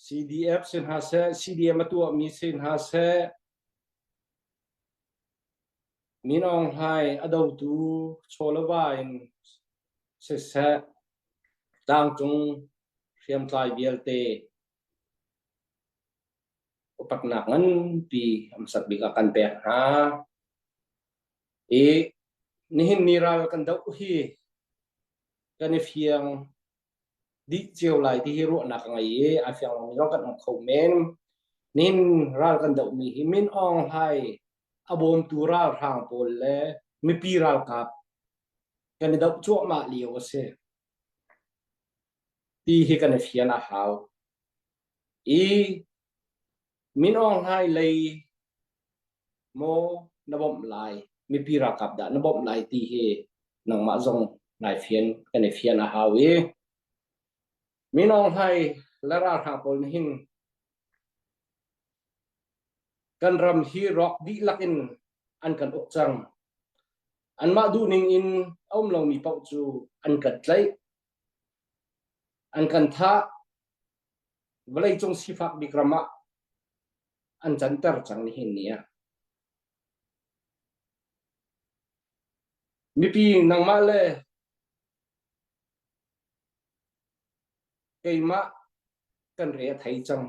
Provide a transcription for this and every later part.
CDF si hna seh, CDM a tuahmi si hna seh, Min Aung Hlaing a dotu chawleva in siseh, tlangcung hriamtlai vialte upatnak nganpi a hmasat bik ah kan pek hna. I nihin ni ral kan doh hi kan i fiang dih cio lai ti hi ruahnak ka ngei i a fiang lomi zong kan um kho men. Nihin ral kan dohmi hi Min Aung Hlaing a bawmtu ralhrang pawl le mipi ralkap kan i doh cuahmah lio a si ti hi kan i fian a hau. I Min Aung Hlaing lei maw na bawmh lai, mipi ralkap dah na bawmh lai ti hi nangmah zong nai fian kan i fian a hau i Min Aung Hlaing le ralhrang pawl nih hin kan ram hi rawk dihlak in an kan uk cang. Anmah duhning in a um lomi paoh cu an kan tlaih, an kan thah, vawleicung sifak bik ram ah an canter cang nihin ni ah. Mipi nangmah le keimah kan re a thei cang.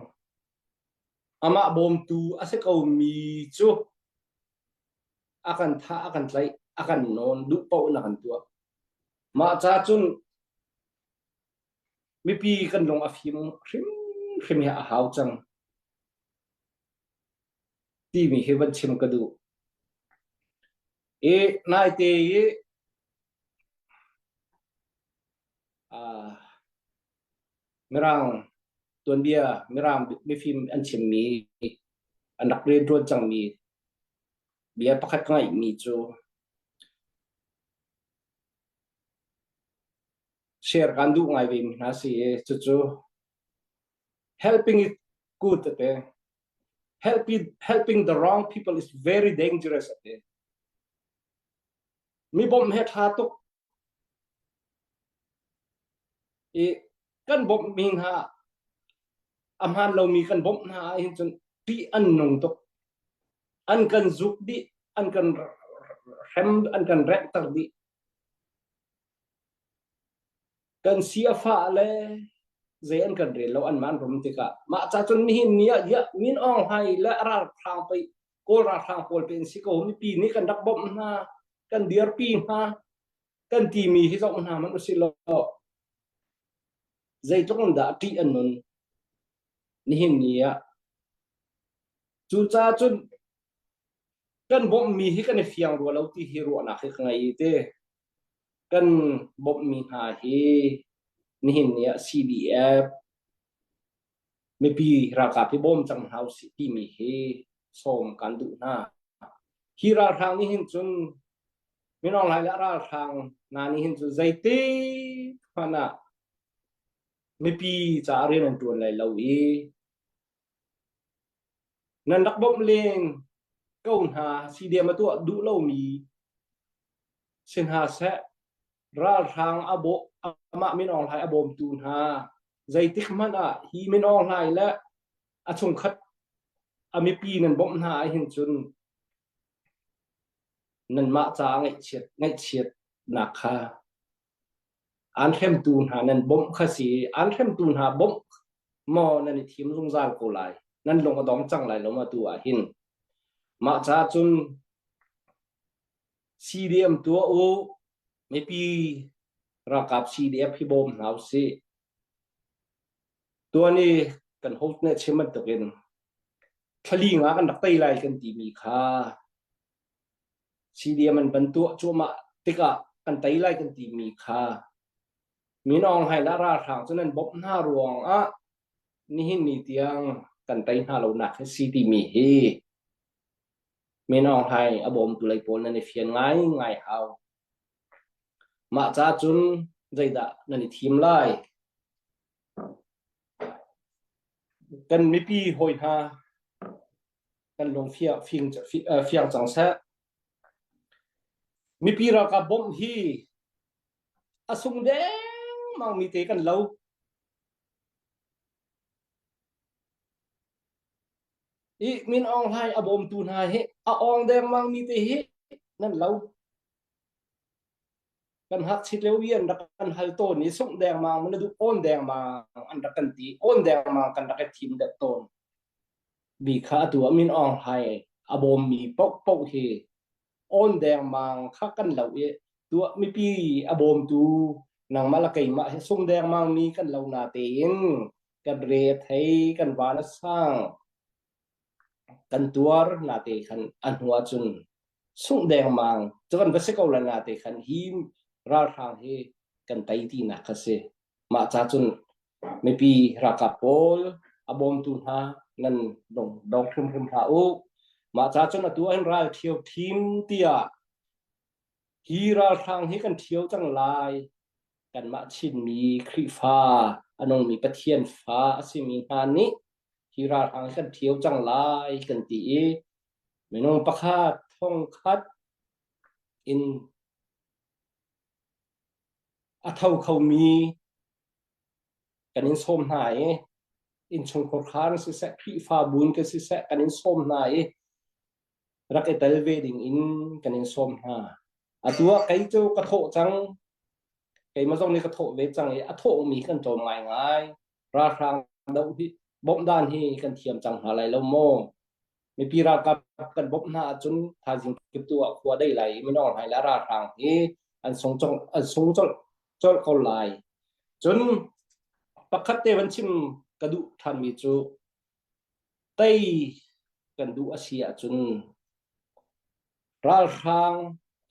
Amah bawmtu a si komi cu a kan thah, a kan tlaih, a kan nawn, duh paoh in a kan tuah. Mah ca cun mipi kan lung a fim hrimhrim hi a hau cang timi hi van chim ka duh. I naite i uh, Mirang tuanbia, Mirang mifim an chimmi, an rak rianṭuan cangmi bia pakhat ka ngaihmi cu share kan duh ngai ve mi hna si i cucu helping is good ate helping helping the wrong people is very dangerous ate mi bawmh he ṭha tuk I kan bawmhmi hna a hmaan lomi kan bawmh hna ahhin cun ṭih an nung tuk. An kan zuk dih, an kan hrem, an kan renghter dih. Kan si a fah le zei an kan rel lo anmah an rum tikah mah ca cun nihin ni ah yiah Min Aung Hlaing le a ralhrang pei Kawl ralhrang pawl pe an si ko mipi nih kan rak bawmh hna kan dirpi hna kan timi hi zoh hna hmanh usih law zeitluk in dah ṭih an nun nihin ni ah cucaah cun kan bawmhmi hi kan i fiang rua lo ti hi ruahnak hi ka ngei te kan bawmhmi hna hi nihin ni ah CDF mipi ralkap hi bawm cang hna usih timi hi sawm kan duh hna hi ralhrang nih hin cun Min Aung Hlaing le a ralhrang hna nih hin cun zeitik hmanh ah mipi caah rian an ṭuan lai lo i nan rak bawmh len ko hna CDM a tuah duh lomi si hna seh ralhrang a bawh amah Min Aung Hlaing a bawmtu hna zeitik hmanh ah hi Min Aung Hlaing le a chungkhat a mipi nan bawmh hna ahhin cun Nanmah caah ngaihchiat ngaihchiatnak kha aan hremtu hna nan bawmh kha si i aan hremtu hna bawmh maw nan i thim zungzal ko lai. Nan lung a dong cang lai lo ma tu ah hin. Mah caah cun CDM tuah u, mipi ralkap CDF hi bawm hna usih. Tuan i kan host nih a chim bantukin thlali nga kan rak tei lai kan timi kha CDM an van tuah cuahmah tikah kan tei lai kan timi kha Min Aung Hlaing le ralhrang cu nan bawmh hna ruangah nihin ni tiang kan tei hna lonak hi si timi hi Min Aung Hlaing a bawmtu lei pawl nan i fian ngai ngai hau. Mah ca cun zeidah nan i thim lai? Kan mipi hawi hna kan lung fiang cang seh. Mipi ralkap bawmh hi a sung dengmang mi te kan lo. I Min Aung Hlaing a bawmtu hna hi a awng dengmang mi te hi nan lo. Kan hngakchit lio i an rak kan hal tawn i sungh dengmang na duh awn dengmang an rak kan ti awn dengmang kan rak i thim deuh tawn. Mi kha atu ah Min Aung Hlaing a bawmmi paohpaoh hi awn dengmang kha kan lo i tuah mipi a bawmtu nangmah le keimah hi sung dengmang mi kan lo na tein kan re a thei kan van a sang kan tuar na te khan a hnu ahcun sungh dengmang cu kan va si ko la na te khan hi ralhrang hi kan tei tinak kha si mah ca cun mipi ralkap pawl a bawmtu hna nan dong dong hrimhrim hlah u mah ca cun atu ahhin ral ṭhio ṭhim tiah hi ralhrang hi kan ṭhio cang lai kanmah Chinmi Khrihfa a nungmi Pathian fa a simi hna nih hi ralhrang hi kan ṭhio cang lai kan ti i minung pakhat thongkhat in a tho khomi kan in sawm hna i innchungkhar khan siseh Khrihfabu in kan siseh kan in sawm hna i rak i tel ve ding in kan in sawm hna. Atu ah kei cu ka thawh cang. Keimah zong nih ka thawh ve cang i a thawhmi kan tlawm ngaingai. Ralhrang doh hi bawmh dan hi kan thiam cang hna lai lo maw? Mipi ralkap kan bawmh hna ahcun thaizing kip tu ah khua dei lai i minung hlai le ralhrang hi an sung cong an sung colh colh ko lai. Cun pakhat te van chim ka duh ṭhanmi cu tei kan duh a si ahcun ralhrang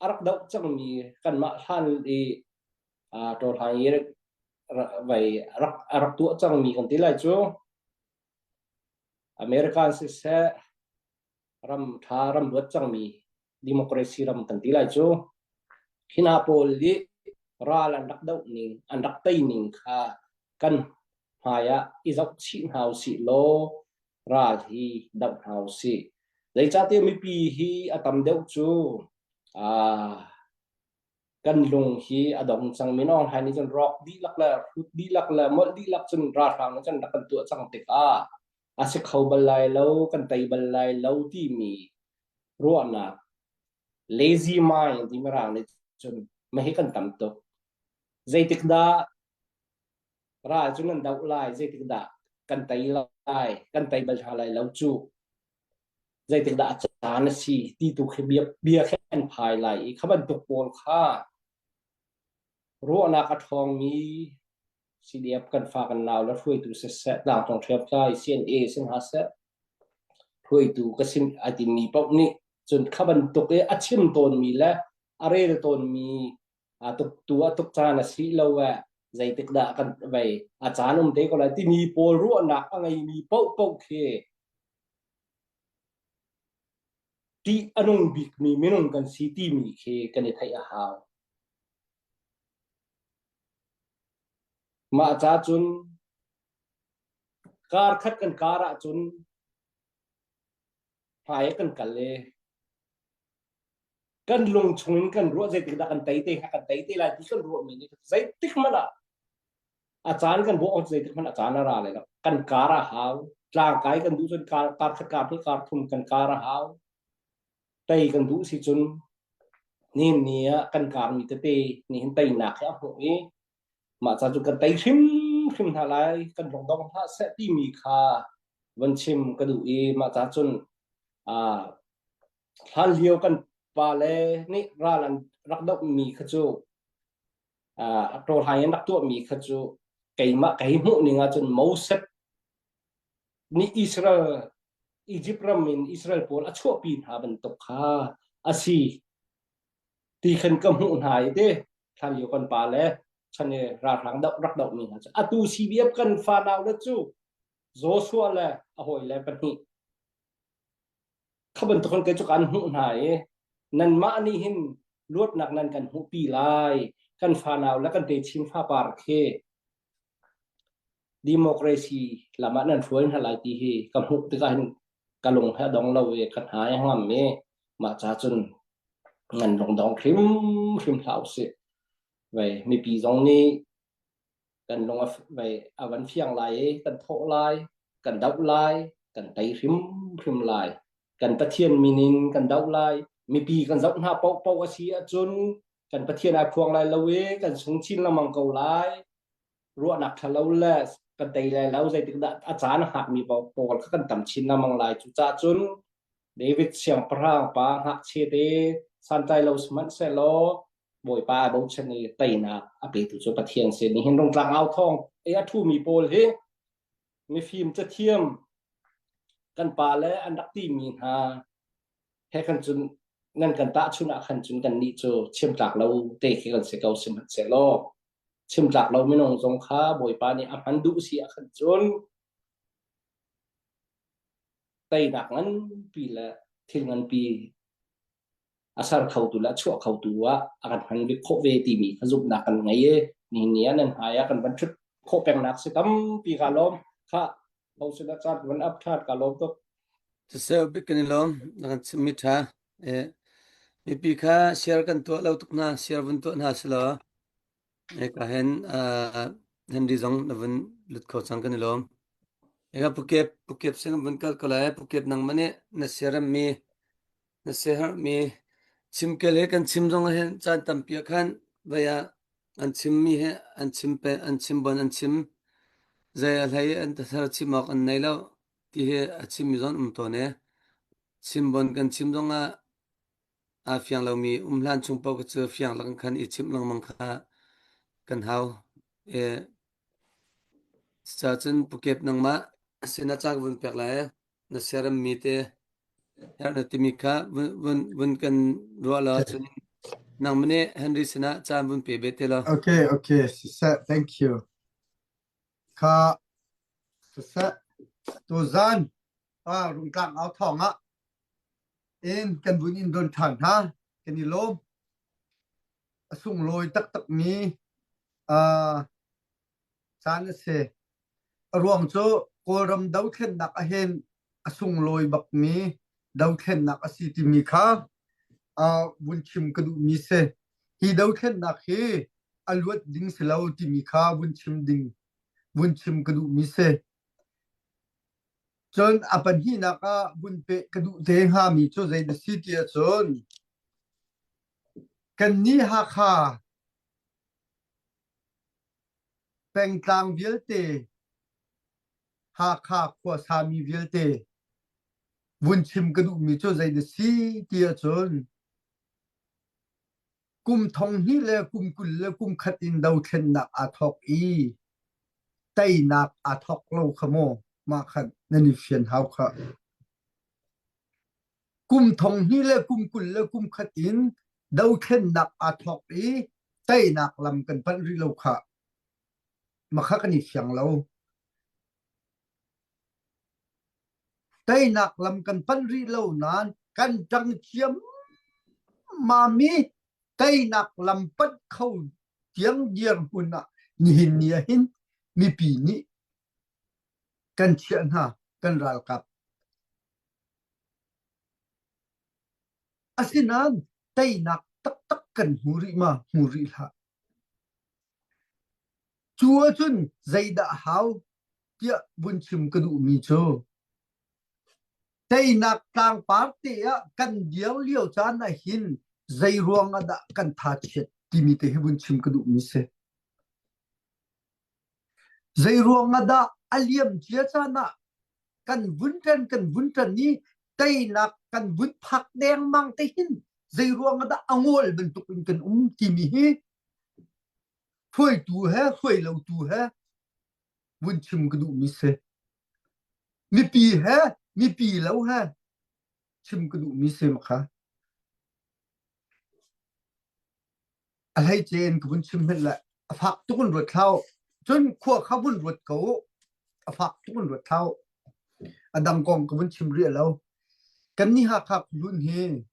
a rak doh cangmi kanmah hlan i ṭawhlang i vai rak a rak tuah cangmi kan ti lai cu American siseh ram ṭha ram luat cangmi democracy ram kan ti lai cu hi hna pawl nih ral an rak doh ning an rak tei ning kha kan hmai ah i zoh chih hna usih law ral hi doh hna usih. Zeicahtiah mipi hi a tam deuh cu aa kan lung hi a dong cang min Aung Hlaing nih cun rawk dihlak le hrut dihlak le molh dihlak cun ralhrang nih cun rak kan tuah cang tikah a si kho bal lai lo kan tei bal lai lo timi ruahnak lazy mind ti mirang nih cun mah hi kan tam tuk zeitik dah ral cu nan doh lai zeitik dah kan tei lai kan tei bal hna lai lo cu zeitik dah a caan a si ti tu khi bia bia khi an phai lai i kha bantuk pawl kha ruahnak a ṭhawngmi CDF kan fa kan nau le hruaitu siseh tlangcung hriamtlai CNA si hna seh hruaitu ka sim a timi paoh nih cun kha bantuk i a chim tawnmi le a rel tawnmi a tuk tu a tuk caan a si lo eh zeitik dah kan vei a caan um te ko lai timi pawl ruahnak a ngeimi paohpaoh khi ṭih a nung bikmi minung kan si timi khi kan i theih a hau. Mah ca cun kar khat kan kar ahcun hmai kan kal i kan lung chungin kan ruah zeitik dah kan tei te kha kan tei te lai ti kan ruahmi nih zeitik hmanh ah a caan kan ruah awk zeitik hmanh a caan a ra lai lo kan kar a hau tlangkai kan duh cun kar kar khat kar hnih kar thum kan kar a hau tei kan duh si cun nihin ni ah kan karmi tete nih hin teinak hi a hmuh i mah ca cu kan tei hrimhrim hna lai kan lungdong hlah seh timi kha van chim ka duh i mah ca cun hlan lio kan pale nih ral an rak dohmi kha cu ṭawlhai in rak tuahmi kha cu keimah kei hmuh ning ahcun Moses nih Israel Egypt ram in Israel pawl a chuahpi hna bantuk kha a si ti khan ka hmuh hna i te hlan lio kan pa le chan i ralhrang doh rak dohmi hna cu atu CDF kan fanau le cu Joshua le a hawile pahnih Kha bantukin kei cu kaan hmuh hna i nanmah nih hin luatnak nan kan hmuhpi lai. Kan fanau le kan techin fapar khi democracy lam ah nan hruai hna lai ti hi ka hmuh tikah hin ka lung he a dong lo i ka hna a ngam i mah ca cun nan lungdong hrimhrim hlah usih. Vei mipi zong nih kan lung a vei a van fiang lai i kan thawh lai, kan doh lai. Kan tei hrimhrim lai. Kan Pathian min in kan doh lai. Mipi kan zoh hna paohpaoh a si ahcun kan Pathian ai phuang lai lo i kan sung chin lengmang ko lai. Ruahnak ṭha lo le kan tei lai lo zeitik dah a caan a hngakmi pawl kha kan tam chin lengmang lai. Cucaah cun David siangpahrang pa ngakchia te santlai lo sihmanhsehlaw Bawipa a bochan i teinak a petu cu Pathian si. Nihin Rungtlang au thawng i a ṭhumi pawl hi mifim cathiam kan pa le an rak timi hna he khan cun nan kan tahchunh ah khan cun kannih cu chimtlak lo te khi kan si ko sihmanhsehlaw chimtlak lo minung zong kha Bawipa nih a hman duh si ah khan cun teinak nganpi le thil nganpi a ser khotu le a chuah khotu ah a kan hman bik khawh ve timi kha zumhnak kan ngei i nihin ni ah nan hmai ah kan van ṭhut khawh pengnak si tampi ka lawm kha ho sin ah caan van up ṭhan ka lawm tuk. Siseh bik kan i lawm na kan chimmi ṭha eh mipi kha share kan tuah lo tuk hna share vun tuah hna selaw Hika hin uh, Henry zong na vun lut kho cang kan i lawm. Hika Pukep, Pukep sin vun kal ko lai. Pukep nangmah nih na siaremmi, na siaherhmi chimkel he kan chim zong ah hin caan tampi ah khan vei ah an chimmi he an chim pe an chim bon an chim zei a hlei an thar chim awk an nei lo ti hi a chimmi zong um tawn e. Chim bon kan chim zong ah Aa fiang lomi um hlan chung paoh cu fiang lakin khan i chimh lengmang kha kan hau. E, cucaah Pukep nangmah sinah ca ka vun pek lai. Na siaremmi te herh na timi kha vun, vun, vun kan ruah law cun nangmah nih Henry sinah caan vun pe ve te law. Okay, okay, siseh, thank you. Kha, siseh, tuzan, ah, Rungtlang au thawng ah in kan vun in don ṭhan hna kan i lawm a sunglawi taktakmi uh, caan a si a ruang cu Kawlram dothlennak ahhin a sunglawi bakmi dothlennak a si timi kha uh, vun chim ka duhmi si hi dothlennak hi a luat ding si lo timi kha vun chim ding vun chim ka duhmi si Cun a pahnihnak ah vun peh ka duh te hngami cu zei na si ti ahcun kannih Hakha pengtlang vialte Hakha khuasami vialte vun chim ka duhmi cu zei na si ti ahcun Kum thong hnih le kum 20 le kum khat in dothlennak aa thawk i teinak aa thawk lo kha maw mah khan nan i fian hau khah. Kum thong hnih le kum 20 le kum khat in dothlennak aa thawk i teinak lam kan panh rih lo khah. Makha kan i fiang lo. Teinak lam kan panh rih lo nain kan ṭang ciammam i teinak lam panh kho tiang dirhmun ah nihin ni ah hin mipi nih kan chiah hna kan ralkap. Asinain teinak taktak kan hmu rih ma hmu rih hlah. Cu ahcun zeidah hau tiah vun chim ka duhmi cu teinak tlangpar te ah kan dir lio caan ah hin zei ruang ah dah kan tha chiat timi te hi vun chim ka duhmi si. Zei ruang ah dah a liam cia caan ah kan vun ṭan kan vun ṭan i teinak kan vun phak dengmang te hin zei ruang ah dah a ngawl bantuk in kan um timi hi hruaitu he hruai lotu he vun chim ka duhmi si. Mipi he mipi lo he chim ka duhmi si makha. A hleice in ka vun chim hmenh le a fak tuk in ruat thlau. Cun khua kha vun ruat ko. A fak tuk in ruat thlau. A dang kong ka vun chim rih lo. Kan ni Hakha khuhlun hi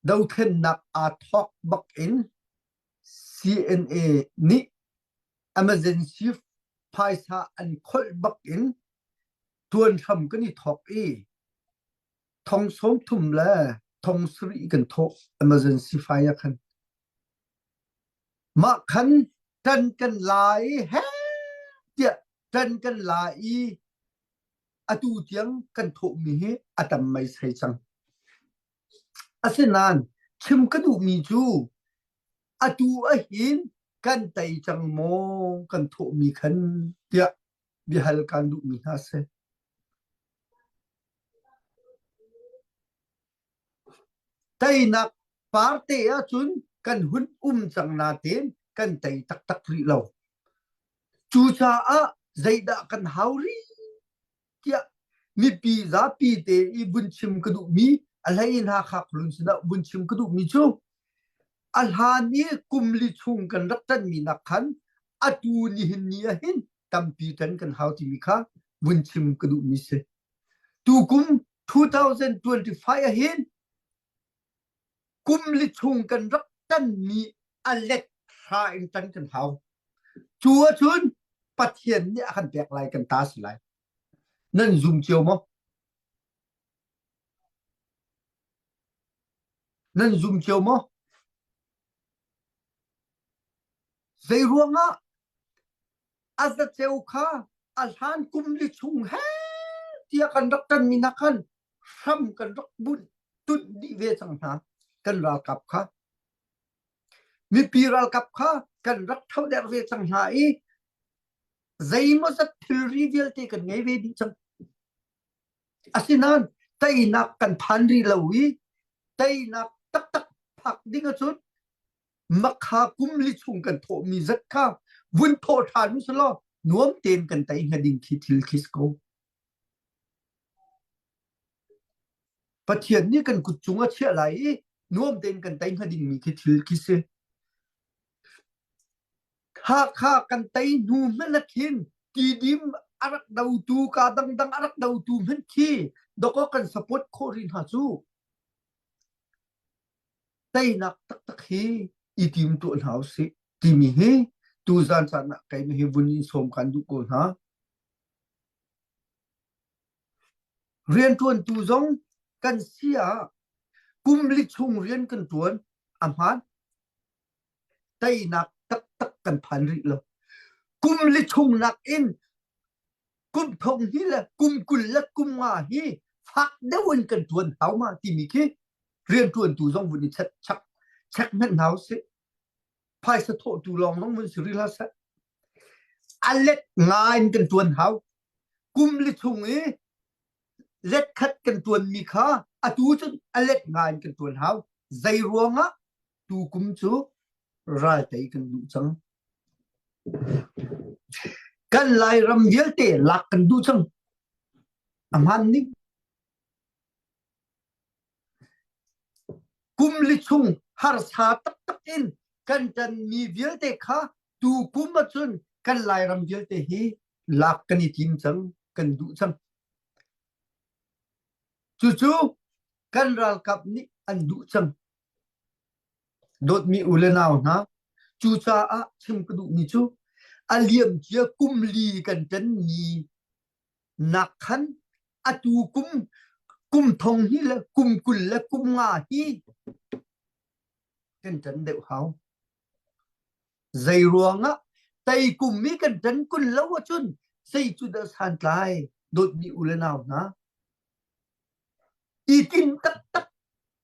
dothlennak aa thawk bak in CNA nih emergency phaisa an kholh bak in tuan hram kan i thawk i thong 30 le thong sarih kan thawh emergency fai ah khan mah khan tan kan la i he tiah tan kan la i. Atu tiang kan thawhmi hi a tam meisei cang. Asinain chim ka duhmi cu atu ahhin kan tei cang maw kan thawhmi khan tiah biahal kan duhmi hna si. Teinak parte ahcun kan hun um cang nain kan tei taktak rih lo. Cucaah zeidah kan hau rih tiah mipi zapi te i vun chim ka duhmi a hlei in Hakha khualun sinah vun chim ka duhmi cu a hlan i kum li chung kan rak ṭanmi nak khan atu nihin ni ahhin tampi ṭan kan hau timi kha vun chim ka duhmi si. Tukum 2025 ahhin kum li chung kan rak tanmi a let hra in tan kan hau. Cu ahcun Pathian nih a kan pek lai kan ta si lai. Nan zum cio maw? Nan zum cio maw? Zei ruangah a zaceu kha a hlan kum li chung he tiah kan rak ṭanmi hna khan hram kan rak bunh tunh dih ve cang hna kan ralkap kha mipi ralkap kha kan rak thoder ve cang hna i zeimawzat thilri vialte kan ngei ve dih cang asinain teinak kan phan rih lo i teinak taktak phak ding ahcun makha kum li chung kan thawhmi zat kha vun thawh ṭhan u law nuam tein kan tei hnga ding khi thil khi si ko. Pathian nih kan kut cung a chiah lai i nuam tein kan tei hnga dingmi khi thil khi si. Hakha kan tei hnu hmanh ah khin tidim a rak dotu ka dangdang a rak dotu hmanh khi dawkaw kan support khawh rih hna cu. Teinak taktak hi i tim tuah hna usih timi hi tuzan caan ah keimah hi vun in sawm kan duh ko hna. Rianṭuantu zong kan si ah kum li chung rian kan ṭuan a hmaan. Teinak taktak kan phan rih lo. Kum li chung nakin kum thong hi le kum 20 le kum nga hi fak deuh in kan ṭuan hau ma timi khi rianṭuantu zong vun i check chak check hmanh hna usih. Phaisa thawhtu lawng zong vun si rih hlah seh. A let nga in kan ṭuan hau. Kum li chung i let khat kan ṭuanmi kha atu cun a let nga in kan ṭuan hau. Zei ruangah tu kum cu ral tei kan duh cang. Kan Lairam vialte lak kan duh cang. A hmaan ning. Kum li chung harsa taktak in kan ṭanmi vialte kha tu kum ahcun kan Lairam vialte hi lak kan i tim cang, kan duh cang. Cucu kan ralkap nih an duh cang. Dawtmi u le nau hna, cucaah chim ka duhmi cu a liamcia kum li kan ṭanmi nak khan atu kum kum thong hi le kum 20 le kum nga hi kan ṭan deuh hau. Zei ruangah tei kum i kan ṭan kun lo ahcun zei cu dah santlai dawtmi u le nau hna. I tin taktak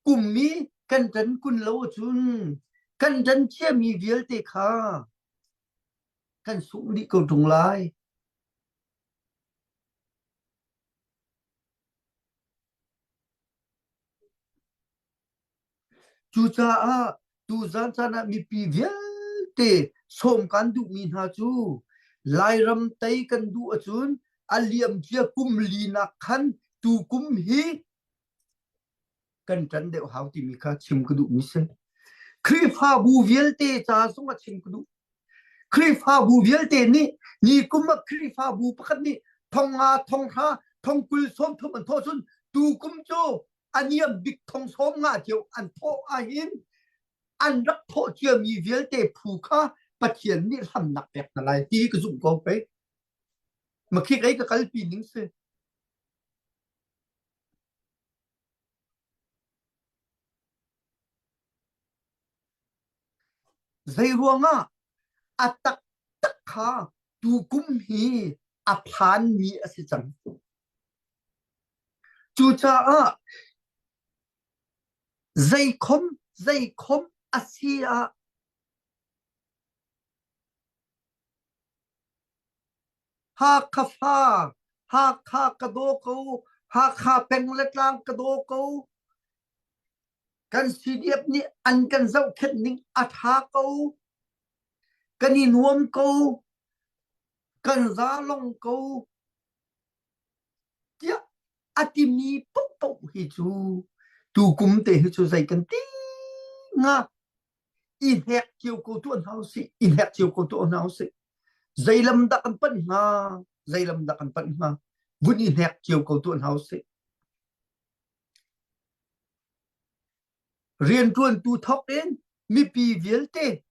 kum i kan ṭan kun lo ahcun kan ṭan ciami vialte kha kan sungh dih ko ṭung lai. Cucaah tuzan caan ah mipi vialte sawm kan duhmi hna cu Lairam tei kan duh ahcun a liamcia kum linak khan tukum hi kan ṭan deuh hau timi kha chim ka duhmi si. Khrihfabu vialte ca zong ah chim ka duh. Khrihfabu vialte nih ni kum ah Khrihfabu pakhat nih thong nga, thong hra, thong 20 30 an thawh cun tu kum cu a niam bik thong 50 cio an thawh ahhin an rak thawh ciami vialte phu kha Pathian nih hlamnak pek hna lai ti ka zumh ko pei. Makhi kei ka kalpi ning si. Zeiruangah a taktak kha tukum hi a phanmi a si cang. Cucaah zeikhom zeikhom a si ah Hakha fa, Hakha ka daw ko, Hakha peng le tlang ka daw ko. Kan CDF nih an kan zohkhenh ning a ṭha ko. Kan i nuam ko. Kan za long ko. Tiah a timi paohpaoh hi cu tukum te hi cu zei kan ti hnga? I hnek cio ko tuah hna usih. I hnek cio ko tuah hna usih. Zei lam dah kan panh hnga? Zei lam dah kan panh hnga? Vun i hnek cio ko tuah hna usih. Rianṭuantu thawk in mipi vialte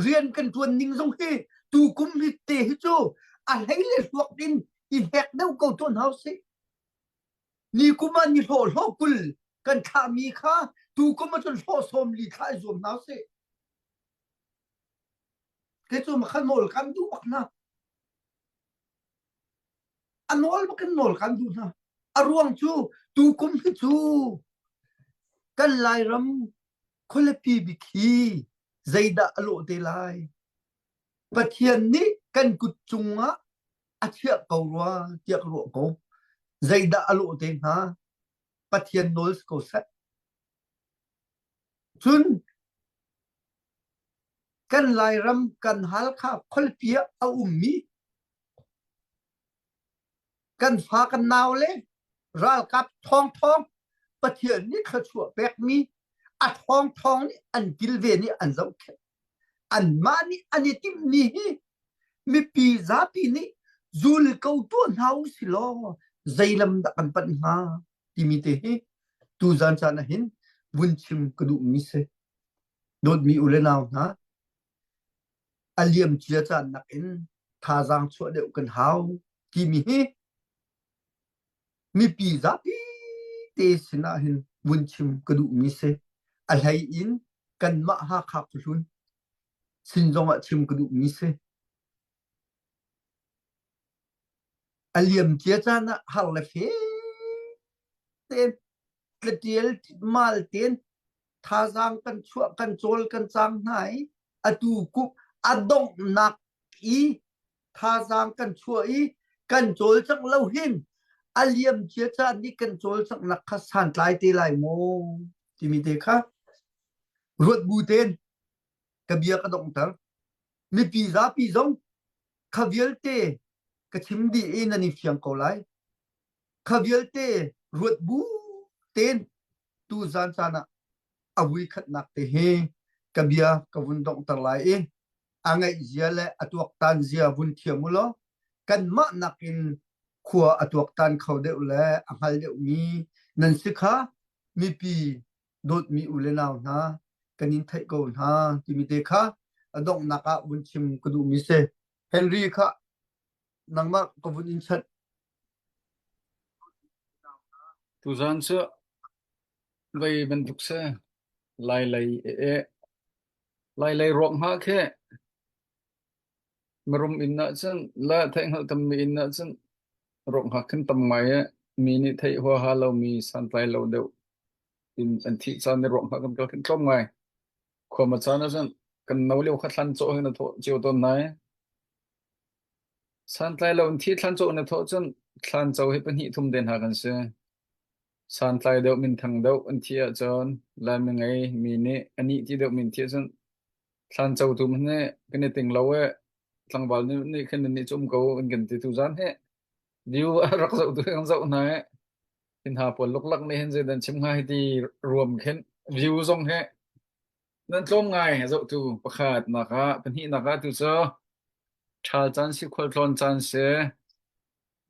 rian kan ṭuan ning zong hi tukum hi te hi cu a hlei le hluak in i hnek deuh ko tuah hna usih. Ni kum ah ni hlawh hlawh 20 kan thlahmi kha tukum ah cun hlawh 40 thlah i zuam hna usih. Kei cu makha nawl kan duh bak hna. A nawl bak in nawl kan duh hna. A ruang cu tukum hi cu kan Lairam khualipi bik hi zeidah a lawh te lai? Pathian nih kan kut cungah a chiah ko rua tiah ka ruah ko. Zeidah a lawh te hnga? Pathian nawl si ko seh. Cun kan Lairam kan Halkha khualipi ah a ummi Kan fa kan nau le ralkap ṭhawngṭhawng Pathian nih thluachuah pekmi a ṭhawngṭhawng nih an kilven i an zohkhenh. Anmah nih an i timhmi hi mipi zapi nih zul ko tuah hna u si law zei lam dah kan panh hnga timi te hi tuzan caan ah hin vun chim ka duhmi si. Dawtmi u le nau hna, a liamcia caan nakin thazaang chuah deuh kan hau timi hi mipi zapi te sinah hin vun chim ka duhmi si. A hlei in kanmah Hakha khuahlun sin zongah chim ka duhmi si. A liamcia caan ah har le fe tein tlatial mal tein thazaang kan chuah kan cawl kan cang hna i atu kum a donghnak i thazaang kan chuah i kan cawlcangh lo hin a liam cia caan nih kan cawlcanghnak kha santlai te lai maw timi te kha ruat bu tein ka bia ka donghter mipi zapi zong kha vialte ka chim dih i nan i fiang ko lai Kha vialte ruat bu tein tu zan caan ah a vui khatnak te hi ka bia ka vun donghter lai i a ngaih zia le a tuaktan zia vun thiam u law kanmah nakin khua a tuaktan kho deuh le a hngal deuhmi nan si kha mipi dawtmi u le nau hna kan in theih ko hna timi te kha a donghnak ah vun chim ka duhmi si. Henry kha nangmah ka vun in chanh. Tuzaan cu vei bantuk si. Lailei e Lailei ruak hnga khi mirum inn ahcun le theihhngalh tammi inn ahcun ruak hngak khin tam ngai i mi nih theih huaha lomi santlai lo deuh in an thih caan i ruak hngak kan kal khin tlawm ngai. Khuama caan ahcun kan no lio kha thlan cawh hin a thawh cio tawn nai. Santlai lo in thi thlanco na thawh cun thlanco hi pahnih thum te hna kan si. Santlai deuh minthang deuh an thi ahcun Laimi ngei mi nih a nih ti deuh min thi ahcun thlanco tu hmanh nih kan i ting lo e tlangval nih nih khin nan nih cu um ko an kan ti tu zan hi view a rak zoh tu kan zoh hna i hi hna pawl luklak nih hin zeidan chim hnga hi ti ruam khin view zong hi Nan tlawm ngai zohtu pakhat nak ah pahnihnak ah tu cu ṭhal caan si khualtlawn caan si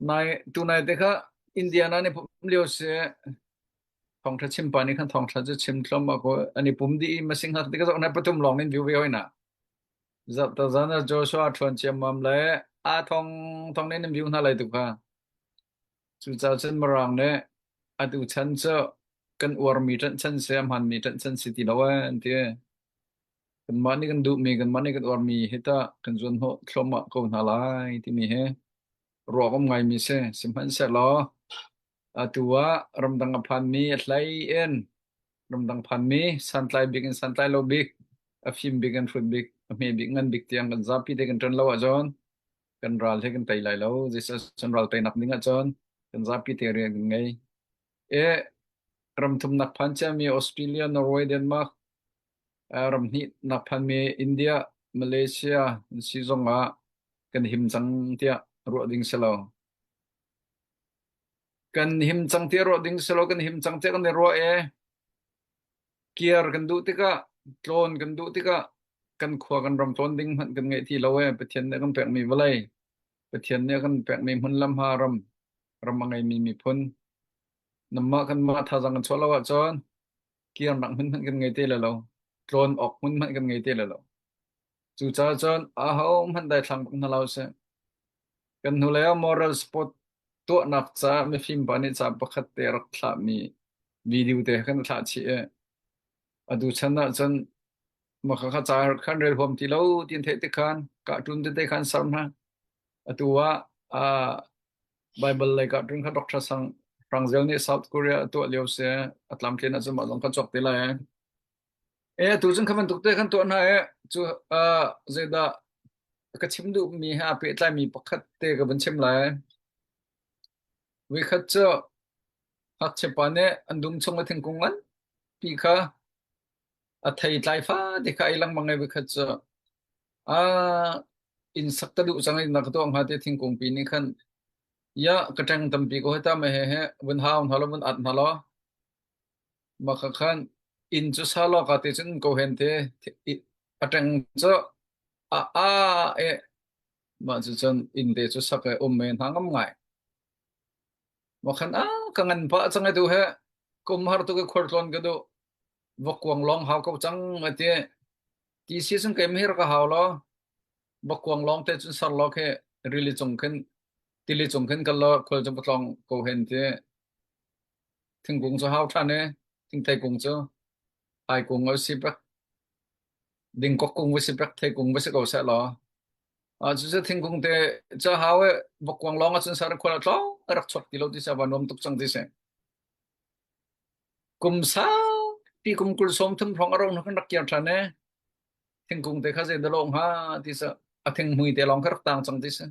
nai tunai te kha Indiana nih pum lio si thawngṭha chim pa nih khan thawngṭha cu chim tlawm ko an i pum dih i masing hak ti ka zoh na pathum lawng in view ve hoi na zarhta zan ah Joshua ṭhuan ciammam le a thong thong nih nan view hna lai tu kha Cucaah cun Mirang nih atu chan cu kan uarmi ṭanhchan si, a hmaanmi ṭanhchan si ti lo ee an ti. Kanmah nih kan duhmi, kanmah nih kan uarmi hi tah kan zuanhnawh thluahmah ko hna lai timi hi ruak um ngaimi si. Sihmanhsehlaw. Atu ah ramdang a phanmi a hlei in ramdang phanmi santlai bik in santlai lo bik, a fim bik in hrut bik, a hme bik ngan bik tiang kan zapi te kan ṭan lo ahcun kan ral he kan tei lai lo. Jesus cun ral teinak ding ahcun kan zapi te rian kan ngei. E ram thumnak phan ciami Australia, Norway, Denmark, ram hnihnak phanmi India, Malaysia an si zong ah kan him cang tiah ruah ding si lo. Kan him cang tiah ruah ding si lo, kan him cang tiah kan i ruah e. Kiar kan duh tikah, tlawn kan duh tikah, kan khua kan ram tlawn ding hmanh kan ngeih ti lo e. Pathian nih a kan pekmi vawlei, Pathian nih a kan pekmi hmun lam ha ram, ram a ngeimi miphun, namah kanmah thazaang kan chuah lo ahcun kirnak hmun hmanh kan ngei te lai lo. Tlawn awk hmun hmanh kan ngei te lai lo. Cucaah cun aho hmanh daithlang bak hna lo sih. Kan hnulei ah moral support tuahnak caah mifim pa nih ca pakhat te rak thlahmi video te kan thlah chih i atu chan ahcun mah kha ca khan rel huam ti lo tin theih tik khan cartoon tete khan ser hna. Atu ah uh, Bible lei cartoon kha Dr. Sang Rangzel nih South Korea a tuah lio si a tlamtlin ahcun mah zong kha cawk te lai. E atu cun kha bantuk te khan tuah hna e cu uh, zeidah ka chim duhmi he aa pehtlaimi pakhat te ka vun chim lai. Voikhat cu ngakchia pa nih an dum chung i thingkung nganpi kha a thei tlai fate kha ei lengmang i voikhat cu ah inn sak ka duh cang i na ka tuah hnga ti thingkung pi nih khan ya ka ṭeng tampi ko hita me he he vun hau hna law vun at hna law mah kha khan inn cu sa law ka te cun ko hen te a ṭeng cu a a e mah cu cun inn te cu sak e um me hna ngam ngai mah khan a ka ngan pah cang e tu he kum har tu ka khuar tlawn ka duh vakuang lawng hau ko cang ati ti si cun keimah hi rak ka hau law vakuang lawng te cun ser law khi rili cung khin tili cung khin kal law khual cu va tlawng ko hen ti thingkung cu hau ṭhan i thingthei kung cu ai kung a si bak dingkok kung va si bak thei kung va si ko seh law ah cu cu thingkung te cu hau i vakuang lawng ah cun ser khual a tlawng a rak chuak ti lo ti se va nuam tuk cang ti si Kum saupi kum 20 sawmthum hrawng a rauh hnu khan rak kir ṭhan i thingkung te kha zei dah lawh hnga ti si a thinghmui te lawng kha rak tang cang ti si.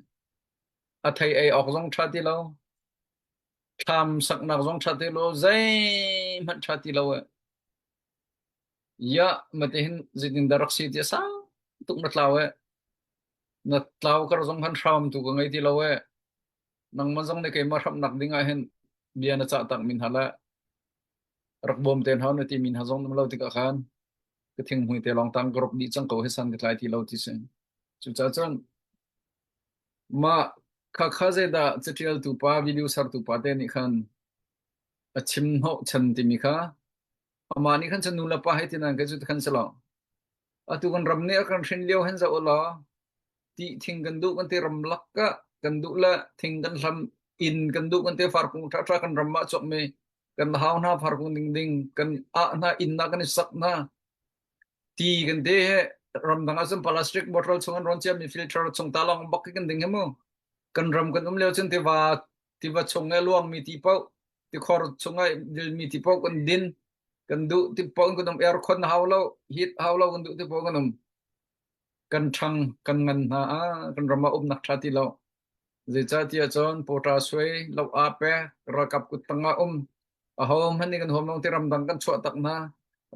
A thei ei awk zong ṭha ti lo, thlam saknak zong ṭha ti lo, zeihmanh ṭha ti lo eh. Ya mate hin zeitin dah rak si ti a sang tuk na tlau eh. Na tlau kar zong khan hram tu ka ngei ti lo eh. Nangmah zong nih keimah hramnak ding ah hin bia na cah tak min hna le rak bawm te hna na ti min hna zong um lo tikah khan ka thinghmui te lawng tang ka rop dih cang ko hi san ka tlai ti lo ti si. Cucaah cun mah kha kha zeidah catialtu pa video sertu pa te nih khan a chim hnawh chan timi kha amah nih khan cun nu le pa hei ti nan kai cu ti khan si lo. Atu kan ram nih a kan hrin lio hin zoh law ti thing kan duh kan ti ramlak ah kan duh le thing kan hlam inn kan duh kan ti farkung ṭha ṭha kan ram ah chuak mi kan hau hna farkung ding ding kan ah hna inn ah kan i sak hna ti kan te he ramdang ah cun plastic bottle chung an ron cia mi filter chung ta lawng bak kan ding he mu kan ram kan um lio cun tiva tiva chung e luang mi ti paoh tikhor chung ah dil mi ti paoh kan din kan duh ti paoh kan um aircon hau lo heat hau lo kan duh ti paoh kan um Kan ṭhang kan ngan hna ah kan ram ah umnak ṭha ti lo. Zeicahtiah cun pawṭa suai, lo aa pek, ralkap kut tangah um, aho hmanh nih kan huam lo ti ramdang kan chuah tak hna,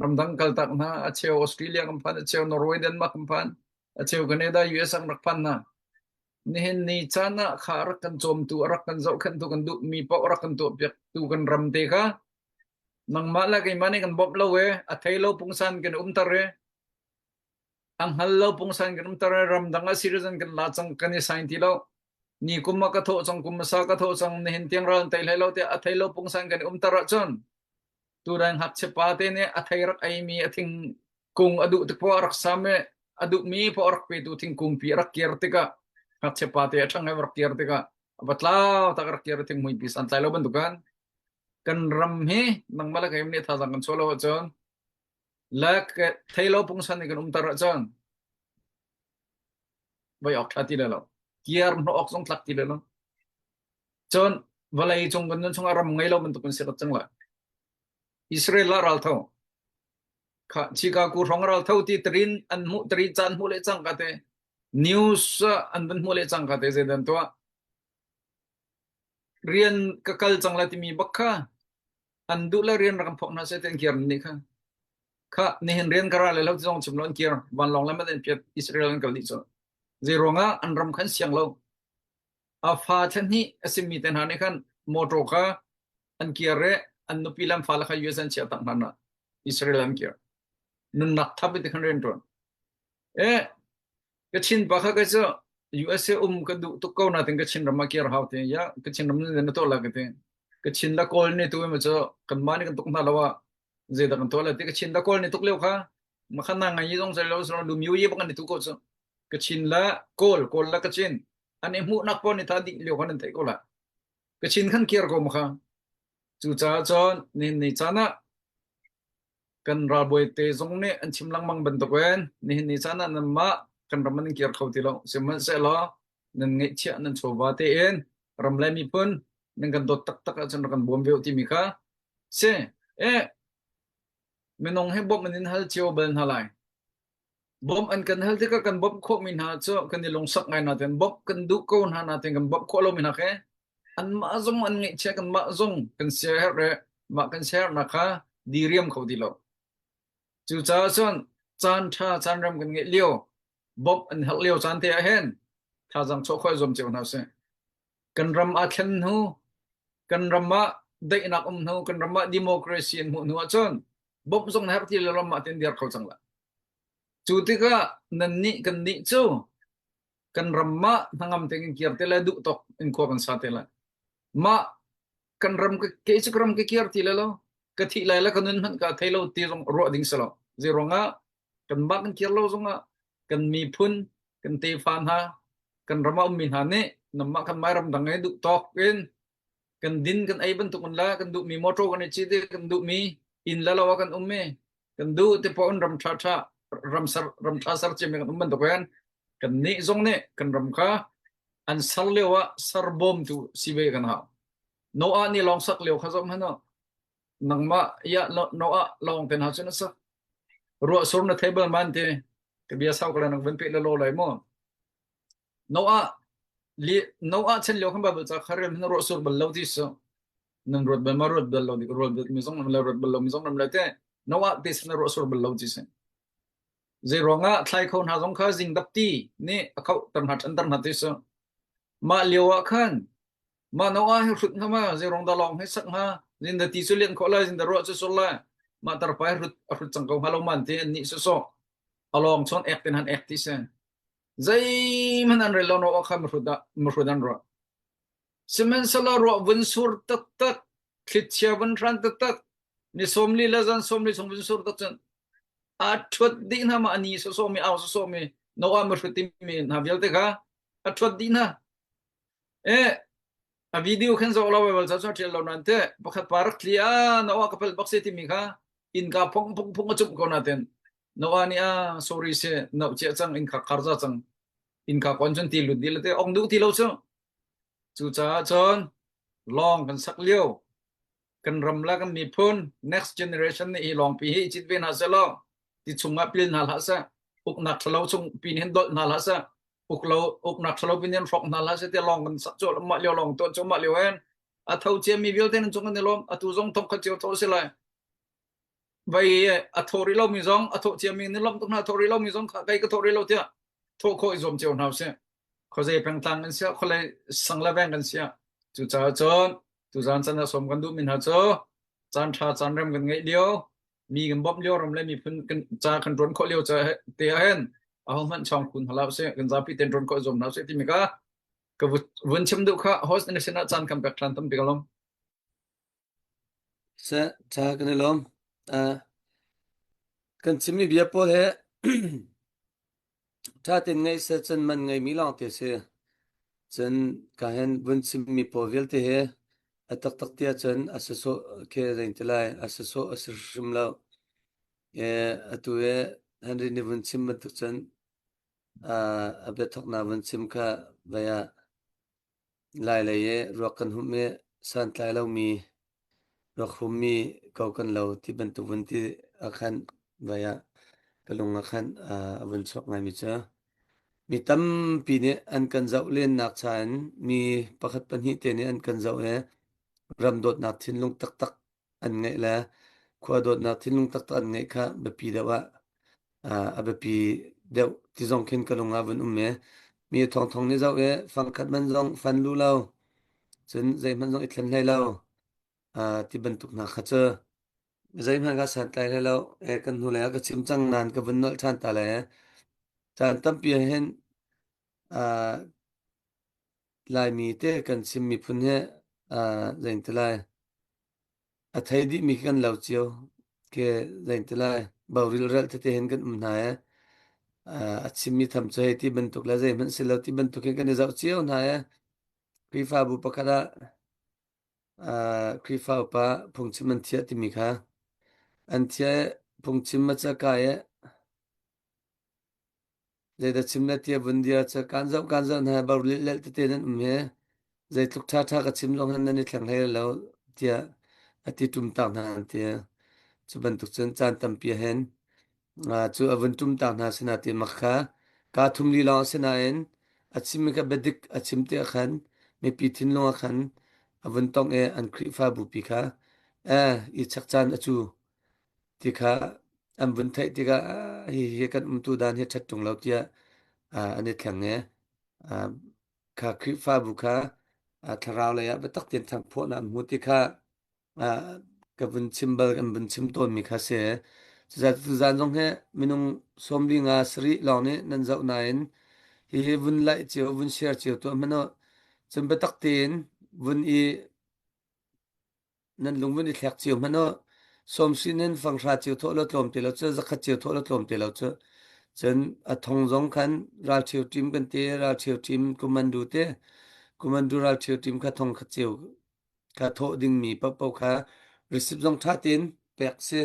ramdang kal tak hna, a cheu Australia kan phan, a cheu Norway, Denmark kan phan, a cheu Canada, US an rak phan hna. Nihin ni caan ah kha a rak kan cawmtu, a rak kan zohkhenhtu, kan duhmi paoh a rak kan tuahpiaktu kan ram te kha nangmah le keimah nih kan bawmh lo e, a thei lo pungsan kan umter e, A hngal lo pungsan kan umter i ramdang ah citizen kan la cang kan i sign ti lo. Ni kum ah ka thawh cang kum hmasa ka thawh cang nihin tiang ral an tei hlei lo tiah a thei lo pungsan kan i umter ahcun tudan ngakchia pa te nih a thei rak eimi a thingkung a duh tik poah a rak sam i a duhmi poah a rak petu thingkung pi a rak kir tikah ngakchia pa te a ṭhang he rak kir tikah a va tlau tak a rak kir i thinghmui pi santlai lo bantukan kan ram hi nangmah le keimah nih thazaang kan chuah lo ahcun Le thei lo pungsan nih kan umter ahcun voi awk ṭha ti le lo. Kiar hnawh awk zong tlak ti le lo. Cun. Vawlei cung kan nun chungah ram ngei lo bantuk in si rat cang lai. Israel la ral tho. Kha Chicago hrawng ral tho ti tarin an hmuh tarin caan hmuh le cang ka te news an van hmuh le cang ka te zeidan tuah rian ka kal cang la timi bak kha an duh le rian rak kan phok hna seh ti an kir ni kha kha nihin rian ka ra le lo ti zong chim lo an kir vanlawng le mat an piat Israel an kal dih cu zei ruangah an ram khan siang lo a fa thla a simi te hna nih khan motor kha an kir i an nupi le an fale kha US an chiah tak hna na Israel an kir nunnak thap in khan rian ṭuan e Kachin pa kha ka cu USA um ka duh tuk ko natin Kachin ram ah kir hau te ya Kachin ram ne na to la ka te Kachin la kawl ne tu ma cu kan ma ni kan tuk hna lo ah zeidah kan tuah la ti Kachin la kawl ne tuk leo kha ma khan na ngai zong sai lo so lu miu ye bang ni tu ko cu Kachin la kawl kawl la Kachin an i hmuhnak pawl ni tha dih lio khan an theih ko la Kachin khan kir ko ma kha cu caah cun ni ni caan ah kan ralbawi te zong nih an chim lengmang bantukin nihin ni caan ah nanmah kan ram an kir kho ti lo sihmanhsehlaw nan ngeihchiah nan chawva tein ram le miphun nan kan dawt taktak ahcun rak kan bawm ve u timi kha si eh minung hi bawmh an in hal cio bal hna lai bawmh an kan hal tikah kan bawmh khawhmi hna cu kan i lungsak ngai nain bawmh kan duh ko hna nain kan bawmh khawh lomi hna khi anmah zong an ngaihchia kanmah zong kan siaherh i mah kan siaherhnak kha diriam kho ti lo. Cucaah cun caan ṭha caan rem kan ngeih lio bawmh an herh lio caan te ah hin thazaang chuah khawh i zuam cio hna usih. Kan ram aa thlen hnu, kan ram ah daihnak um hnu, kan ram ah democracy an hmuh hnu ahcun bawmh zong na herh ti lo ram ah tin dir kho cang la. Cu tikah nannih kannih cu kan ram ah hnangam tein kir te le duh tawk in khua kan sa te lai. Mah kan ram ke cu ka ram ka kir ti le lo ka thih lai le ka nun hmanh ka thei lo ti zong ruah ding si lo. Zei ruangah kan mah kan kir lo zongah kan miphun kan tefa hna kan ram ah ummi hna nih namah kan mai ram dang i duh tawk in kan din kan ei bantuk in le kan duhmi motor kan i cit i kan duhmi inn le lo ah kan um i kan duh te poah in ram ṭha ṭha ram ser ram ṭha ser ciami kan um bantuk hin kan nih zong nih kan ram kha an ser lio ah ser bawmtu si ve kan hau. Noah nih lawng sak lio kha zoh hmanh u. Nangmah ya Noah lawng te hna cun a sak. Ruah sur na thei bal man te ka bia sau ka nang van pe le lo lai mu. Noah li Noah chan lio khan Bible ca kha rel hin ruah sur bal lo ti su. Nan ruat bal ma ruat bal lo dik ruat bal mi zong nam le ruat bal lo mi zong nam le te Noah te sin ruah sur bal lo ti si. Zei ruangah thlai kho hna zong kha zing dapti nih a khoh ter hna ṭhan ter hna ti su. Mah lio ah khan mah Noah hi hrut hnga ma zei ruang dah lawng hi sak hnga zin da ti cu lian khawh lai zin da ruah cu sur lai mah tarpa hi hrut a hrut cang ko hnga lo man ti an nih sawsawh a lawng chawn ek ten han ek ti si. Zeihmanh an rel lo Noah kha mihrut ah mihrut an ruah. Sihmanhsehlaw ruah vun sur taktak, thlichia vun hran taktak, ni 40 le zan 40 chung vun sur tak cun a ṭhuat dih hna ma a ni sawsawmi au sawsawmi Noah mihrut timi hna vialte kha a ṭhuat dih hna. Eh, a video khan zoh lo Bible ca cu a ṭial lo nain teh pakhat pa rak tli a Noah ka palh bak si timi kha innka phung phung phung a cumh ko nain Noah nih a sorry si no cia cang innka khar za cang innka kon cun ti lut dih le te ong duh ti lo cu cucaah cun lawng kan sak lio kan ram le kan miphun next generation nih hi lawngpi hi cit ve hna seh law ti chungah pil hna hlah seh uknak ṭhalo chung pin hin dolh hna hlah seh uk lo uknak ṭhalo pin hin hrok hna hlah seh ti lawng kan sak cu mah lio lawng tuah cu mah lio hen a tho cia mi vialte nan cung kan i lawm atu zong thong khat cio tho si lai vai a tho rih lomi zong a thawh ciami ni lawmh tuk hna tho rih lomi zong kha kai ka tho rih lo tiah thawh khawh i zuam cio hna usih khuazei pengtlang kan siah khualei sang le veng kan siah cucaah cun tuzaan chan ah sawm kan duhmi hna cu caan ṭha caan rem kan ngeih lio mi kan bawmh lio ram le miphun kan ca kan ṭuan khawh lio ca te ah hin aho hmanh chawng khun hlah usih kan zapi ten ṭuan khawh zuam hna usih timi ka ka vun chim duh kha host na sinah caan kan pek ṭhan tampi ka lawm Seh, ṭha kan i lawm. Uh, kan chimmi bia pawl he ṭha tein ngaih seh cun man ngeimi lawngte si. Cun ka hen vun chimmi pawl vialte he a taktak ti ahcun a sawsawh khi zein ti lai, a sawsawh a si hrim lo. Eh, atu he Henry nih vun chim bantuk cun uh, a biathawknak vun chim kha vai ah Lailei i ruak kan humh i. santlai lomi rak hummi ko kan lo ti bantuk vun ti ah khan vai ah ka lung ah khan a vun chuak ngaimi cu mi tampi nih an kan zoh lennak cha in mi pakhat pahnih te nih an kan zoh i ram dawtnak thinlung taktak an ngeih le khua dawtnak thinlung taktak an ngeih kha biapi deuh ah a biapi deuh ti zong khin ka lung ah vun um i mi thongthong nih zoh i fangkhat man zong fan lu lo cun zeihmanh zong i thlen hlei lo ti bantuk hna kha cu zeihmanh ka santlai hlei lo. Kan hnulei ah ka chim cang nain ka vun nolh ṭhan ta le caan tampi ah hin Laimi te kan chim miphun he zein ti lai a thei dihmi khi kan lo cio ke zein ti lai boril relh tete hin kan um hna i a chimmi tham cu hei ti bantuk le zeihmanh si lo ti bantuk hin kan i zoh cio hna i Khrihfabu pakhat ah Khrihfa upa phungchim an thiah timi kha an thiah i phungchim a ca i Zeidah chim na tia vun dir cu kaan zoh kaan zoh hna bar lilh tete nan um hi zeitluk ṭhaṭha ka chim zong hin nan i thleng hlei lo tiah a ti ṭum tak hna an ti. Cu bantuk cun caan tampi ah hin cu a vun ṭum tak hna sinah ti mak kha kaa thum li lawng a si nain a chimmi kha biadik a chim ti ah khan mipi thinlung ah khan a vun tongh i an Khrihfabu pi kha eh i chak caan a cu ti kha an vun theih tikah hihi kan umtu dan hi ṭhat ṭung lo tiah an i thleng i kha Khrihfabu kha thlarau lei ah biatak tein ṭhangphawhnak an hmu ti kha ka vun chim bal kan vun chim tawnmi kha si. Cucaah tuzaan zong hi minung sawmli nga sarih lawng nih nan zoh nain hihi vun laih cio vun share cio tuah hmanh u. Cun biatak tein vun i Nan lung vun i thlek cio hmanh u. Sawmsin in fanghra cio thawh law tlawm te lo cu zakhat cio thawh law tlawm te lo cu. Cun a thong zong khan ralṭhio ṭim kan ti ralṭhio ṭim kumandu te kumandu ralṭhio ṭim kha thong khat cio kha thawh dingmi paohpaoh kha receipt zong ṭha tein pek si.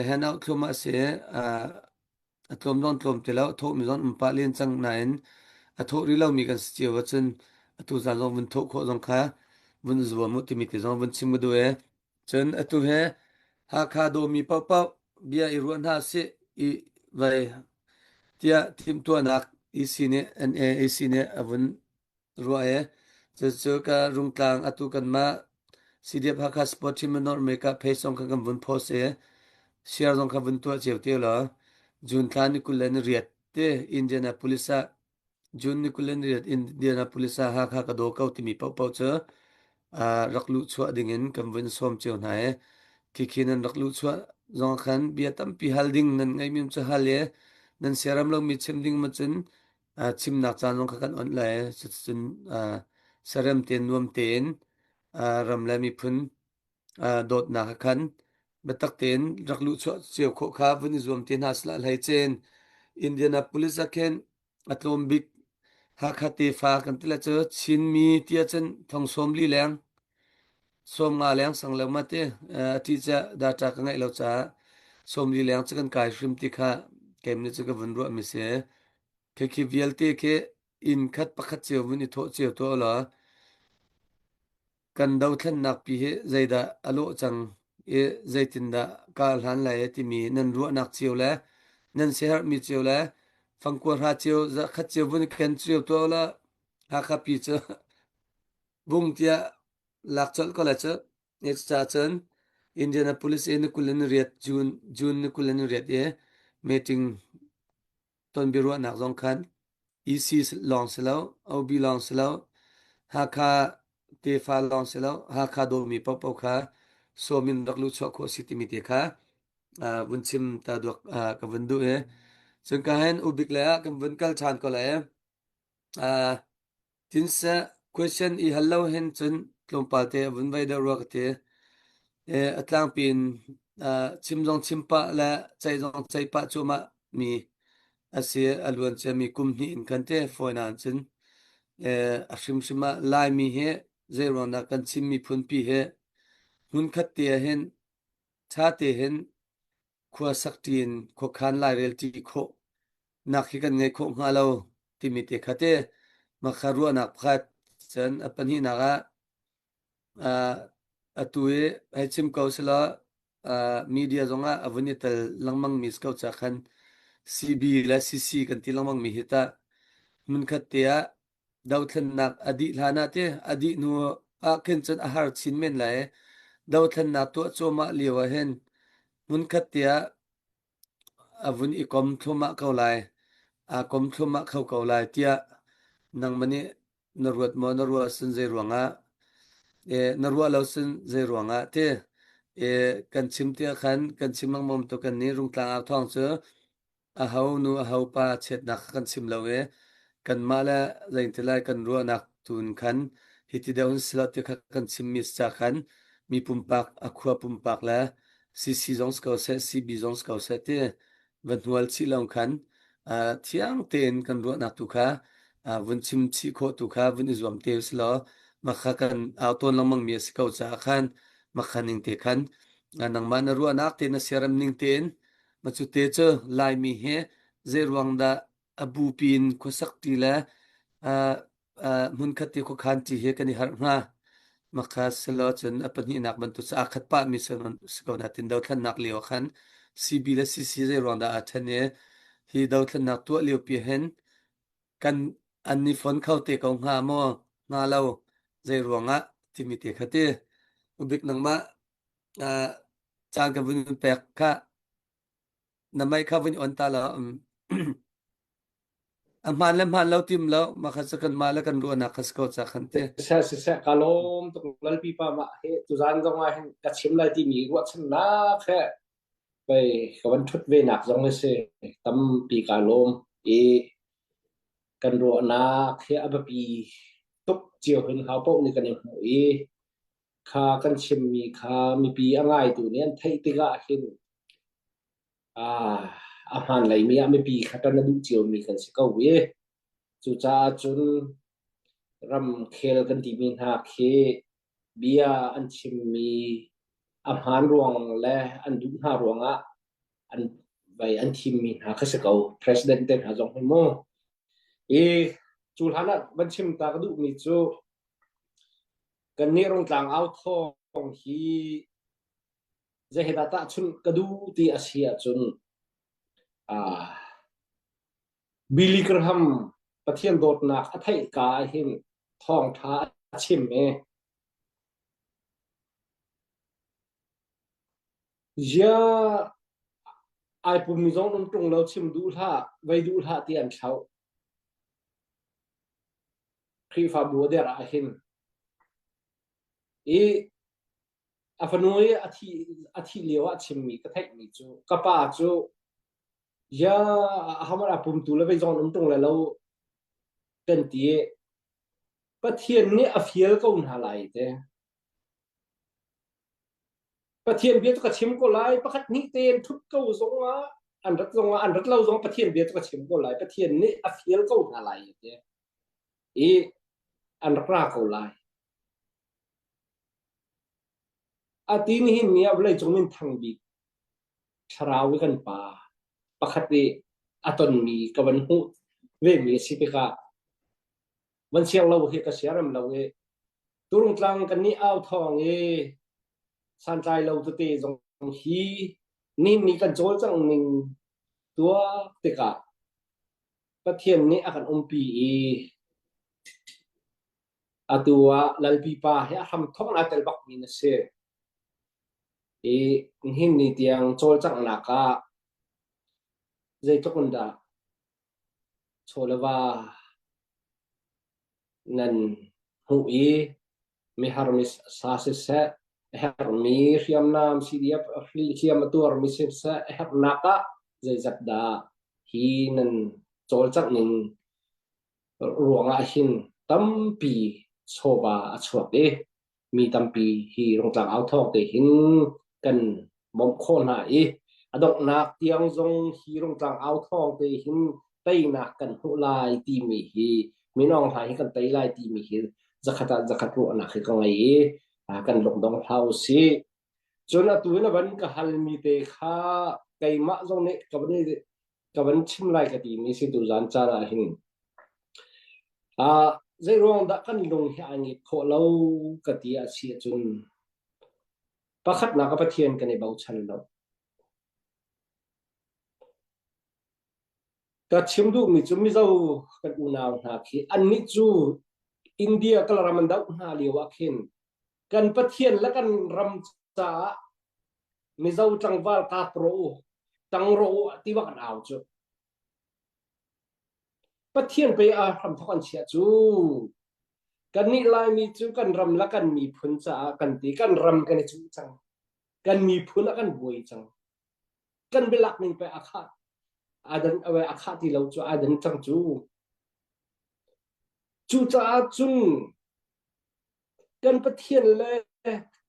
Handout thluahmah si. A tlawm zong tlawm ti lo, a thawhmi zong um pah len cang nain a thawh rih lomi kan si cio ahcun atu zan zong vun thawh khawh zong kha vun zuam u timi te zong vun chim ka duh i cun atu he Hakha dawmi paohpaoh bia i ruah hna sih i vai tiah timhtuahnak EC nih NAAC nih a vun ruah i cucu ka Rungtlang atu kanmah CDF Hakha Sport Team North America page zong kha kan vun post i share zong kha vun tuah cio te law June thla ni 28 te Indianapolis ah June ni 28 Indianapolis ah Hakha ka daw ko timi paohpaoh cu rak luh chuah dingin kan vun sawm cio hna i khikhi nan rak luh chuah zong khan bia tampi hal ding nan ngeihmi cu hal i nan siaram lomi chim ding ma cun chimnak caan zong kha kan onh lai. Cuticun sarem tein nuam tein ram le miphun dawtnak kha khan biatak tein rak luhchuah cio khawh kha vun i zuam te hna sihlah hlei cen Indianapolis ah khin a tlawm bik Hakha tefa kan ti le cu Chinmi ti ahcun thong sawm li leng sawm nga leng sang lo ma ti a ṭih ca data ka ngeih lo caah sawm li leng cu kan kai hrim ti kha keim nih cu ka vun ruah mi si. Khikhi vialte khi inn khat pakhat cio vun i thawh cio tuah law kan dothlennak pi hi zeidah a lawh cang i zeitindah ka hlan lai timi nan ruahnak cio le nan siaherhmi cio le fangkua hra cio zakhat cio vun i ken cio tuah law Hakha pi cu bung tiah lak colh ko lai cu. Cucaah cun Indianapolis i ni 28 June June ni 28 i meeting tonbiaruahnak zong khan EC lawng si lo, OB lawng si lo, Hakha tefa lawng si lo, Hakha dawmi paohpaoh kha sawm in rak luhchuah khawh si timi te kha vun chim ta duak ka vun duh i cun ka hen ubik le ah kan vun kal ṭhan ko lai. Tinseh question i hal lo hin cun tlawmpal te a vun vei deuh rua ka ti. A tlangpi in chim zong chim pah le ceih zong ceih pah cuahmah mi a si. A luan ciami kum hnih in kan te fawi nain cun a hrimhrim ah Laimi hi zei ruang dah kan Chin miphun pi hi hmunkhat te ah hin ṭha te hin khua sak ṭi in khuakhan lairel ṭi khawh nak hi kan ngeih khawh hnga lo timi te kha te mah kha ruahnak pakhat cun a pahnihnak ah. Uh, atu i hei chim ko sila uh, media zongah a vun i tel lengmang mi si ko ca khan CB le CC kan ti lengmang mi hi tah hmunkhat te ah dothlennak a dih hlan ah te a dih hnu ah khin cun a har chin men lai. Dothlennak tuah cuahmah lio ah hin hmunkhat te ah a vun i kom thluahmah ko lai. Aa kom thluahmah kho ko lai tiah nangmah nih na ruat maw na ruah sin zei ruangah e, na ruah lo sin zei ruangah ti e, kan chim tiah khan kan chim lengmang tu kan nih rungtlang au thawng cu aho nu aho pa chiatnak kha kan chim lo i kanmah le zeiti lai kan ruahnak tun khan hi ti deuh in silo ti kha kan chimmi ca khan mi pumpak a khua pumpak le CC zong si ko seh CB zong si ko seh ti va hnual chih lo khan uh, thiang tein kan ruahnak tu kha uh, vun chim chih khawh tu kha vun i zuam te si law makha kan au tawn lengmang mi a si ko caah khan makha ning te khan nangmah na ruahnak te na siaram ning tein Ma cu te cu Laimi hi zeiruang dah a bupi in khuasak ṭi le uh, uh, hmunkhat ti khuakhan ṭi hi kan i harh hnga. Makha selaw cun a pahnihnak bantuk cu aa khat pahmi si ko natin dothlennak lio ah khan CB le CC zeiruang dah aa ṭhen i hi dothlennak tuah lio pi hin kan an ni fon kho te ko hnga maw hnga lo zeiruang ah timi te kha ti. Ubik nangmah uh, caan ka vun pek kha na mei kha vun on ta la um a hmaan le hmaan lo tim lo ma kha cu kan mah le kan ruahnak kha si ko ca khan te Siseh siseh ka lawm tuk lalpi pa mah he tuzan zong ah hin ka chim lai timi ruahchannak he pei ka van thut ve nak zong hi si tampi ka lawm i kan ruahnak hi a biapi tuk cio hin hau paoh nih kan i hmuh i kha kan chimmi kha mipi a ngaitu nih an theih tikah hin ah a hmaan leimi ah mipi kha ṭan a duh ciomi kan si ko i cucaah cun ramkhel kan timi hna khi bia an chimmi a hmaan ruang le an duh hna ruangah an vai an thimmi hna kha si ko president te hna zong hi mu i cu hlan ah van chim ta ka duhmi cu Kannih Rungtlang au thawng hi zei he dah tahchunh ka duh ti a si ahcun ah Billy Graham Pathian dawtnak a theih ka ah hin thawngṭha a chim i Ziah ai pummi zong um ṭung lo chim duh hlah, vei duh hlah ti an thlauh. Khrihfabu a derh ah hin i a fanu i a thih a thih lio ah a chimmi ka theihmi cu ka pa cu ya ahamar a pumtu le vei zong an um ṭung le lo kan ti i Pathian nih a fial ko hna lai te. Pathian bia cu ka chim ko lai pakhat hnih tein ṭhut ko zongah an rat zongah an rat lo zong Pathian bia cu ka chim ko lai Pathian nih a fial ko hna lai te i an rak ra ko lai. A ti nihin ni ah vawleicung min thang bik thlarau i kan pa pakhat i a tonmi ka van hmuh vemi a si tikah van siang lo hi ka siarem lo i Turungtlang kan nih au thawng i santlai lo tete zong hi ni ni kan cawlcangh ning tuak tikah Pathian nih a kan umpi i atu ah Lalpi pa hi a hram thawk naa tel bakmi na si. I nihin ni tiang cawlcanghnak ah zeitluk in dah chaw le va nan hmuh i mihar mi sa siseh, a herhmi hriamnam CDF hliam a tuarmi siseh, a herhnak ah zeizat dah hi nan cawlcangh ning ruangah hin tampi chawva a chuak i mi tampi hi Rungtlang au thawng te hin kan bawmh khawh hna i a donghnak tiang zong hi Rungtlang au thawng te hin teinak kan hmuh lai timi hi Min Aung Hlaing hi kan tei lai timi hi zakhat ah zakhat ruahnak hi ka ngei i kan lungdong hlah u sih. Cun atu in a van ka halmi te kha keimah zong nih ka van ka van chim lai ka timi si tuzan caan ah hin. Zeiruang dah kan lung hi ai nget khawh lo ka ti a si ahcun pakhatnak ah Pathian kan i bochan lo. Ka chim duhmi cu Mizo kan unau hna khi annih cu India Kalaram an doh hna lio ah khin kan Pathian le kan ram caah Mizo tlangval kap rawh u, tang rawh u ti bak an au cu. Pathian pei a hramthawk an chiah cu. Kannih Laimi cu kan ram le kan miphun caah kan ti kan ram kan i cuh cang. Kan miphun ah kan buai cang. Kan bialak ning pei a khah adan awe a khah ti lo cu adan cang cu. Cucaah cun kan Pathian le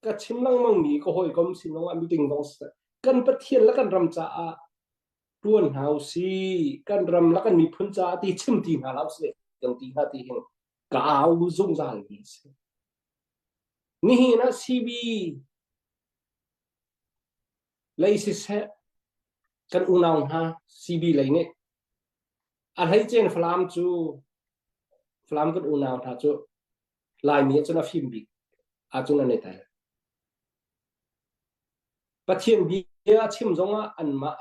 ka chim lengmang mi ka hawikom sin zongah meeting zong kan Pathian le kan ram caah ṭuan hna usih kan ram le kan miphun caah ti chim ti hna hlah usih kan ti hna ti hin ka au zungzal mi a si. Nihin ah CB lei siseh kan unau hna CB lei nih a hleicen Falam cu Falam kan unau hna cu Laimi ah cun a fim bik ahcun an i tel. Pathian bia chim zongah anmah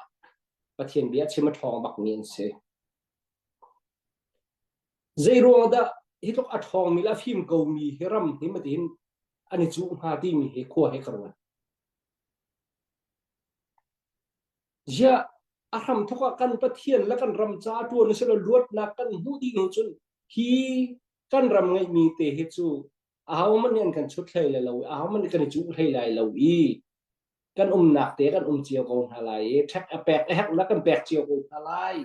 Pathian bia chim a ṭhawng bakmi an si. Zeiruang dah hi tluk a ṭhawngmi le a fim komi hi ram hi matin an i cuh hnga timi hi khua he ka ruat. Ziah a hramthawk ah kan Pathian le kan ram ca ṭuan usih law luatnak kan hmuh dih hnu cun hi kan ram ngeihmi te hi cu ahohmanh nih an kan chut hlei lai lo i ahohmanh nih kan i cuh hlei lai lo i kan umnak te kan um cio ko hna lai i ṭhek a pek a herhnak kan pek cio ko hna lai.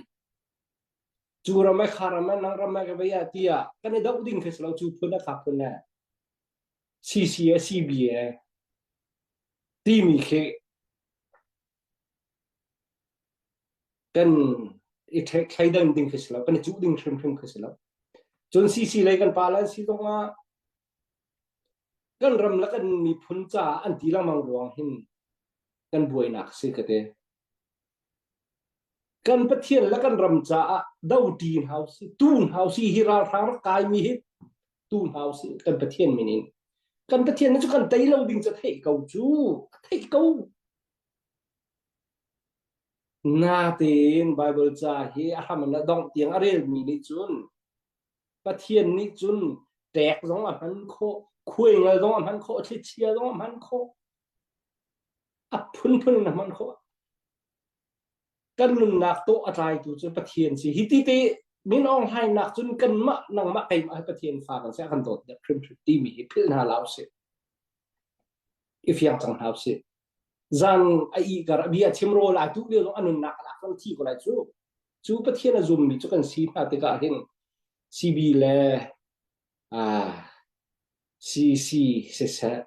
Cu ram ai kha ram ai nang ram ai ka vei ah tiah kan i doh ding khi si lo cu phun a kha phun le CC e CB e timi khi kan i thleidan ding khi si lo kan i cuh ding hrimhrim khi si lo cun CC lei kan pa lan si zongah kan ram le kan miphun caah an ti lengmang ruang hin kan buainak si ka te kan Pathian le kan ram caah do ṭi hna usih tu hna usih hi ralhrang rak kaimi hi tu hna usih kan Pathian min in kan Pathian cu kan tei lo ding cu theih ko cu theih ko Natein Baibal ca hi a hram in a dongh tiang a relmi nih cun Pathian nih cun ṭek zong a hman khawh, khuaingal zong a hman khawh, thlichia zong a hman khawh, a phunphun in a hman khawh. Kan nunnak tawh a tlaitu cu Pathian si. Hi ti te min Aung Hlaing nak cun kanmah nangmah keimah hi Pathian fa kan si a kan dawt deuh hrimhrim timi hi philh hna hlah usih. I fiang cang hna usih. Zan a ih kar a bia chim rawl ai tuh lio zong a nunnak a lak lo thi ko lai cu. Cu Pathian a zummi cu kan si hna tikah hin CB le ah CC siseh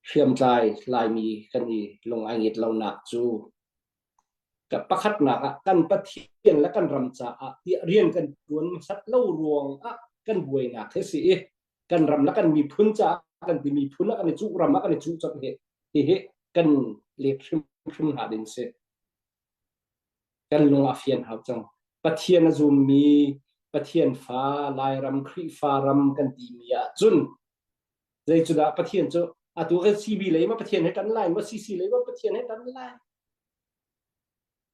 hriamtlai Laimi kan i lung ai nget lonak cu ka pakhatnak ah kan Pathian le kan ram caah tiah rian kan tuan hmasat lo ruang ah kan buainak hi si i kan ram le kan miphun caah kan ti miphun ah kan i cuh ram ah kan i cuh cot hi hihi kan let hrimhrim hna ding si kan lung a fian hau cang Pathian a zummi Pathian fa Lairam Khrihfa ram kan timi ah cun zei cu dah Pathian cu atu kan CB lei ma Pathian he kan lai ma CC lei ma Pathian he kan lai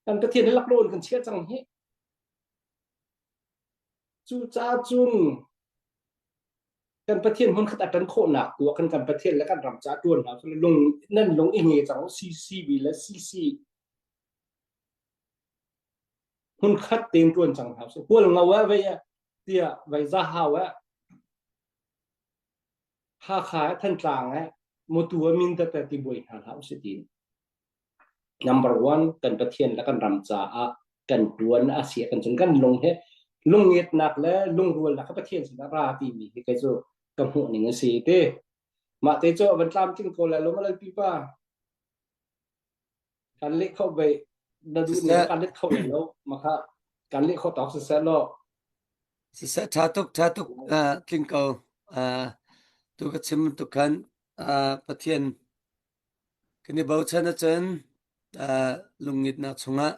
kan Pathian he laklawn kan chia cang hi Cucaah cun kan Pathian hmunkhat a ṭan khawhnak tu ah khan kan Pathian le kan ram caah ṭuan hna usih lung nan lung i nge cang u CCB le CC hmunkhat tein ṭuan cang hna usih Hualngo ah vei ah tiah vei Zahau ah Hakha ah Thantlang ah Matu ah Mindat ah ti buai hna hlah usih tiin Number one, kan Pathian le kan ram caah kan tuan a si kan cun kan lung he lungngetnak le lungrualnak kha Pathian sinah ra timi hi kei cu ka hmuh ning a si te. Mah te cu van tlamtling ko lai lo ma lalpi pa. Kan leh kho ve na duh ning kan let kho lo ma kha kan leh kho tawk siseh law. Siseh tha tuk tha tuk uh, tling ko uh, tu ka chim tuk khan uh, Pathian Kan i bochan ahcun lungngitnak chungah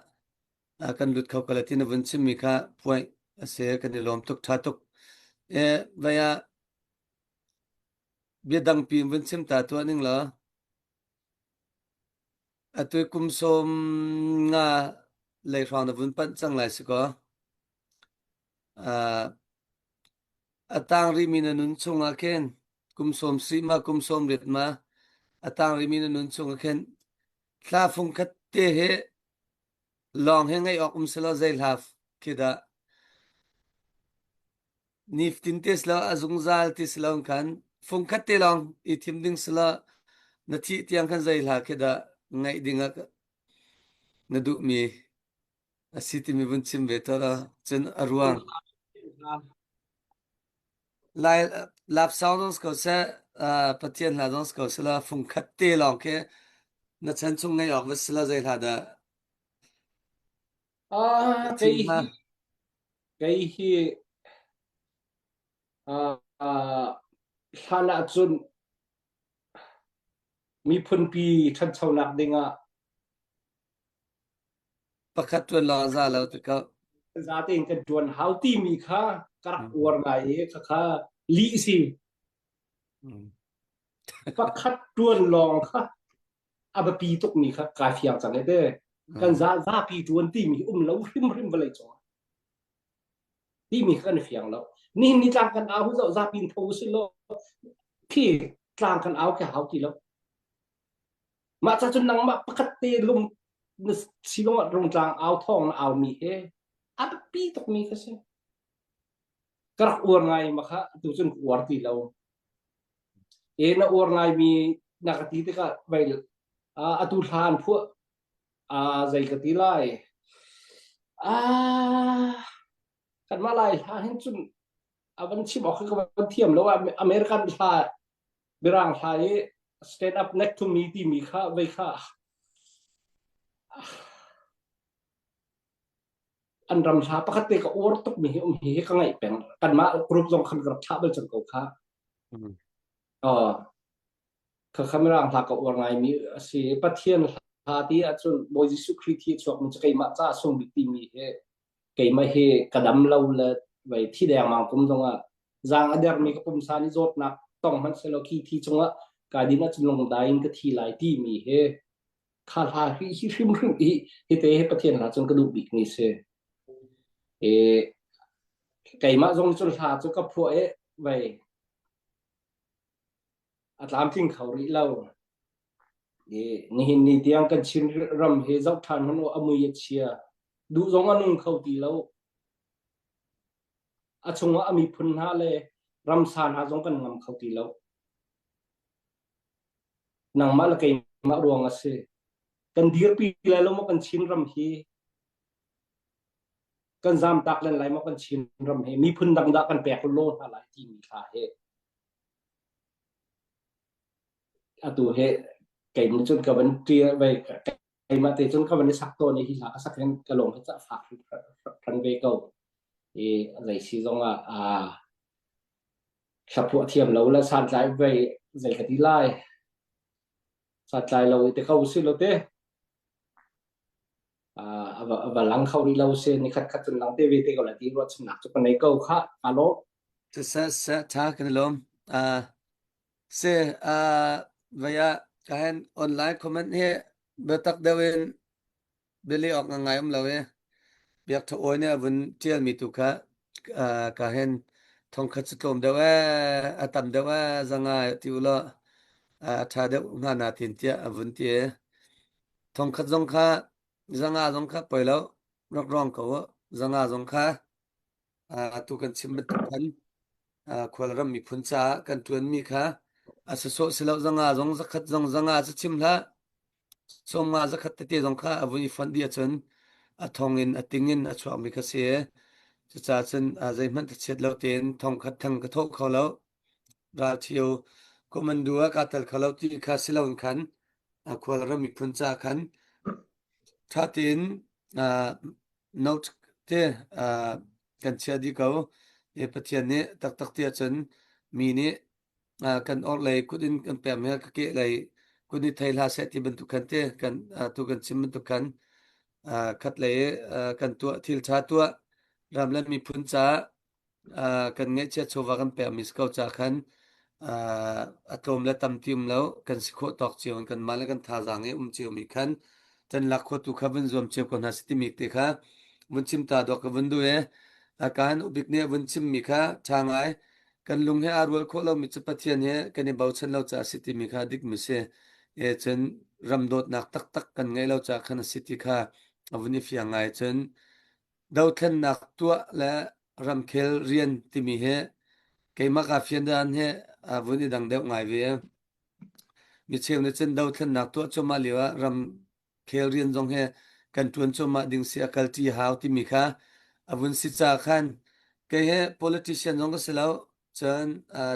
kan lut kho ko lai ti na vun chimmi kha point a si. Kan i lawm tuk, ṭha tuk. E vaya bia dang pi vun chim ta tuah ning law atu kum som nga lei hrawng na vun panh cang lai si ko. Uh, a tang rihmi na nun chungah khin kum sawm sarih ma kum sawm riat ma a tang rihmi na nun chungah khin thla fung khat te he lawng he ngaih awk um selaw zei hla khi dah niftin te selaw a zungzal ti selaw khan fung khat te lawng i thim ding selaw na thih tiang khan zei hla khi dah ngaih ding ah na duhmi a si timi vun chim ve tuah law cun a ruang lai lapsang zong si ko seh Pathian hla zong si ko seh la fung khat te lawng khi na chan chung ngaih awk va si la zei hla dah Ah, na thim kei hnga hi kei hi ah hlan ahcun miphunpi ṭhanchonak dingah Pakhat ṭuan lawng a za lo ti ko. Za tein kan ṭuan hau timi kha ka rak uar ngai i khakha lih si. Pakhat ṭuan lawng kha a biapi tukmi kha kai fiang cang e te. Kan za zapi ṭuan timi um lo hrimhrim vawlei cungah. Timi kha kan i fiang lo. Nihin ni tlang kan au zoh zapi in tho usih law khi tlang kan au khi hau ti lo. Mah ca cun nangmah pakhat te lung na silong ah rungtlang au thawng na aumi he a biapi tukmi ka si. Ka rak uar ngai ma kha tu cun ka uar ti lo. E na uar ngaimi na ka ti tikah vai atu hla an phuah zei ka ti lai. Ah kanmah lai hla hin cun a van chim awk ka van thiam lo. American hla Mirang hla i stand up next to me timi kha vei kha an ram hla pakhat te ka uar tuk mi hi um hi ka ngaih peng kanmah group zong khan ka rak thlah bal cang ko kha. Oh kha kha mirang hla ka uar ngai mi a si. Pathian hla ti ahcun Bawi Jesuh Khrih thi chuak mi cu keimah ca sung bik timi hi keimah hi ka dam lo le vei thi dengmang kum zongah zaang a dermi ka pumsa nih zawtnak tong hmanh selaw khi thi cungah kai din ahcun lungdai in ka thi lai timi hi kha hla hi hi hrimhrim hi hi te hi Pathian hla cun ka duh bik mi si. E keimah zong cun hla cu ka phuah i vei a tlamtling kho rih lo. I nihin ni tiang kan Chin ram hi zoh ṭhan hmanh u a mui a chia. Duh zong a nung kho ti lo. A chungah a miphun hna le ramsa hna zong kan ngam kho ti lo. Nangmah le keimah ruang a si. Kan dirpi lai lo maw kan Chin ram hi? Kan zamtak len lai maw kan Chin ram hi? Miphun dang dah kan pek law hna lai timi thla hi. Atu he kei nih cun ka van ṭial vai keimah te cun ka van i sak tawn i hi hla ka sak hin ka lung hi ca fak hran ve ko. I zei si zong ah aa hlaphuah thiam lo le santlai vei zei ka ti lai. Santlai lo i te ko si lo te. A va lang kho rih lo si ni khat khat cun lang te ve te ko la ti ruahchannak cu ka nei ko kha alo. Siseh seh tha kan i lawm. Uh, si uh, vei ah ka hen online comment hi biatak deuh in biali awk ngai um lo i biak tha awi nih a vun tial mi tu kha uh, ka hen thongkhat cu tlawm deuh ee a tam deuh ee zanga ti u law a tha deuh hnga na tin tiah a vun ti i thongkhat zong kha zanga zong kha poi lo rak rong ko u zanga zong kha atu kan chim bantuk khan khualram miphun caah kan ṭuanmi kha a sawsawh si lo zanga zong zakhat zong zanga cu chim hlah sawmnga zakhat tete zong kha a vun i fonh dih ahcun a thong in a ting in a chuakmi kha si. Cucaah cun zeihmanh thachiat lo tein thong khat thang ka thawh kho lo ralṭhio commando ah kaa tel kho lo ti kha si loin khan khualram miphun caah khan ṭha tein note te kan chiah dih ko. I Pathian nih taktak ti ahcun mi nih kan orhlei kut in kan pek mi ka kehlei kut nih thei hlah seh ti bantuk khan te kan tu kan chim bantuk khan khat lei kan tuah thil ṭha tuah ram le miphun caah. Kan ngeihchiah chawva kan pekmi si ko caah khan a tlawm le tam ti um lo kan si khawh tawk cio in kanmah le kan thazaang i um ciomi khan kan lak khawhtu kha vun zuam cio ko hna si timi te kha vun chim ta dawk ka vun duh i kaan ubik nih a vun chimmi kha ṭha ngai kan lung he aa rual khawh lomi cu Pathian he kan i bochan lo caah a si timi kha dikmi si. E cun ram dawtnak taktak kan ngeih lo caah khan a si ti kha a vun i fiang ngai cun Dothlennak tuah le ramkhel rian timi hi keimah kaa fian dan hi aa vun i dang deuh ngai ve. Micheu nih cun dothlennak tuah cuahmah lio ah ramkhel rian zong hi kan ṭuan cuahmah ding si a kalṭi hau timi kha a vun si caah khan kei hi politician zong ka si lo, cun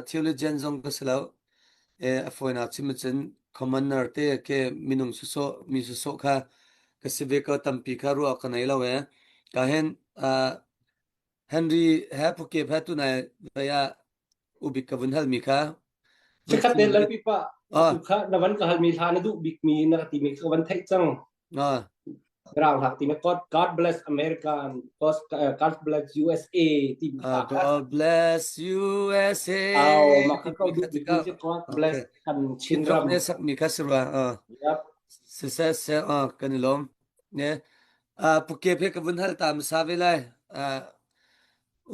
theologian zong ka si lo. A fawinak chim ahcun commoner te ke minung sawsawh mi sawsawh kha ka si ve ko tampi kha ruah ka nei lo e. Ka hin Henry he Phuke he tunai vei ah ubik ka vun halmi kha vun Chikkhat chim te lalpi pa ah atu kha na van ka halmi hla na duh bikmi na ka timi ka van theih cang. ah Mirang hla ti God, God bless America and God, God bless USA ti mi hla kha. God bless USA Au mah kha timi ko kha duh bikmi tikah si God bless okay kan Chin rock Chinram. ne sakmi kha si rua ah Yep. siseh seh ah kan i lawm ne Phuke phe ka vun hal ta hmasa ve lai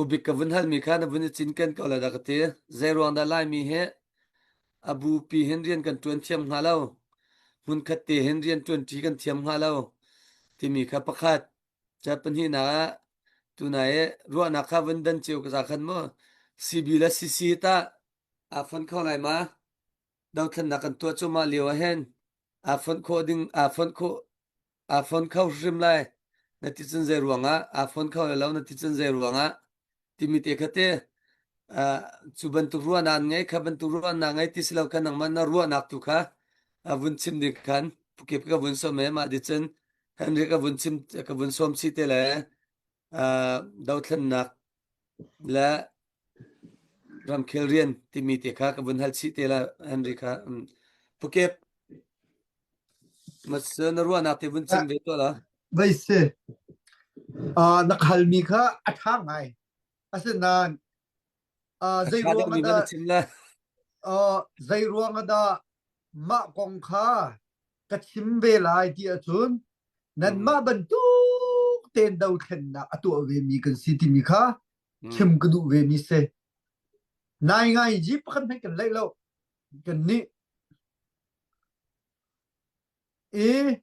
ubik ka vun halmi kha na vun i cinken ko lai dah ka ti zei ruang dah Laimi hi a bupi hin rian kan ṭuan thiam hnga lo hmunkhat te hin rian ṭuanṭi kan thiam hnga lo timi kha pakhat ca pahnihnak ah tunai i ruahnak kha vun dan cio ka za khan mu CB le CC tah aa fon kho lai ma dothlennak kan tuah cuahmah lio ah hin aa fonh khawh ding aa fonh khawh aa fon kho hrim lai na ti cun zei ruangah aa fon kho lai lo na ti cun zei ruangah timi te kha te cu bantuk ruahnak an ngei kha bantuk ruahnak ngei ti si lo kha nangmah na ruahnak tu kha a vun chim ding khan pukip ka vun som e mah di cun Henry ka vun chim ka vun som chi te le dothlennak le ramkhel rian timi te kha ka vun hal chih te la Henry kha pukip Mas na ruahnak te vun chim ve tuah la. Vai si. Uh, na halmi kha a ṭha ngai. Asinain uh, zei ruang ah dah chim la. Uh, zei ruang ah dah mah kong kha ka chim ve lai ti ahcun nanmah bantuk tein dothlennak a tuah ve mi kan si timi kha chim ka duh ve mi si. Nai ngai ji pakhat hmanh kan laih lo. Kan nih I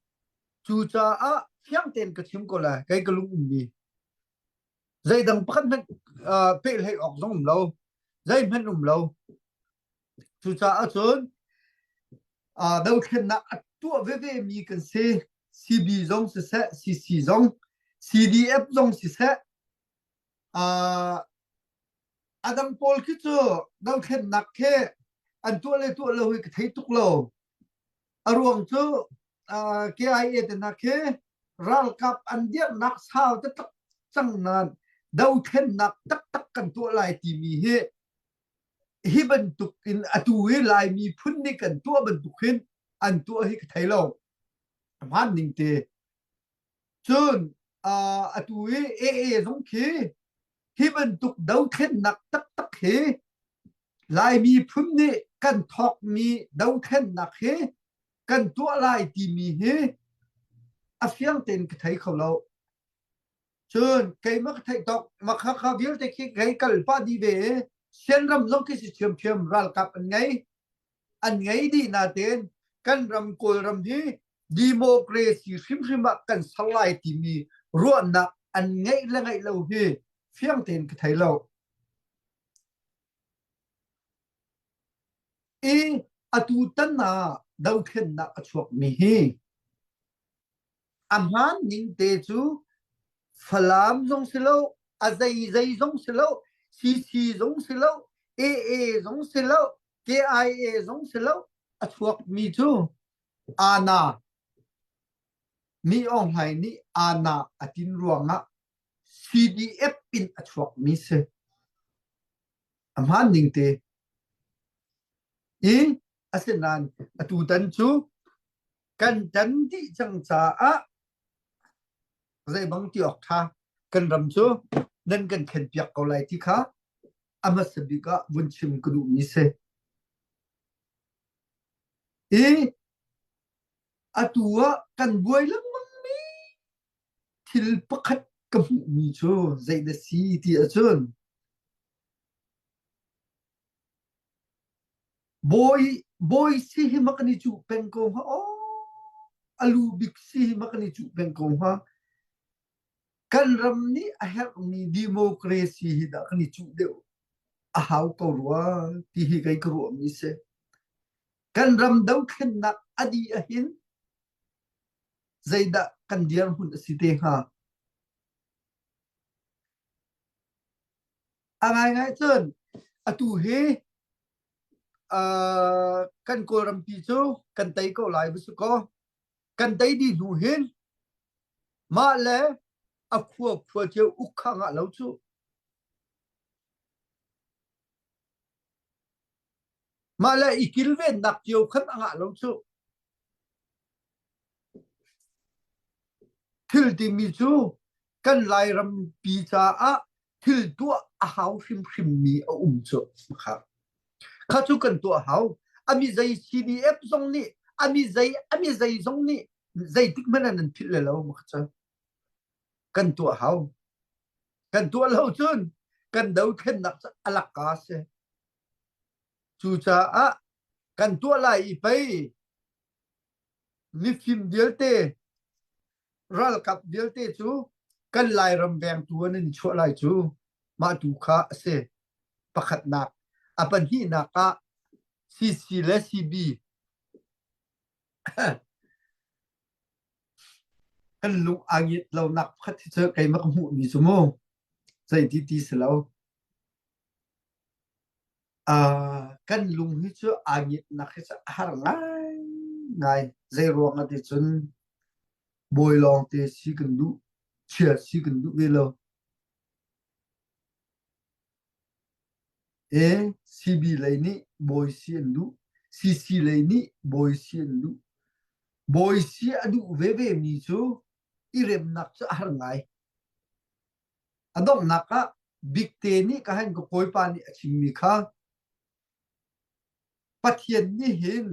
cucaah fiang tein ka chim ko lai kei ka lung ummi zeidang pakhat hmanh uh, peh hlei awk zong um lo zeihmanh um lo cucaah cun uh, dothlennak a tuah veve mi kan si CB zong siseh CC zong CDF zong siseh uh, a dang pawl khi cu dothlennak khi an tuah le tuah lo hi ka thei tuk lo A ruang cu uh, KIA te hna khi ralkap an dirhnak sau taktak cang nain dothlennak taktak kan tuah lai timi hi hi bantuk in atu hi Laimi phun nih kan tuah bantuk hin an tuah hi ka thei lo. Hmaan ning te. Cun uh, atu hi AA zong khi hi bantuk dothlennak taktak hi Laimi phun nih kan thawkmi dothlennak hi kan tuah lai timi hi a fiang tein ka thei kho lo. Cun keimah ka theih tawk makhakha vialte khi kei kal pah dih ve i Sianram zong khi si ṭhiamṭhiam ralkap an ngei. An ngei dih natein kan ram Kawlram hi democracy hrimhrim ah kan ser lai timi ruahnak an ngeih le ngeih lo hi fiang tein ka thei lo. I atutan ah dothlennak a chuakmi hi a hmaan ning te cu Falam zong si lo, a zeizei zong si lo, CC zong si lo, AA zong si lo, KIA zong si lo, a chuakmi cu Ana Mi Aung Hlaing nih Ana a tin ruangah CDF in a chuakmi si. A hmaan ning te. I asinain atutan cu kan tan dih cang caah zeibang ti awk ṭha kan ram cu nan kan thlenpiak ko lai ti kha. a hmasa bik ah vun chim ka duhmi si. I atu ah kan buai lengmangmi thil pakhat ka hmuhmi cu zei dah si ti ahcun bawi bawi si hi ma kan i cuh peng ko hnga aw a lu bik si hi ma kan i cuh peng ko hnga kan ram nih a herhmi democracy hi dah kan i cuh deuh a hau ko rua ti hi kei ka ruahmi si. Kan ram dothlennak a dih ahhin zeidah kan dirhmun a si te hnga? A ngaingai cun atu hi uh, kan Kawlrampi cu kan tei ko lai va si kaw kan tei dih hnu hin mah le a khua khua cio uk kha ngah lo cu. Mah le i kilvennak cio khan a ngah lo cu. Thil timi cu kan Lairampi caah thil tuah a hau hrimhrimmi a um cu. Kha kha cu kan tuah hau. A mi zei CDF zong nih a mi zei a mi zei zong nih zeitik hmanh ah nan philh le lo ma kha Kan tuah hau. Kan tuah lo cun kan dothlennak cu a lakka si. Cucaah kan tuah lai i pei mifim vialte ralkap vialte cu kan Lairam vengtu an in chuah lai cu mah tu kha a si. Pakhatnak. A pahnihnak ah CC le CB kan lung aa ngiat lonak pakhat hi cu keimah ka hmuhmi cu mu zeiti ti si lo. Uh, kan lung hi cu aa ngiatnak hi cu a har ngaingai. Zei ruang ah ti cun bawi lawngte si kan duh, chia si kan duh ve lo. E CB lei nih bawi si an duh, CC lei nih bawi si an duh. Bawi si a duh veve mi cu i remnak cu a har ngai. A donghnak ah Bikte nih ka hen ka kawipa nih a chimmi kha Pathian nih hin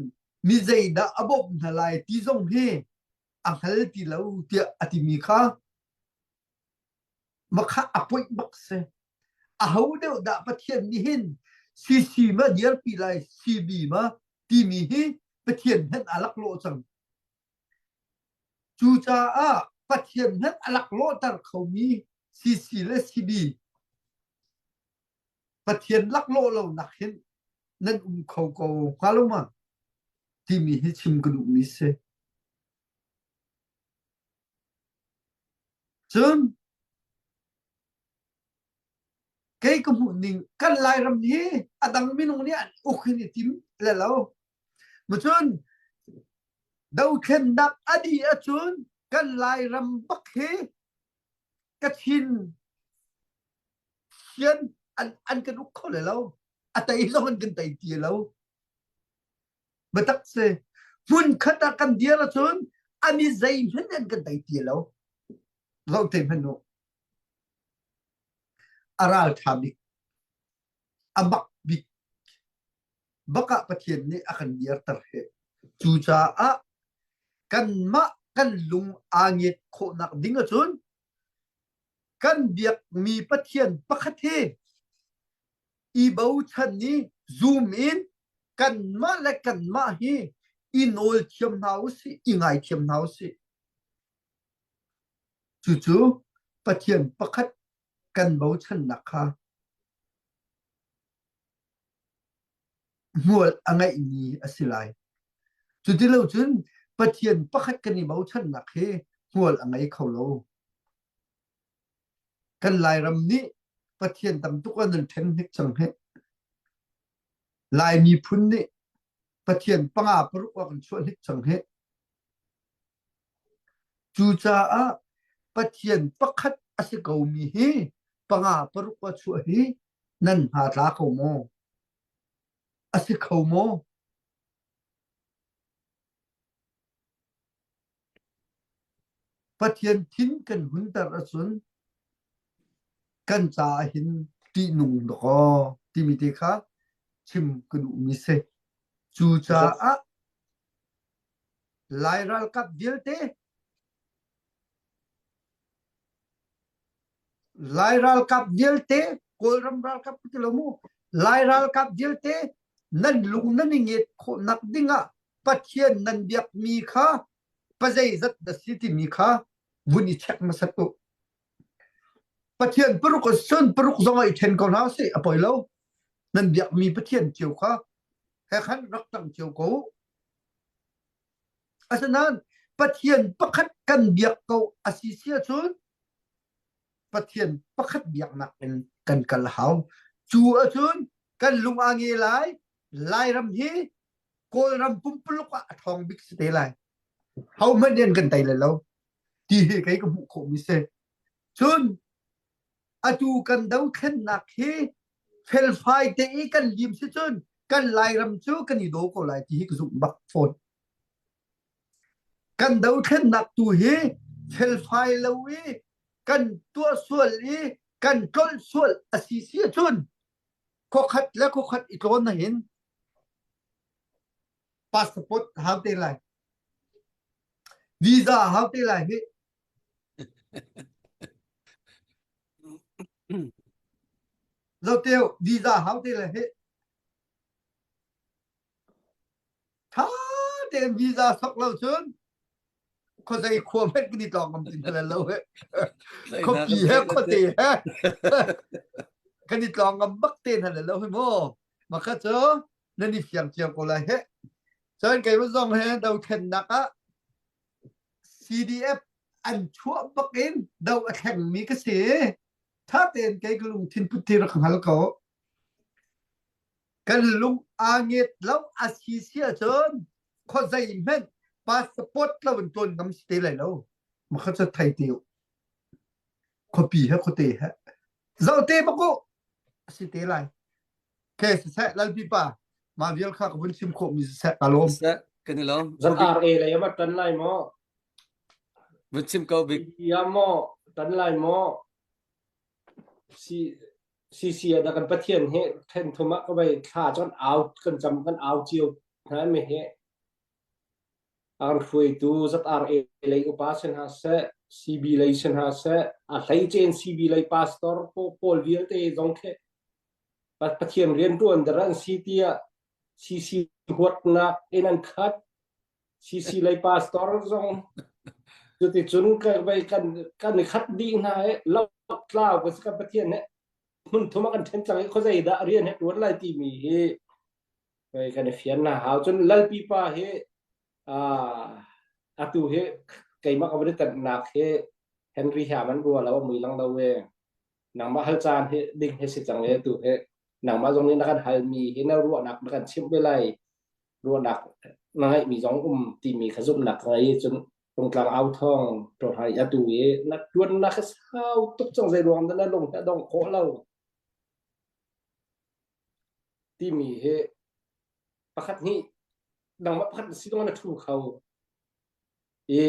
mi zeidah a bawmh hna lai ti zong hi a hngal ti lo tiah a timi kha makha a poih bak si. Aho deuh dah Pathian nih hin CC ma dirpi lai CB ma timi hi Pathian hmanh a laklawh cang. Cucaah Pathian hmanh a laklawhter khomi CC le CB Pathian laklawh lonak hin nan um kho ko hnga lo ma timi hi chim ka duhmi si. Cun kei ka hmuh ning kan Lairam hi a dang minung nih an uk hin i tim le lo. Cun dothlennak a dih ahcun kan Lairam bak hi Kachin sian an, an kan uk kho le lo. A tei zong an kan tei ti lo. Biatak si. Hmun khat ah kan dir ahcun an i zeihmanh an kan tei ti lo. Zoh te hmanh u. A ral ṭha bik, a mak bik, bak ah Pathian nih a kan dirter he. Cucaah kanmah kan lung aa ngiat khawhnak ding ahcun kan biakmi Pathian pakhat hi i bochan i zoom in kanmah le kanmah hi i nawl thiam hna usih, i ngaithiam hna usih. Cucu Pathian pakhat kan bochannak kha hmual a ngeihmi a si lai. Cutilocun Pathian pakhat kan i bochannak hi hmual a ngei kho lo. Kan Lairam nih Pathian tam tuk an nan ṭhen hnik cang hih. Lai miphun nih Pathian panga paruk ah kan chuah hnik cang hih. Cucaah Pathian pakhat a si komi hi panga paruk ah chuah hi nan hna tla ko maw? A si kho maw? Pathian thin kan hunter ahcun kan caah hin ṭihnung dawkaw. timi te kha chim ka duhmi si. Cucaah Lai ralkap vialte Lai ralkap vialte Kawlram ralkap ka ti lo mu Lai ralkap vialte nan lung nan i nget khawhnak dingah Pathian nan biakmi kha pazeizat na si timi kha vun i check hmasat u. Pathian paruk cun paruk zong ah i ṭhen ko hna sih a poi lo. Nan biakmi Pathian cio kha he khan rak ṭang cio ko u. Asinain Pathian pakhat kan biak ko a si si ahcun Pathian pakhat biaknak in kan kal hau. Cu ahcun kan lung aa nge lai. Lairam hi Kawlram pumpuluk ah a ṭhawng bik si te lai. Hohmanh nih an kan tei lai lo. Ti hi kei ka hmuh khawhmi si. Cun atu kan dothlennak hi felfai te i kan lim si cun kan Lairam cu kan i daw ko lai ti hi ka zumh bak fawn. Kan dothlennak tu hi felfai lo i kan tuah sual i kan tlolh sual a si si ahcun khuakhat le khuakhat i tlawn na hin passport hau te lai visa hau te lai hi Zoteu visa hau te lai hi Tha tein visa sok lo cun khuazei khua hmanh kan i tlawng ngam ti hna lo he. Khuapi he khuate he kan i tlawng ngam bak te hna lo he mu. Makha cu nan i fiang cio ko lai he. Cun keimah zong he dothlennak ah CDF an chuah bak in do a thlengmi ka si. Tha tein kei ka lungthin put ti rak hngal ko. Kan lung aa nget lo a si si ahcun khuazei hmanh passport lo in tuan ngam si te lai lo. Makha cu thei te u. Khuapi he khuate he. Zoh te bak u. A si te lai. Ke siseh lalpi pa mah vial kha ka vun chim khawh mi siseh ka lawm. Siseh kan i lawm. Zan RA lei ama tan lai maw? Vun chim ko bik. Ya maw tan lai maw? Si CC ah dah kan Pathian hi then thum ah ka vei thla cu kan au kan cam kan au cio hna mi hi an hruaitu ZRA lei upa si hna seh CB lei si hna seh a hleice in CB lei pastor pawl vialte zong khi Pathian rianṭuan dar an si tiah CC huatnak in an khat CC lei pastor zong cuticun kan kan i khat dih hna i lotlau kan si kan Pathian he hmun thum ah kan ṭhen cang i khuazei dah rian he ṭuan lai timi hi kan i fian na hau cun lalpi pa hi atu hi keimah ka van i tanhnak hi Henry he man rua lo mui lang lo e nangmah hal caan hi ding he si cang e tu hi nangmah zong nih na kan halmi hi na ruahnak na kan chimh ve lai ruahnak na ngeihmi zong um timi kha zumhnak ka ngei cun tungtlang au thawng ṭawhai atu i na ṭuannak kha sau tuk cang zei ruang dah na lung hi a dong khawh lo timi hi pakhat nih nangmah pakhat si zong na ṭhu kho i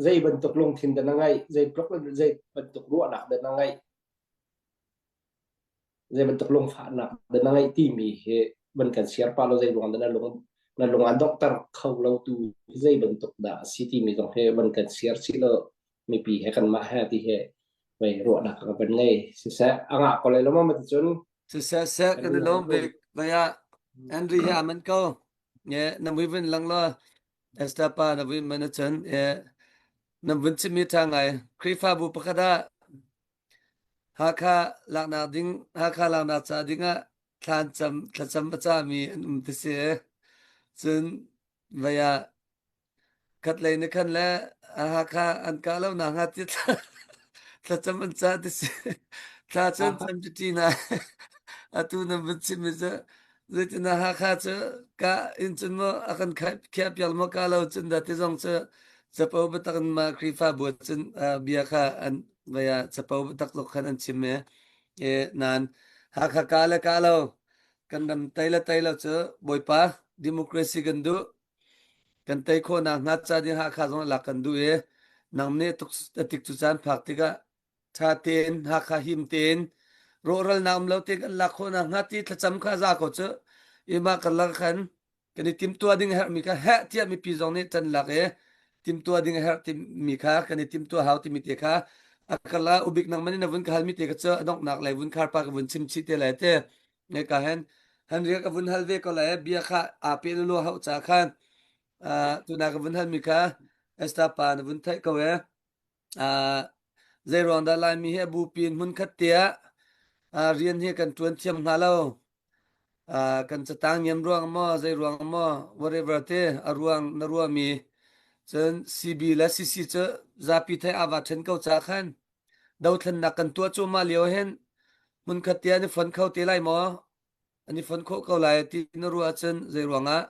zei bantuk lungthin dah na ngeih zei zei bantuk ruahnak dah na ngeih Zei bantuk lungfahnak dah na ngeih timi hi van kan share pah law zei ruang dah na lung na lung a donghter kho lo tu zei bantuk dah a si timi zong hi van kan share chih law mipi he kanmah he ti he vei ruahnak ka van ngei siseh a ngah ko lai lo ma cun Siseh seh kan i lawm bik vai ah Henry he aman ko nge na mui vun lang law Esther pa na vui man cun e na vun chimmi tha ngai Khrihfabu pakhat ah Hakha laknak ding Hakha laknak ca dingah thlancam thlacam a cami an um ti si. Cun vei ah khatlei na khan le Hakha an kah lo nak hnga ti thla thlacam an cah ti si. Thla cu an cam ṭi hna. Atu nan vun chimmi cu zeitin dah Hakha cu kah in cun maw a kan khiah piak maw kah lo cun dah ti zong cu capo biatak in mah Khrihfabu cun bia kha an vei ah capo biatak tluk khan an chim i e nain Hakha ka le ka lo kan ram tei le tei lo cu Bawipa democracy kan duh kan tei khawhnak hnga ca ding Hakha zong lak kan duh i nang nih tuk tik cu caan phak tikah ṭha tein Hakha him tein Rawhralnak um lo te kan lak khawh nakhnga ti thlacam kha za ko cu. Ima kan lak khan kan i timtuah ding a herhmi kha heh tiah mipi zong nih ṭan lak i timtuah ding a herh timi kha kan i timtuah hau timi te kha a kala ubik nang man in a vun ka halmi te kha cu a donghnak lei vun khar pa ka vun chim chih te lai te ne ka hen han riak a vun hal ve ko lai bia kha aa pe lu hau cha khan tuna ka vun halmi kha Esther pa na vun theih ko e Zeiruang dah Laimi hi a bupi in hmunkhat te ah rian hi kan ṭuan thiam hnga lo? Kan catang niam ruang maw, zeiruang maw, whatever te a ruang na ruahmi. Cun CB le CC cu zapi thei aa va ṭhen ko caah khan dothlennak kan tuah cuahmah lio hin hmunkhat te an i fon kho te lai maw? An i fon khawh ko lai ti na ruah ahcun zeiruang ah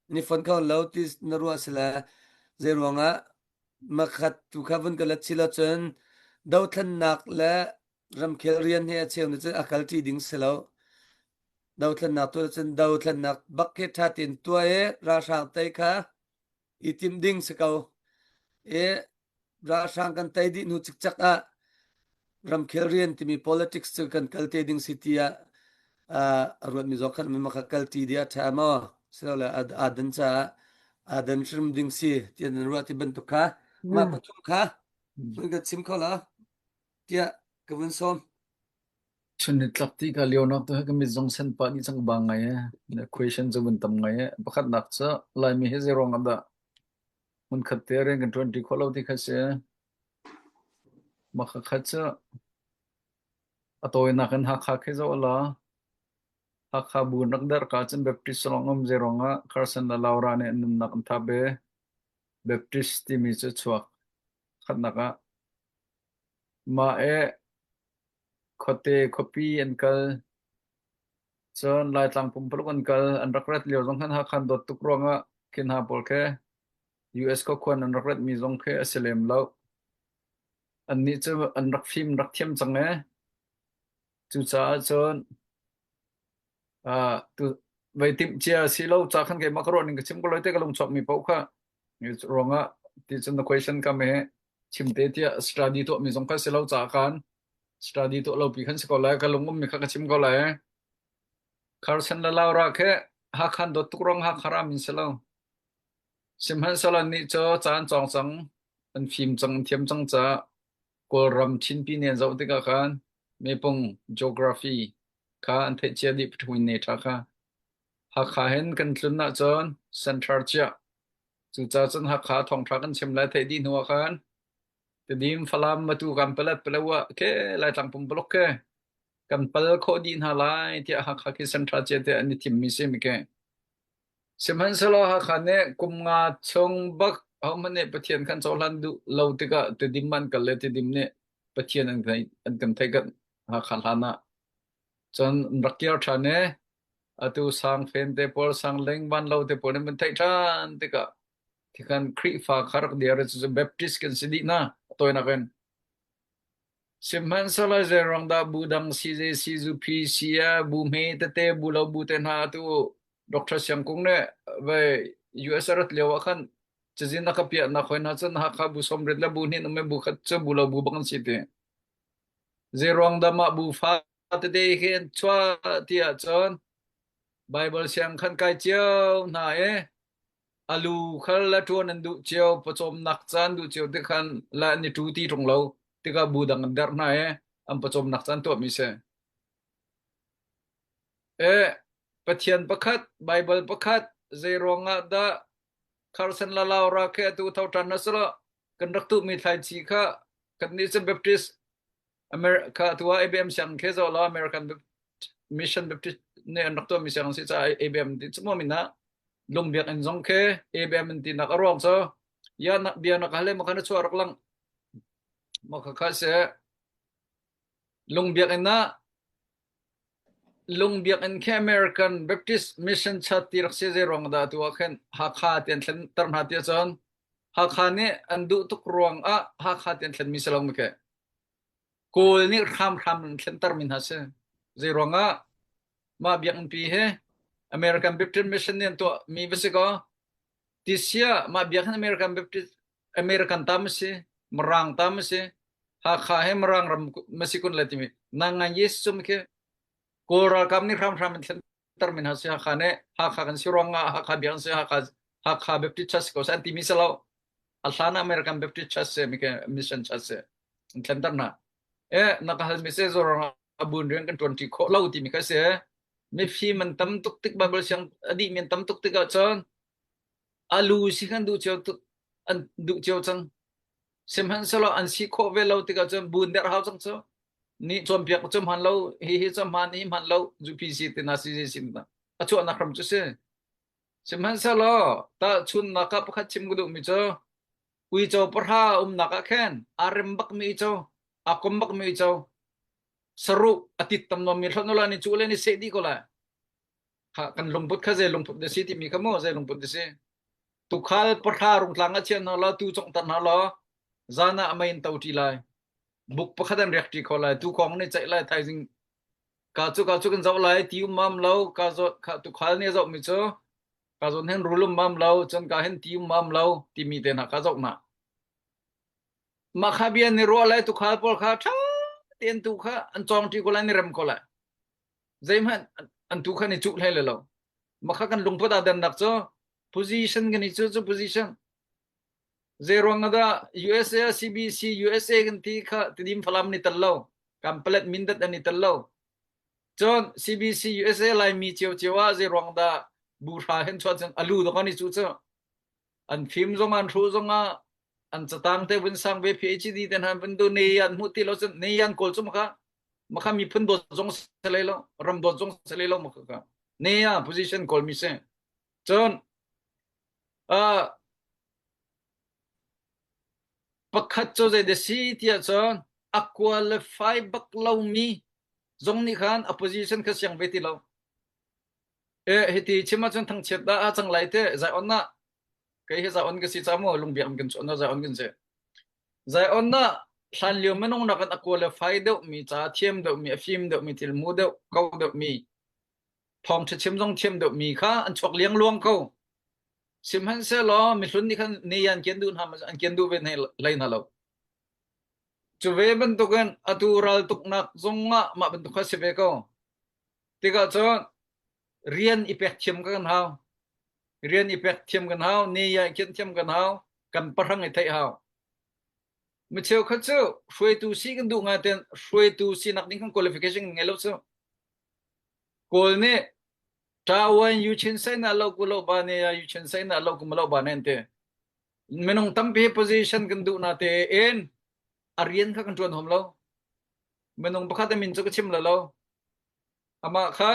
an i fon kho lo ti na ruah si le zeiruang ah Makhat tu kha vun ka let silo cun dothlennak le ramkhel rian hi a cheu nih cun a kalṭi ding si lo. Dothlennak tuah cun dothlennak bak khi ṭha tein tuah i ralhrang tei kha i timh ding si ko. I ralhrang kan tei dih hnu cikcek ah ramkhel rian timi politics cu kan kal te ding si tiah a ruatmi zong khan mah kha kalṭi dih a ṭha maw silole aa dan caah aa dan hrim ding si tiah nan ruah ti bantuk kha mah pathum kha vun kan chim kho la tiah ka vun sawm. Chun nitlak ti ka lionak tu he ka mit zong sen pah dih cang bang ngai e. Na question cu vun tam ngai e. Pakhatnak cu Laimi hi zeiruang ah dah hmunkhat te rian kan ṭuanṭi khawh lo ti kha si. Mah khakhat cu a tawinak in Hakha khi zoh la. Hakha bu an rak derh ka cun Baptist lawng um zeiruang ah Carson le Laura nih an nunnak an thap i Baptist timi cu a chuak. Khatnak ah mah i khuate khuapi an kal. Cun Laitlang pumpuluk an kal. An rak rat lio zong khan Hakha an dawt tuk ruangah khi hna pawl khi US khuakhuan an rak ratmi zong khi a si lem lo. Annih cu an rak fim rak thiam cang ee. Cucaah cun uh, tu vei timh cia si lo ca khan keimah ka ruah ning ka chim ko lai te ka lung chuakmi paoh kha ruangah ti cun the question ka me chim te tiah study tuah mi zong kha si lo ca khan study tuah lo pi khan si ko lai ka lung um mi kha ka chim ko lai Carson la Laura khe Hakhan dawt tuk rong Hakha ram in si lo Sihmanhsehlaw annih cu ca an cawng cang, an fim cang, an thiam cang caah Kawlram Chinpi nih an zoh tikah khan mepung geography kha an theih cia dih Pathum ne ṭha kha. Hakha hin kan tlun ahcun center chiah. Cucaah cun Hakha thawngṭha kan chim lai theih dih hnu ah khan Tedim, Falam, Matu, Kanpalet, Palawa ke Laitlang pumpaluk ke kan pal khawh dih hna lai tiah Hakha khi center cia te an i thimmi si mi ke. Sihmanhsehlaw Hakha nih kum nga chung bak ahohmanh nih Pathian khan cohlan duh lo tikah Tedim an kal le Tedim nih Pathian an an kan theih kan Hakha hlan ah cun an rak kir ṭhan i atu Sangfen te pawl Sangleng Vanlo te pawl nih an theih ṭhan tikah tikhan Khrihfa kha rak dir i cucu Baptist kan si dih hna a tawinak in. Sihmanhsehlaw zeiruang dah bu dang CJC, Zupi, Sia, bu hme tete, bu lo bu te hna atu Dr. Siang Kung nih vei US a rat lio ah khan cazin a ka piahnak hoi hna cun Hakha bu sawmriat le bu hnin um i bu khat cu bu lo bu bang an si ti. Zeiruang dah mah bu fa tete hi an chuah ti ahcun Bible siang khan kai cio hna i alu khal le ṭuan an duh cio, pawcawmnak caan duh cio ti khan le an i ṭu ti ṭung lo tikah bu dang an derh hna i an pawcawmnak caan tuahmi si. E, Pathian pakhat, Bible pakhat, zeiruang ah dah Carson la Laura khi atu tho ṭan na silo kan rak tuhmi thlaici kha kan nih cu Baptist America tu ah ABM siang khi zo lo American Mission Baptist nih an rak tuahmi siang si caah ABM ti cu maw min ah lungbiak in zong khi ABM in tinak a ruang cu ya nak bia nak hale ma khan a chuah rak lang ma kha kha se lungbiak in ah Lungbiakinn khi American Baptist Mission Church ti rak si zeiruang dah tu ah khin Hakha ti an thlen ter hna ti ahcun Hakha nih an duh tuk ruang ah Hakha ti an thlenmi si lo maw Kawl nih hramhram an thlen mi hna si. Zeiruang ah mah biakinn pi hi American Baptist Mission nih an tuah mi va si kaw tisia mah biakinn American Baptist American tam a si, Mirang tam a si. Hakha he Mirang ram masikun le timi nangan yes sum khi Kawl ralkap nih hramhram in thlen min ha si Hakha nih Hakha kan si ruangah Hakha biak si Hakha Hakha Baptist Church ko an timi si lo a hlan American Baptist Church se mi ke Mission Church se an thlen na e na ka hal mi se zorang abun rian kan tuan ti kho lo timi kha se mifim an tam tuk tik Bible siang adi mi an tam tuk tik ah cun alu si kan duh cio tuk an duh cio cang sihmanhsehlaw an si khawh ve lo tikah cun bun der hau cang cu nih cawnpiak cu hman lo hi hi cu hman hi hman lo UPC te na CCC na a chuahnak ram cu si sihmanhsehlaw tahchunnak ah pakhat chim ka duhmi cu uico pahra umnak ah khan aa rem bakmi uico aa kom bakmi uico saruh a tit tam nomi hlonh ula ni cu le ni seh dih ko lai kha kan lungput kha zei lungput na si timi kha mu zei lungput na si tukhal pahra rungtlang a chian hna law tu congh hna law zan ah mei in to ṭi lai buk pakhat an riak ṭi kho lai tu kong nih ceih lai thaizing ka cu ka cu kan zoh lai ti um mam lo ka zo kha tukhal nih a zoh mi cu ka zawn hin rul um mam lo cun ka hin ti um mam lo timi te hna ka zoh na mah kha bia ni ruah lai tukhal pawl kha ṭha tein tu kha an cawng ṭi ko lai ni rem ko lai zeihmanh an tu kha ni cuh hlei le lo mah kha kan lungput aa dannak cu position kan i cu cu position Zeiruang ah dah USA CBC USA kan ti kha Tidim Falam ni tel lo Kanpalet Mindat an i tel lo cun CBC USA Laimi cio cio ah zeiruang dah buhra hen chuah cun alu dok an i cu cu an fim zong an hru zong ah an catang te vun sang ve PhD te hna vun du ne an hmu ti lo cun ne an kawl cu maka maka miphun dawt zong se lei lo ram dawt zong se lei lo maka ka ne ya position kawl mi se cun uh, Pakhat cu zei si tiah cun a qualify bak lomi zong nih khan a position kha siang ve ti lo. E, hiti chim ahcun thangchiat dah a cang lai te Zion ah kei hi Zion ka si ca mu lungbiak kan chuan Zion kan si. Zion ah hlan lio minung nakin a qualify deuhmi ca thiam deuhmi a fim deuhmi thil mu deuh ko deuhmi thawngṭha chim zong thiam deuhmi kha an chuak liangluang ko. Sihmanhsehlaw mihlun nih khan ni an kian duh hna an kian duh ve hlei hna lo. Cu ve bantukin atu raltuknak zongah mah bantuk kha si ve ko. Tikah cun rian i pek thiam kan hau. Rian i pek thiam kan hau, ni ya kian thiam kan hau, kan pahrang i theih hau. Mi cheukhat cu hruaitu si kan duh ngai ten hruaitu sinak ding kan qualification ngei lo cu. Kawl nih Ṭawan yu chin sai na lo ku lo ba ne ya yu chin sai na lo ku lo ba ne te. Minung tampi position kan duh na te in a rian kha kan ṭuan hom lo. Minung pakhat a min cu ka chim la lo. Amah kha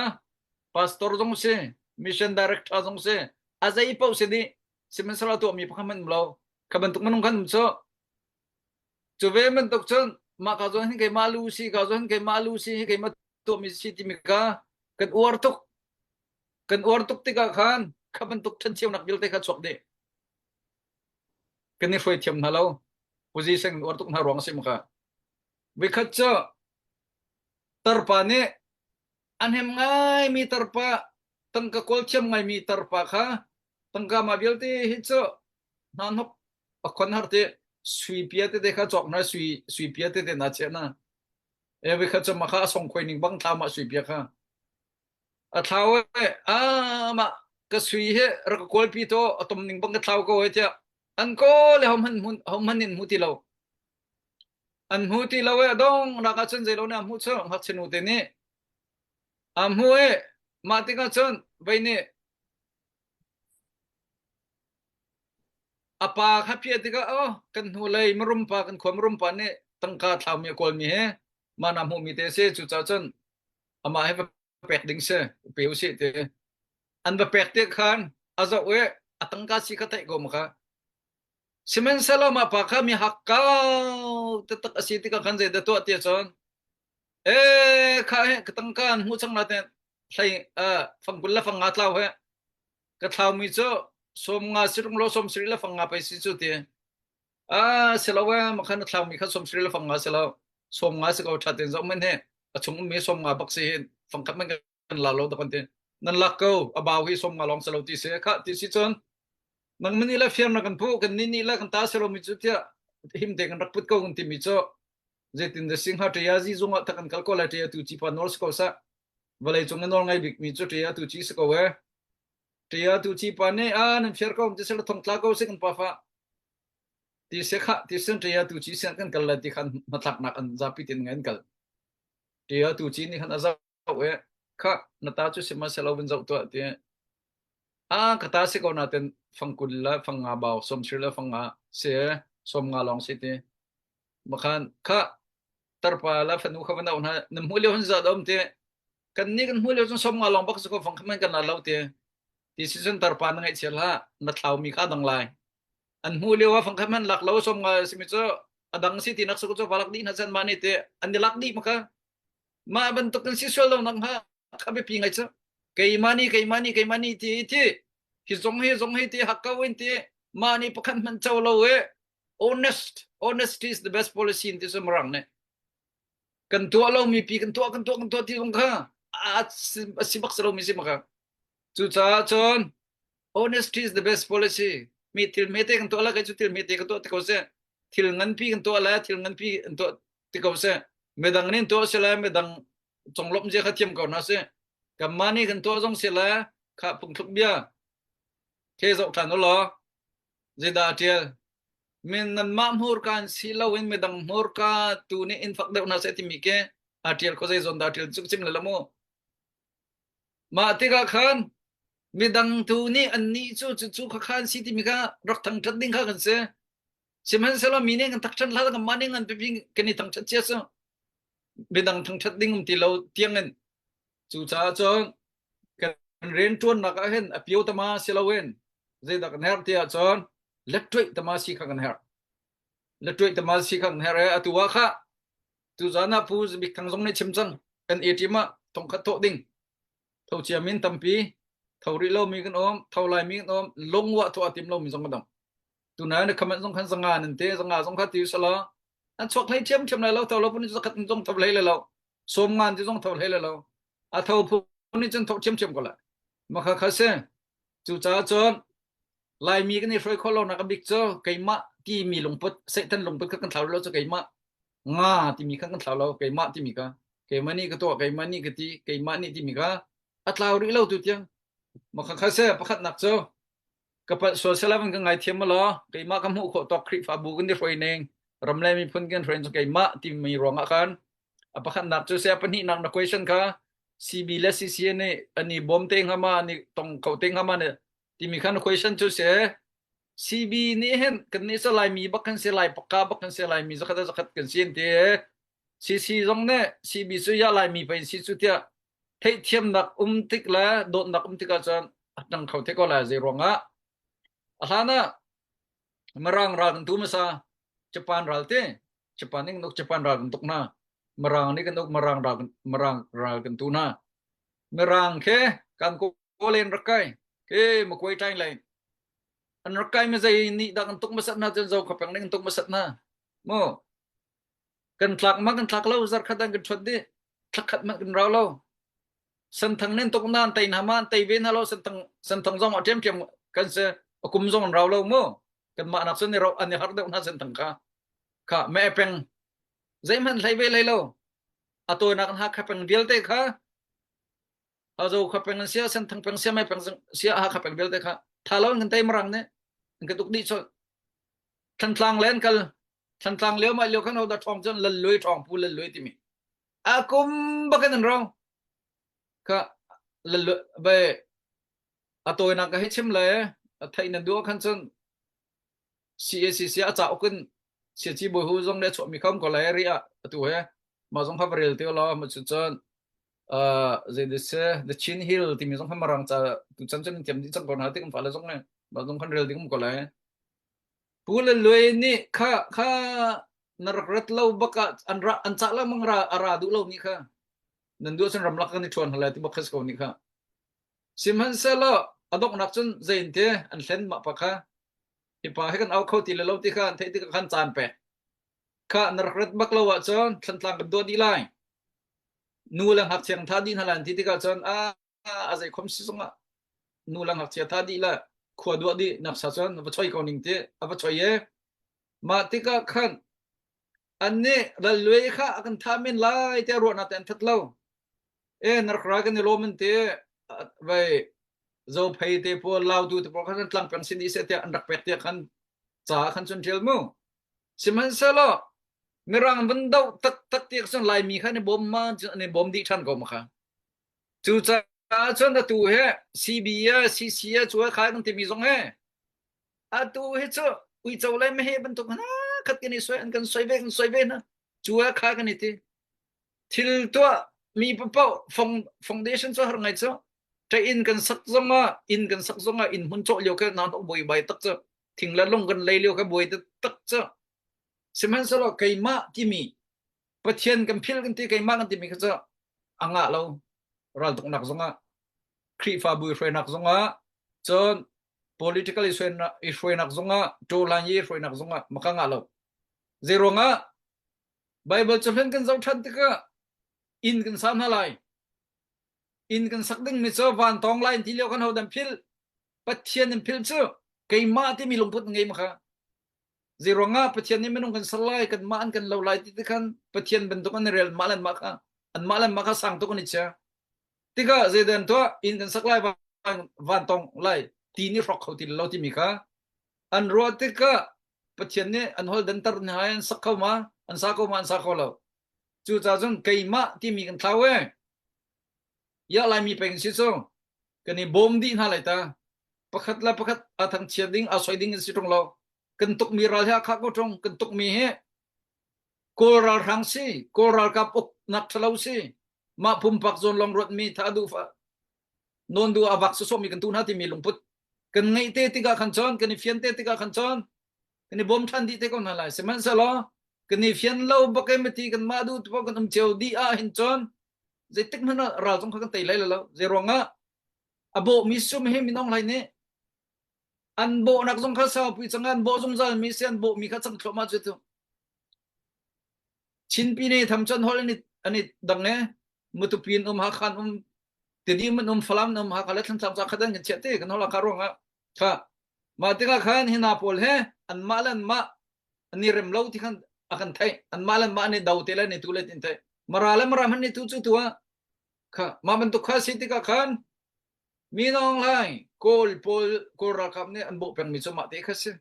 pastor zong si, mission director zong si, a zei paoh si dih sihmanhsehlaw tuahmi pakhat hmanh um lo. Kha bantuk minung khan um cu. Cu ve bantuk cun mah ka zawn hin keimah lu si, ka zawn hin keimah lu si, hi keimah tuahmi si timi kha kan uar tuk. Kan uar tuk tikah khan kha bantuk ṭhencheunak vialte kha chuak dih. Kan i hruai thiam hna lo. Position kan uar tuk hna ruang a si kha. Vikhat cu tarpa nih a hnem ngaimi tarpa tangka kawl thiam ngaimi tarpa kha tangka ma vialte hi cu hna hnok a khon har te sui pia tete kha cawk hna sui sui pia tete na chiah na E vikhat cu makha a song khoi ning bang thlau ma sui pia kha. A thlau e a ma ka sui he rak ka kawl pi to a tom ning bang ka thlau ko he tiah an ko le hom han hun hom han in hmu ti lo. An hmu ti lo e dong nak ah cun zei lo na hmu chu ngakchia nu te nih a hmu e mah tikah cun vei nih A pa kha piah tikah oh kan hnulei mirum pa kan khua mirum pa nih tangka thlaumi a kawlmi he mana hmuhmi te a si cucaah cun amah he va pek ding si pe usih ti an va pek te khan a zoh i a tangka si kha theih ko ma kha sihmanhsehlaw mah pa kha mi hakkau taktak a si tikah khan zeidah tuah ti ahcun e kha he ka tangka an hmuh cang nain hlei fangkul le fang nga tlau he ka thlaumi cu 50 sirung lo 70 le fang nga pei si cu ti a si lo e makhan a thlaumi kha 70 le fang nga si lo 50 si ko tha ten zoh men he a chung ummi 50 bak si hin fang khat man kan la lo da kan ti nan lak ko a bau hi 50 long si lo ti si kha ti si cun nang mani le fiam na kan phu kan ni ni le kan ta si lo mi cu tiah him te kan rak put ko kan ti mi cu. Zeitin dah si hnga ṭia zi zung ah tak an kal ko lai ṭia tu ci pa nawl si ko sah. Vawlei cung i nawl ngai bikmi cu ṭia tu ci si ko e. Ṭia tu ci pa nih a nan fiar ko ti sel thong tla ko si kan pa fa. Ti se kha ti sen ṭia tu ci sen kan kal lai ti khan hnatlaknak an zapi tin ngai an kal. Ṭia tu ci nih khan a zoh e kha na ta cu sihmanhsehlaw vun zoh tuah ti a ka ta si ko natin fangkul le fangnga bau sawmsir le fangnga si sawmnga lawng si ti makhan kha tarpa le fanu kha van auh hna na hmuh lio hin zat um ti kan ni kan hmuh lio cun sawmnga lawng bak si ko fang khaman kan la lo ti ti si cun tarpa na ngaih chia hlah na thlau mi kha dang lai an hmuh lio ah fang khaman lak lo sawmnga simi cu a dang si ti nak su cu valak dih na chan ma ni ti an ni lak dih maka mah bantuk kan si sual lo nak hnga kha biapi ngai cu keimah nih keimah nih keimah nih ti ti hi zong hi zong hi ti hak ko in ti mah nih pakhat hmanh co lo e honest honesty is the best policy in ti su marang ne kan tuah lo mi pi kan tuah kan tuah kan tuah ti zong kha a si bak lo mi si maka cucaah cun honesty is the best policy mi thil mete kan tuah la kai cu thil mete kan tuah ti ko se thil nganpi kan tuah la thil nganpi kan tuah ti ko seh midang nih tuah sila midang conglawmh zia kha thiam ko hna sih kanmah nih kan tuah zong sila kha phungthluk bia the zoh ṭhan u law zeidah a ṭial min nanmah hmurka in si loin midang hmurka tu nih in fak deuh hna seh timi ke a ṭial ko zei zawn dah ṭial cu chim le lo mu mah tikah khan midang tu nih annih cu cu kha khan si timi kha rak thangṭhat ding kha kan si Sihmanhsehlaw mi nih kan thangṭhat hlah kanmah nih ngan pipi kan i thangṭhat cia cu midang thangṭhat ding um ti lo tiangin cucaah cun kan rianṭuannak ah hin a pio tama si loin zeidah kan herh ti ahcun letṭuih tama si kha kan herh. Letṭuih tama si kha kan herh i atu ah khah tuzan ah Pu Bik Thang zong nih chim cang kan ATM ah thongkhat thawh ding tho cia min tampi tho rih lomi kan um tho laimi kan um lungwah thawh a tim lomi zong kan um tunai na khaman zong khan zanga nan te zanga zong kha ti sala an chuak hlei thiam thiam lai lo tho lo pun zakhat zong tho hlei le lo som ngan ti zong tho hlei le lo a tho phu ni cun tho thiam thiam ko la ma kha kha se cu ca cun laimi kan i hroi kho lo nak bik cu keimah ti mi lungput satan lungput kha kan thlau lo cu keimah nga ti mi kha kan thlau lo keimah ti mi kha keimah nih ka tuah keimah nih ka ti keimah nih ti mi kha a tlau rih lo tu tiang ma kha kha se pakhat nak cu Ka palh sual selaw in ka ngaithiam law keimah ka hmuh khawh tawk Khrihfabu kan i hruai ning ram le miphun kan hruai cu keimah timi ruangah khan a pakhatnak cu sia pahnihnak na question kha CB le CC nih an i bawm te hnga ma an i tong kho te hnga ma ne timi khan question cu si CB nih hin kan nih cu Laimi bak kan si Lai pakka bak kan si Laimi zakhat zakhat kan si ti CC zong nih CB cu ya Laimi pei si cu tiah theihthiamnak um tik le dawtnak um tik ahcun a ṭang kho te ko lai zei ruangah a hlan ah Mirang ral kan tu hmasa Japan ral te Japan nih kan uk Japan ral kan tuk hna Mirang nih kan uk Mirang ral Mirang ral kan tu hna Mirang khe kan ko len rak kai ke makuai ṭaing lai an rak kai mi zei nih dah kan tuk hmasat hna cun zo khapeng nih kan tuk hmasat hna mu Kan tlak ma kan tlak lo zarkhat an kan ṭhuat dih. Thlakhat hmanh kan rau lo. Senthang nen tuk na an tei hna ma an tei ve hna lo senthang senthang zong a ṭhiamṭhiam kan si a kum zong an rau lo mu. Kanmah nak cun an i har deuh hna senthang kha. Kha me peng zeihmanh hlei ve hlei lo. A tawinak in Hakha peng vialte kha Hazo kha peng an sia senthang peng sia mai peng sia Hakha peng vialte kha tha lo in kan tei marang nih an kan uk dih chol. Thantlang le an kal Thantlang lio mah lio khan hodah ṭhawng cun lal lui ṭhawng pu lal lui timi a kum bakin an rong kha lal be a tawinak ka hei chim le a theih nan duh khan cun CACC a cauk in Siaci Bawi Hu zong le chuahmi kham ko lai ri ah atu he mah zong kha va rel te law ma cu cun zei de se The Chin Hill timi zong kha marang ca tu chan cun thiam dih cang ko hna ti kan fale zong ne mah zong khan rel ding um ko lai Pu le Luai nih kha kha na rak rat lo bak ah an ra an cah lengmang ra a ra duh lo nih kha nan duh cun ramlak kan i ṭhuan hala ti bak kha si ko nih kha sihmanhsehlaw a donghnak cun zein te an hlen mah pa kha hi pa hi kan au kho ti le lo ti kha an theih tikah khan caan pek kha na rak rat bak lo ahcun thlantlang kan duah dih lai nu le ngakchia tha dih hna lai an ti tikah cun a a zei khom si zongah nu le ngakchia tha dih le khua duah dih nak sa cun va choi ko ning ti a va choi e mah tikah khan. An nih Lal Luai kha a kan thah men lai tiah ruahnak te an that lo. E na rak ra kan i lawm an ti. Vai Zophei te pawl Lautu te pawl kha kan tlang peng sin dih seh tiah an rak pek tiah khan ca khan cun ṭial mu. Sihmanhsehlaw Mirang van doh taktak ti cun Laimi kha an i bawm ma an i bawm dih ṭhan ko ma kha. Cucaah cun atu hi CB ah CC ah cu kha kan timi zong hi atu hi cu uico le meheh bantuk hna khat kan i soi an kan soi ve kan soi ve hna cu ah kha kan i ti. Thil tuah mi paoh foundation cu har ngai cu ṭe inn kan sak zong ah inn kan sak zong ah inn hmun cawh lio kha na buai bai tak cu thing le lung kan lei lio kha buai tak cu sihmanhsehlaw keimah timi Pathian kan phil kan ti keimah kan timi kha cu a ngah lo raltuknak zongah Khrihfabu i hruainak zongah cun political i hruainak zongah ṭawlan i hruainak zongah maka ngah lo zei ruangah Bible cahlun kan zoh ṭhan tikah inn kan sa hna lai inn kan sak ding mi cu van tawng lai ti lio kan ho dan phil Pathian in phil cu keimah timi lungput ngei ma kha Zeiruangah Pathian nih minung kan ser lai, kanmah an kan lo lai ti khan Pathian bantuk an i rel mah le mah kha anmah le mah kha sang tuk an i chia. Tikah zeidan tuah inn kan sak lai van tong lai ti nih hrawk kho ti lo timi kha an ruah tikah Pathian nih an hol danter hna an sak kho ma an sa kho ma an sa kho lo. Cucaah cun keimah timi kan thlau e. Ya Laimi peng si cu kan i bawm dih hna lai ta. Pakhat le pakhat a thangchiat ding a soi ding an si ṭung lo. Kan tukmi ral he a khah ko ṭung. Kan tukmi hi Kawl ralhrang si, Kawl ralkap uknak ṭhalo si, mah pumpak zawn lawng ruatmi tha duh nawn duh a vak sawsawhmi kan tu hna timi lungput kan ngeih te tikah khan cun kan i fian te tikah khan cun kan i bawm ṭhan dih te ko hna lai. Sihmanhsehlaw kan i fian lo bak i mati kan mah duh tu kan um cio dih ah hin cun zeitik hmanh ah ral zong kha kan tei lai lo. Zei ruangah a bawhmi sum hi minung hlei nih an bawhnak zong kha saupui cang an bawh zungzal mi si an bawhmi kha cang thluahmah cu tu Chinpi ne tham chan hol an i an i dang e Mutupin um Hakhan um Tidim an um Falam um Hakha le Thlantlang ca khat an kan chiah te kan hol ka ruang ah kha mah tikah khan hi hna pawl he anmah le anmah an i rem lo ti khan a kan theih anmah le anmah an i do te le an i tu le tin theih Mara le Mara hmanh ni tu cu tu ah kha mah bantuk kha si tikah khan Minong lai Kawl pawl Kawl ralkap nih an bawh pengmi cu mah te kha si.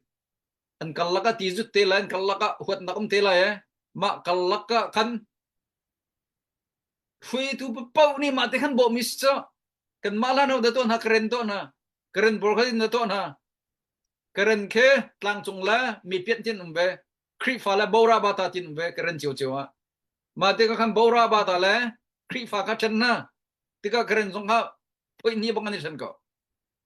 An karlak ah ti zut te lai, an karlak ah huatnak um te lai e. Mah karlak ah khan hruaitu paoh nih mah te khan bawhmi si cu. Kanmah hlan ho da tuah hna, Karen tuah hna. Karen pawl kha in da tuah hna. Karen khi tlangcung le mi pianh tin um ve. Khrihfa le Bora Bata tin um ve Karen cio cio ah. Mah te khan Bora Bata le Khrihfa kha ṭhen hna. Tikah Karen zong kha phoih ni bang an i ṭhen ko.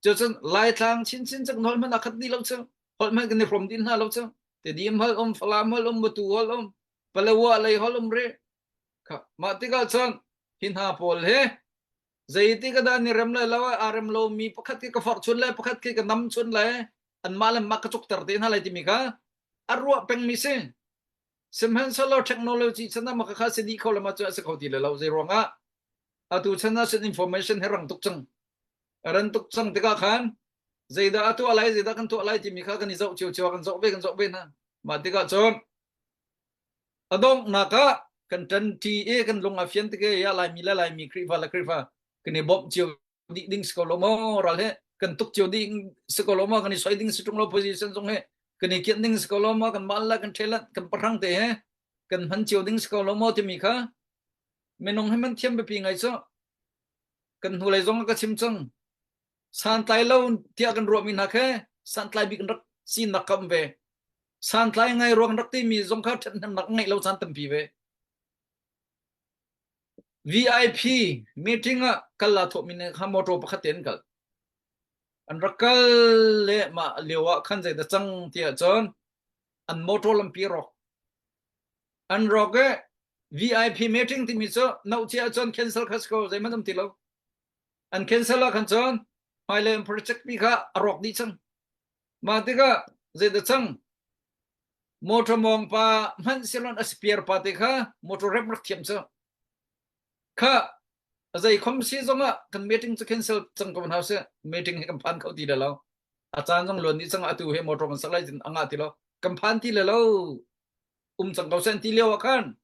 Cucun Laitlang chinchin cak hol hmanh a khat dih lo cu. Holh hmanh kan i hrawm dih hna lo cu. Tedim hol um, Falam hol um, Matu hol um, Palawa lei hol um rih. Kha mah tikah cun hi hna pawl hi zeitik ah dah an i rem lai lo aa rem lomi pakhat khi ka forh chun lai pakhat khi ka nam chun lai anmah le mah ka cukter te hna lai timi kha a ruah pengmi si. Sihmanhsehlaw technology chan ah mah kha si dih kho le mah cu a si kho ti le lo. Zei ruangah atu chan ah cun information hi rang tuk cang. A ran tuk cang tikah khan zeidah a tuah lai zeidah kan tuah lai timi kha kan i zoh cio cio kan zoh ve kan zoh ve hna. Mah tikah cun a donghnak ah kan ṭanṭi i kan lung a fian tik i ya Laimi le Laimi Khrihfa le Khrihfa kan i bawmh cio dih ding si ko lo maw ral he kan tuk cio ding si ko lo maw kan i soi ding si ṭung lo position zong he kan i kianh ding si ko lo maw kan mal le kan ṭhel kan pahrang te he kan hman cio ding si ko lo maw timi kha minung hi man thiam biapi ngai cu kan hnulei zong ka chim cang santlai lo tiah kan ruahmi hna khe santlai bik rak sinak kam ve santlai ngai ruang rak timi zong kha ṭhathnemnak ngeih lo caan tampi ve VIP meeting ah kal la thawhmi ne kha motor pakhat te an kal an rak kal le mah lio ah khan zei da cang tiah cun an motor lampi rawk an rawk e VIP meeting timi cu no cia cun cancel kha si ko zeihmanh um ti lo an cancel ah khan cun hmailei an project mi kha a rawk dih cang mah tikah zei da cang motor mawng pa hmanh silon a spare pa te kha motor rep rak thiam cu kha zei khom si zong ah kan meeting cu cancel cang ko hna seh meeting hi kan phan kho ti le lo a caan zong luan dih cang atu he motor kan sak lai tin anga ti lo kan phan ti le lo. Um cang ko sen ti lio ah khan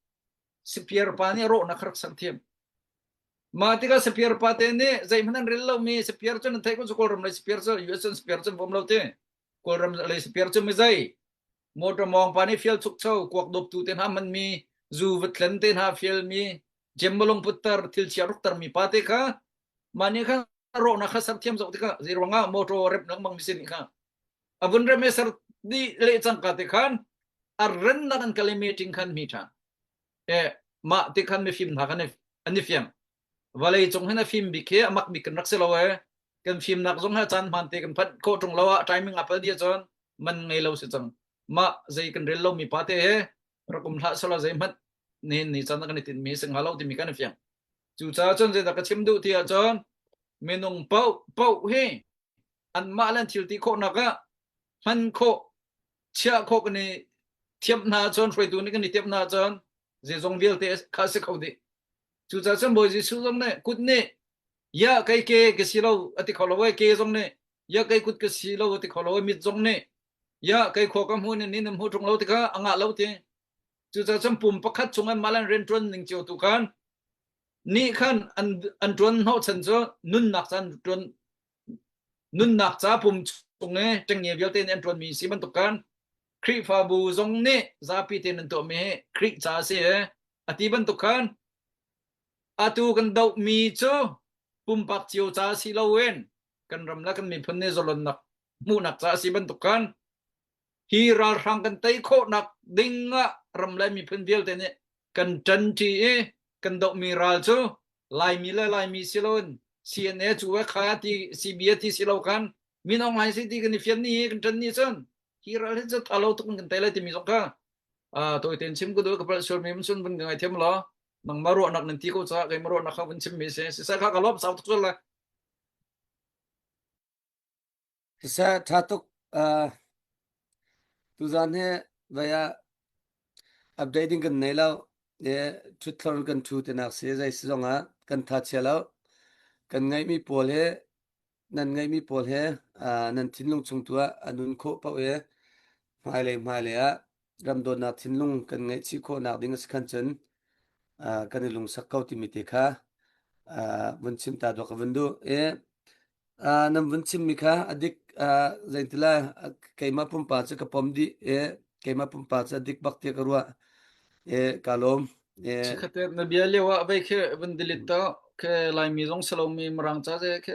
sipiar pa nih rawhnak rak ser thiam. Mah tikah sipiar pa te nih zeihmanh an rel lomi sipiar cu nan theih ko cu Kawlram lei sipiar cu US cun sipiar cu bawm lo ti. Kawlram lei sipiar cu mi zei motor mawng pa nih fial chukcho kuak dawptu te hna hmanmi zu va tlen te hna fialmi jem putter thil chia rukter mi pa te kha mah nih khan rawhnak kha ser thiam zok tikah zei ruangah motor rep lengmang mi sin kha a vun rem ser di le cangka te khan a rennak an kal i meeting khan mi ṭhan e mah te khan mifim hna khan an i fiang vawlei cung hin a fim bik hi a mak bik kan rak si lo e kan fimnak zong ha caan hmaan te kan phanh khawh ṭung lo ah timing a pal dia cun man ngei lo si cang mah zei kan rel lo mi pa te he rak um hlah sala zei hmanh nihin ni caan kan i tinh mi si hnga lo timi kan i fiang cucaah cun zeidah ka chim duh ti ahcun minung paoh paoh hi anmah le an thil ti khawhnak ah hman khawh chiah khawh kan i thiam hna ahcun hruaitu nih kan i thiam hna ahcun zeizong vialte kha si kho dih cucaah cun Bawi Jesuh zong nih kut nih ya kei ke ka si lo a ti kho lo ai ke zong nih ya kei kut ka si lo a ti kho lo ai mit zong nih ya kei khua ka hmu ni ni nan hmu ṭung lo ti kha a ngah lo ti cucaah cun pum pakhat chung an mah le an rian ṭuan ning cio tu khan nih khan an an ṭuan hnawhchan cu nunnak ca an ṭuan nunnak ca pum chung i ṭengnge vialte nih an ṭuanmi si bantuk khan Khrihfabu zong nih zapi tein an tuahmi hi Khrih ca a si i a ti bantuk khan atu kan dohmi cu pumpak cio ca si loin kan ram le kan miphun nih zalonnak hmuhnak ca a si bantuk khan hi ralhrang kan tei khawhnak ding ah ram le miphun vialte nih kan ṭanṭi i kan dohmi ral cu Laimi le Laimi si loin CNA cu kha ti CBA ti si lo khan min Aung Hlaing si ti kan i fian ni kan ṭan ni cun hi ral hi cu tha lo tuk in kan tei lai timi zong kha tawi tein chim ka duh ka palh sual mi sun vun ka ngaithiam law nangmah ruahnak nan ti ko caah keimah ruahnak kha vun chim mi si siseh kha ka lawm sau tuk sual lai. Siseh ṭha tuk uh, tuzan hi vai ah update ding kan nei lo e ṭhuthlor kan ṭhu tinak si zei si zong ah kan tha chia lo kan ngeihmi pawl hi nan ngeihmi pawl he uh, nan thinlung chung tu ah a nun khawh paoh i hmailei hmailei ah ram dawtnak thinlung kan ngeih chih khawhnak ding a si khan cun uh, kan i lungsak ko timi te kha uh, vun chim ta dawh ka vun duh i uh, nan vun chimmi kha a dik uh, zeintila keimah pumpak cu ka pom dih i keimah pumpak cu a dik bak tiah ka ruah i ka lawm. Chikhate na bia lio ah vei khi vun delete ta ke Laimi zong salomi Mirang ca ze khi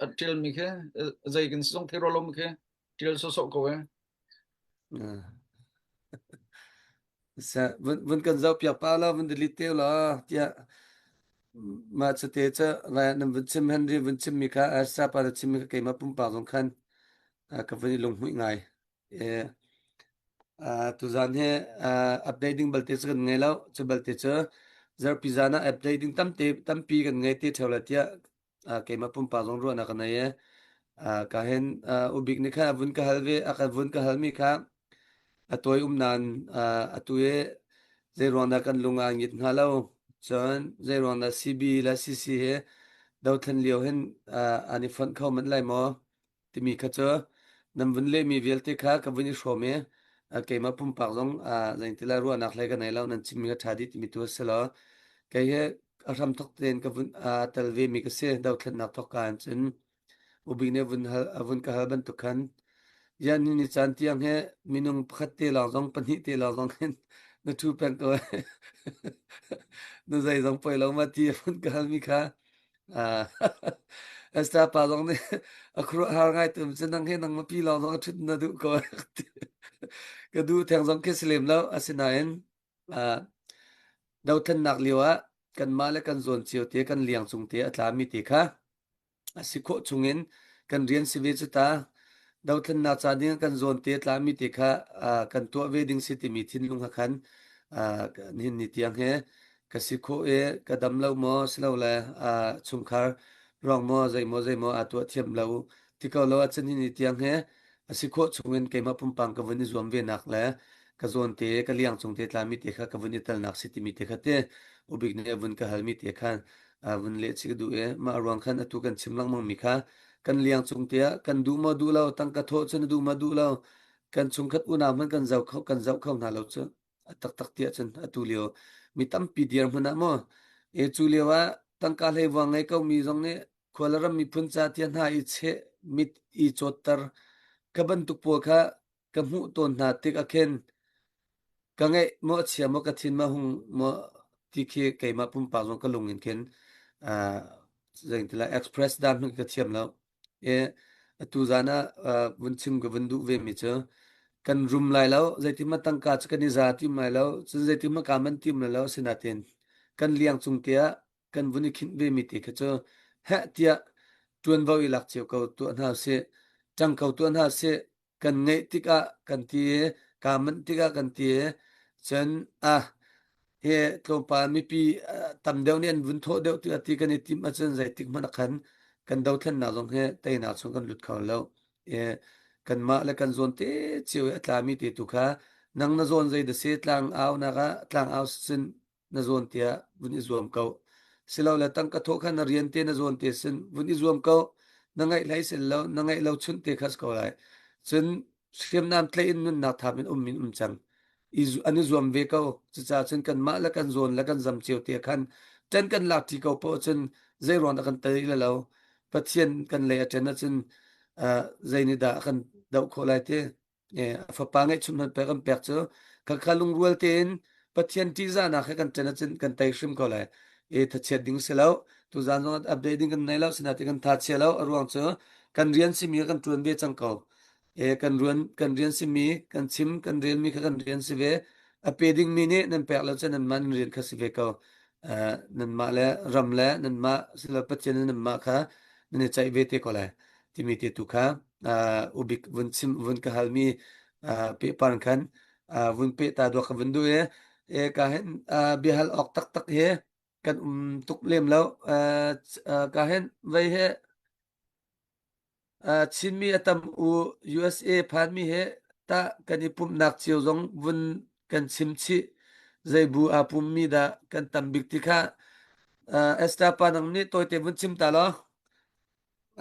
a ṭial mi khi zei kan si zong thei ro lo mi khi ṭial sawsawh ko e. Vun vun kan zoh piak pa la vun delete te la tiah mah cu te cu nan vun chim Henry vun chim mi kha Esther pa na chim mi kha keimah pumpak zong khan ka vun i lunghmuih ngai. Tuzaan hi update ding balte cu kan ngei lo. Cu balte cu zarhpi zaan ah update ding tamte tampi kan ngei te ṭheo lai tiah keimah pumpak zong ruahnak ka nei i ka hin ubik nih khan a vun ka hal ve a ka vun ka halmi kha a tawi um nain atu i zei ruang dah kan lung aa ngit hnga lo cun zei ruang dah CB le CC hi dothlen lio hin an i fonh kho manh lai maw timi kha cu nan vun lehmi vialte kha ka vun i hrawm i keimah pumpak zong zeintila ruahnak hlei ka nei lo nan chimmi kha ṭha dih timi tu a si lo kei hi a hram thok tein ka vun tel ve mi ka si dothlennak thok ka in cun ubik nih vun hal a vun ka hal bantuk khan yan ni ni caan tiang he minung pakhat te lawng zong pahnih te lawng zong hin na ṭhu peng ko na zei zong poi lo ma ti a vun ka hal mi kha Esther pa zong nih a khuaruahhar ngai tum cu nang hi nang pi lawng zong a ṭhut na duh ko. Ka duh theng zong khi si lem lo. Asinain dothlennak lio ah kanmah le kan zawn cio te kan liang cung te a tlami te kha a si khawh chungin kan rian si ve cu ta. Dothlennak ca ding kan zawn te tlami te kha kan tuah ve ding si timi thinlung ha khan nihin ni tiang he ka si khawh i ka dam lo maw silole chungkhar ruang maw zeimaw zeimaw aa tuah thiam lo ti ko lo ahcun hi ni tiang he a si khawh chungin keimah pumpang ka vun i zuam ve nak le ka zawn te ka liang cung te tlami te kha ka vun i telnak si timi te kha te ubik nih a vun ka halmi te khan vun leh chi ka duh i mah ruang khan atu kan chim lengmang mi kha kan liang cung te ah kan duh maw duh lo tangka thawh cun a duh maw duh lo kan chungkhat unau hmanh kan zoh kho kan zoh kho hna lo cu. A taktak ti ahcun atu lio mi tampi dirhmun ah maw e cu lio ah tangka hleivuang ngei ko mi zong nih khua le ram miphun ca tiah hna i cheh mit i cawtter ka bantuk pawl kha ka hmuh tawn hna tik ah khin ka ngaih maw a chia maw ka thin maw hung maw ti khi keimah pumpak zong ka lung in khin uh, zeingtila express dan hmanh ka thiam lo. E atu zan ah uh, vun chim ka vun duh ve mi cu kan rum lai lo zeitin tangka cu kan i za tim lai lo cun zeitin ka man tim lai lo sinatin kan liang cung te ah kan vun i khinh ve mi te kha cu heh tiah ṭuanvo i lak cio ko tuah hna usih ṭang ko tuah hna usih kan ngeih tikah kan ti i kaa manh tikah kan ti i cun ah hi tlawmpal mipi tam deuh nih an vun thawh deuh tiah ti kan i timh ahcun zeitik hmanh ah khan kan dothlennak zong hi teinak chung kan lut kho lo. I kanmah le kan zawn te cio i a tlami te tu kha nang na zawn zei dah si tlang au nak ah tlang au sin na zawn tiah vun i zuam ko. Silole tangka thawh kha na rian te na zawn te sin vun i zuam ko. Na ngaih hlei sin lo, na ngaih lo chunh te kha si ko lai. Cun hriamnam tlaih in nunnak thap in um in um cang. I an i zuam ve ko. Cucaah cun kanmah le kan zawn le kan zam cio te khan ṭan kan lak ṭi ko poah cun zei ruang dah kan tei le lo. Pathian kan lei a ṭan ahcun uh, zei nih dah a kan doh khawh lai ti. A fapa ngeihchun hmanh pek an pek cu khakha lungrual tein Pathian ṭihzahnak he kan ṭan ahcun kan tei hrim ko lai. E thachiat ding si lo. Tuzaan zong update ding kan nei lo sinain kan tha chia lo. A ruang cu kan rian simi kha kan ṭuan ve cang ko. E kan ruan kan rian simi kan chim kan relmi kha kan rian si ve. A pe dingmi nih nan pek lo cun nanmah nan rian kha si ve ko. Uh, nanmah le ram le nanmah silo Pathian le nanmah kha nan i ceih ve te ko lai timi te tu kha uh, ubik vun chim vun ka halmi uh, pehpar khan uh, vun pe ta dua ka vun du e e ka hen uh, biahal ok tak tak he kan um tuk lem lo uh, uh, ka hen vei he uh, Chinmi atam u USA phanmi he ta kan i pumhnak cio zong vun kan chim chih zei bu aa pummi dah kan tam bik ti kha uh, Esther pa nang nih tawite vun chim ta lo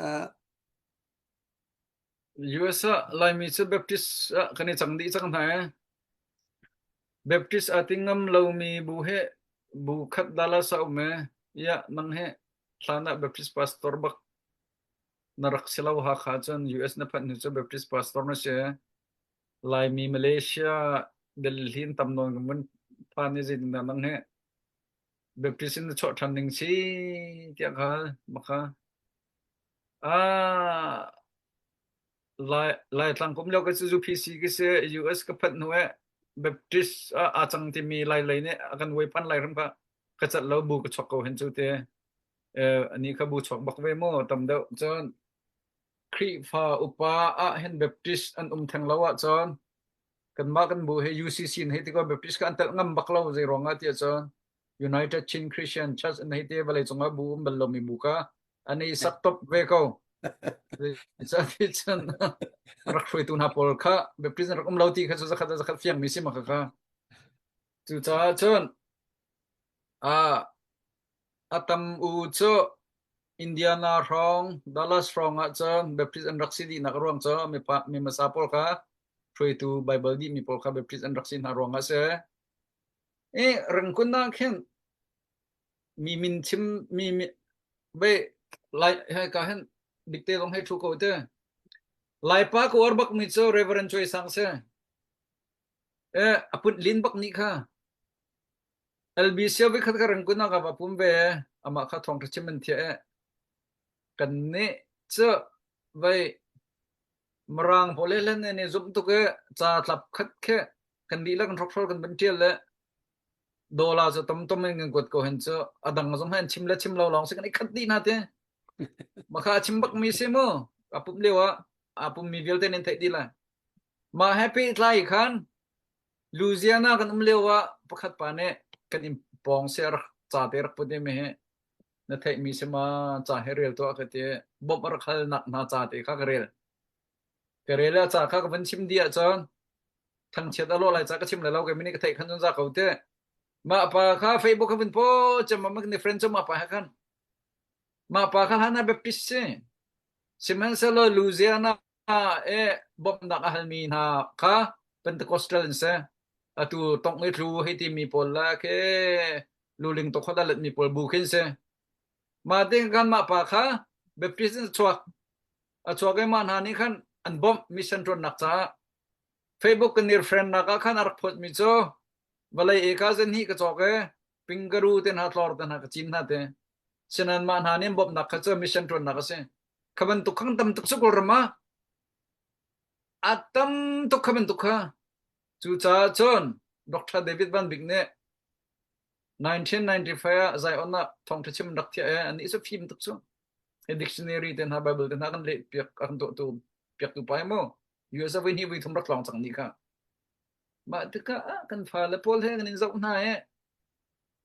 uh, US ah Laimi cu Baptist ah kan i cang dih cang hna ee. Baptist aa ti ngam lomi bu he bu khat Dallas ah um ee. Iah nang he hlan ah Baptist pastor bak na rak si lo Hakha cun US na phanh hnu cu Baptist pastor na si. Laimi Malaysia Delhi in tam nawn kan vun phan i zeitindah nang he Baptist in na chuah ṭhan ning si tiah ka hal. Maka Ah, Lai Laitlang kum lio ka cu UPC ka si US ka phanh hnu eh Baptist ah aa cang timi Lai lei nih a kan uaipan lai ram kha ka cat lo bu ka chok ko hen cu te eh ani kha bu chok bak ve mu tam deuh cun Khrihfa upa ah hin Baptist an um theng lo ah cun kanmah kan bu he UCC in hei ti ko Baptist kha an telh ngam bak lo zei ruang ah tiah cun United Chin Christian Church an hei ti vawlei cung ah bu um bal lomi bu kha an i sak top ve ko. Cun rak hruaitu hna pawl kha Baptist rak um lo ti kha cu zakhat zakhat fiang mi si ma kha kha. Cucaah cun a a tam u cu Indiana hrawng Dallas hrawng ah cun Baptist an rak si dihnak ruang cu mipa mi hmasa pawl kha hruaitu Bible dih mi pawl kha Baptist an rak si hna ruang ah si. I rengkun ah khin mi min chim mi mi ve lai he ka hen dikte zong hei thu ko te laipa ka uar bak mi cu Reverend Choi Sang se e aput lin bak ni kha LBC vi khat ka reng kuna ka va pum ve ama kha thong tha chim an thia e kan ni chu vai marang pole len ne zum tuk e cha tlap khat khe kan di la kan rok kan ban tial le Dollar cu tomtom in kan kuat ko hen cu a dang zong han chim le chim lo lawng si kan i khat dih hna te. Makha a chim bak mi si mu. A pum lio ah a pum mi vialte nin theih dih lai. Mah he pehtlai khan Louisiana kan um lio ah pakhat pa nih kan in pawng se rak ca te rak put mi he na theih mi si ma ca he rel tuah ka ti bawmh a rak hal nak hna ca te kha ka rel. Ka rel ah ca kha ka van chim dih ahcun thangchiat a lawh lai ca ka chim lai lo ke mini ka theih khan cun za ko te mah pa kha Facebook ka vun po cem ma ni friend cu mah pa he khan mah pa kha hlan ah Baptist si sihmanhsehlaw Louisiana e bawmhnak a halmi hna kha Pentecostal an si. Atu tong i tlu hei timi pawl la khi luling to khoda let mi pawl bu khin si. Mah ting kan mah pa kha Baptist in chuak. A chuak i mah hna nih khan an bawmh mission ṭuannak caah Facebook kan nir friend nak ah khan a rak phot mi cu vawlei eka zen hi ka cawk i pingaru te hna tlor te hna ka cin hna te. Sinan mah hna nih an bawmhnak kha cu mission ṭuannak a si. Kha bantuk khang tam tuk cu Kawlram ah a tam tuk kha bantuk kha. Cucaah cun Dr. David Van Bik nih 1995 ah Zion ah thawngṭha chim rak thiah i anih cu fim tuk cu. Hi dictionary te hna Bible te hna kan leh piak a kan tuahtu piaktu pa hi mu US ah voi hnih voi thum rak tlawng cang ni kha. Mah tikah ah kan fale pawl he kan in zoh hna i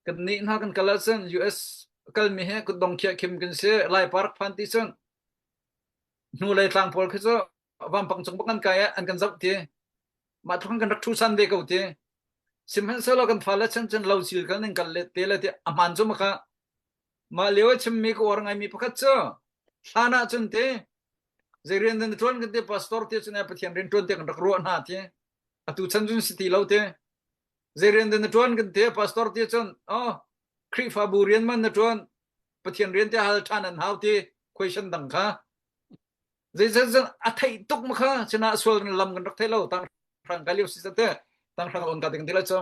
kan nih hna kan kal ahcun US kalmi he kutdong khiah khim kan si Lai Park phan ti cun hnulei tlang pawl khi cu vampang cung bak an kai ah an kan zoh ti mah tluk kan rak thu san ve ko ti sihmanhsehlaw kan fale chan cun lo sil kan in kal le te le ti a hmaan cu maka mah lio a chimmi ka uar ngaimi pakhat cu hlan ah cun te zei rian dan ṭuan kan ti pastor te cun Pathian rian ṭuan te kan rak ruah hna ti atu chan cun si ti lo te zei rian dan ṭuan kan ti pastor te cun oh Khrihfabu rian man na ṭuan Pathian rian te hal ṭhan an hau ti question dang kha Zeicahtiah a theih tuk ma kha sinah sual lam kan rak thei lo tang hrang kai lio si te tang hrang on ka ding ti la cho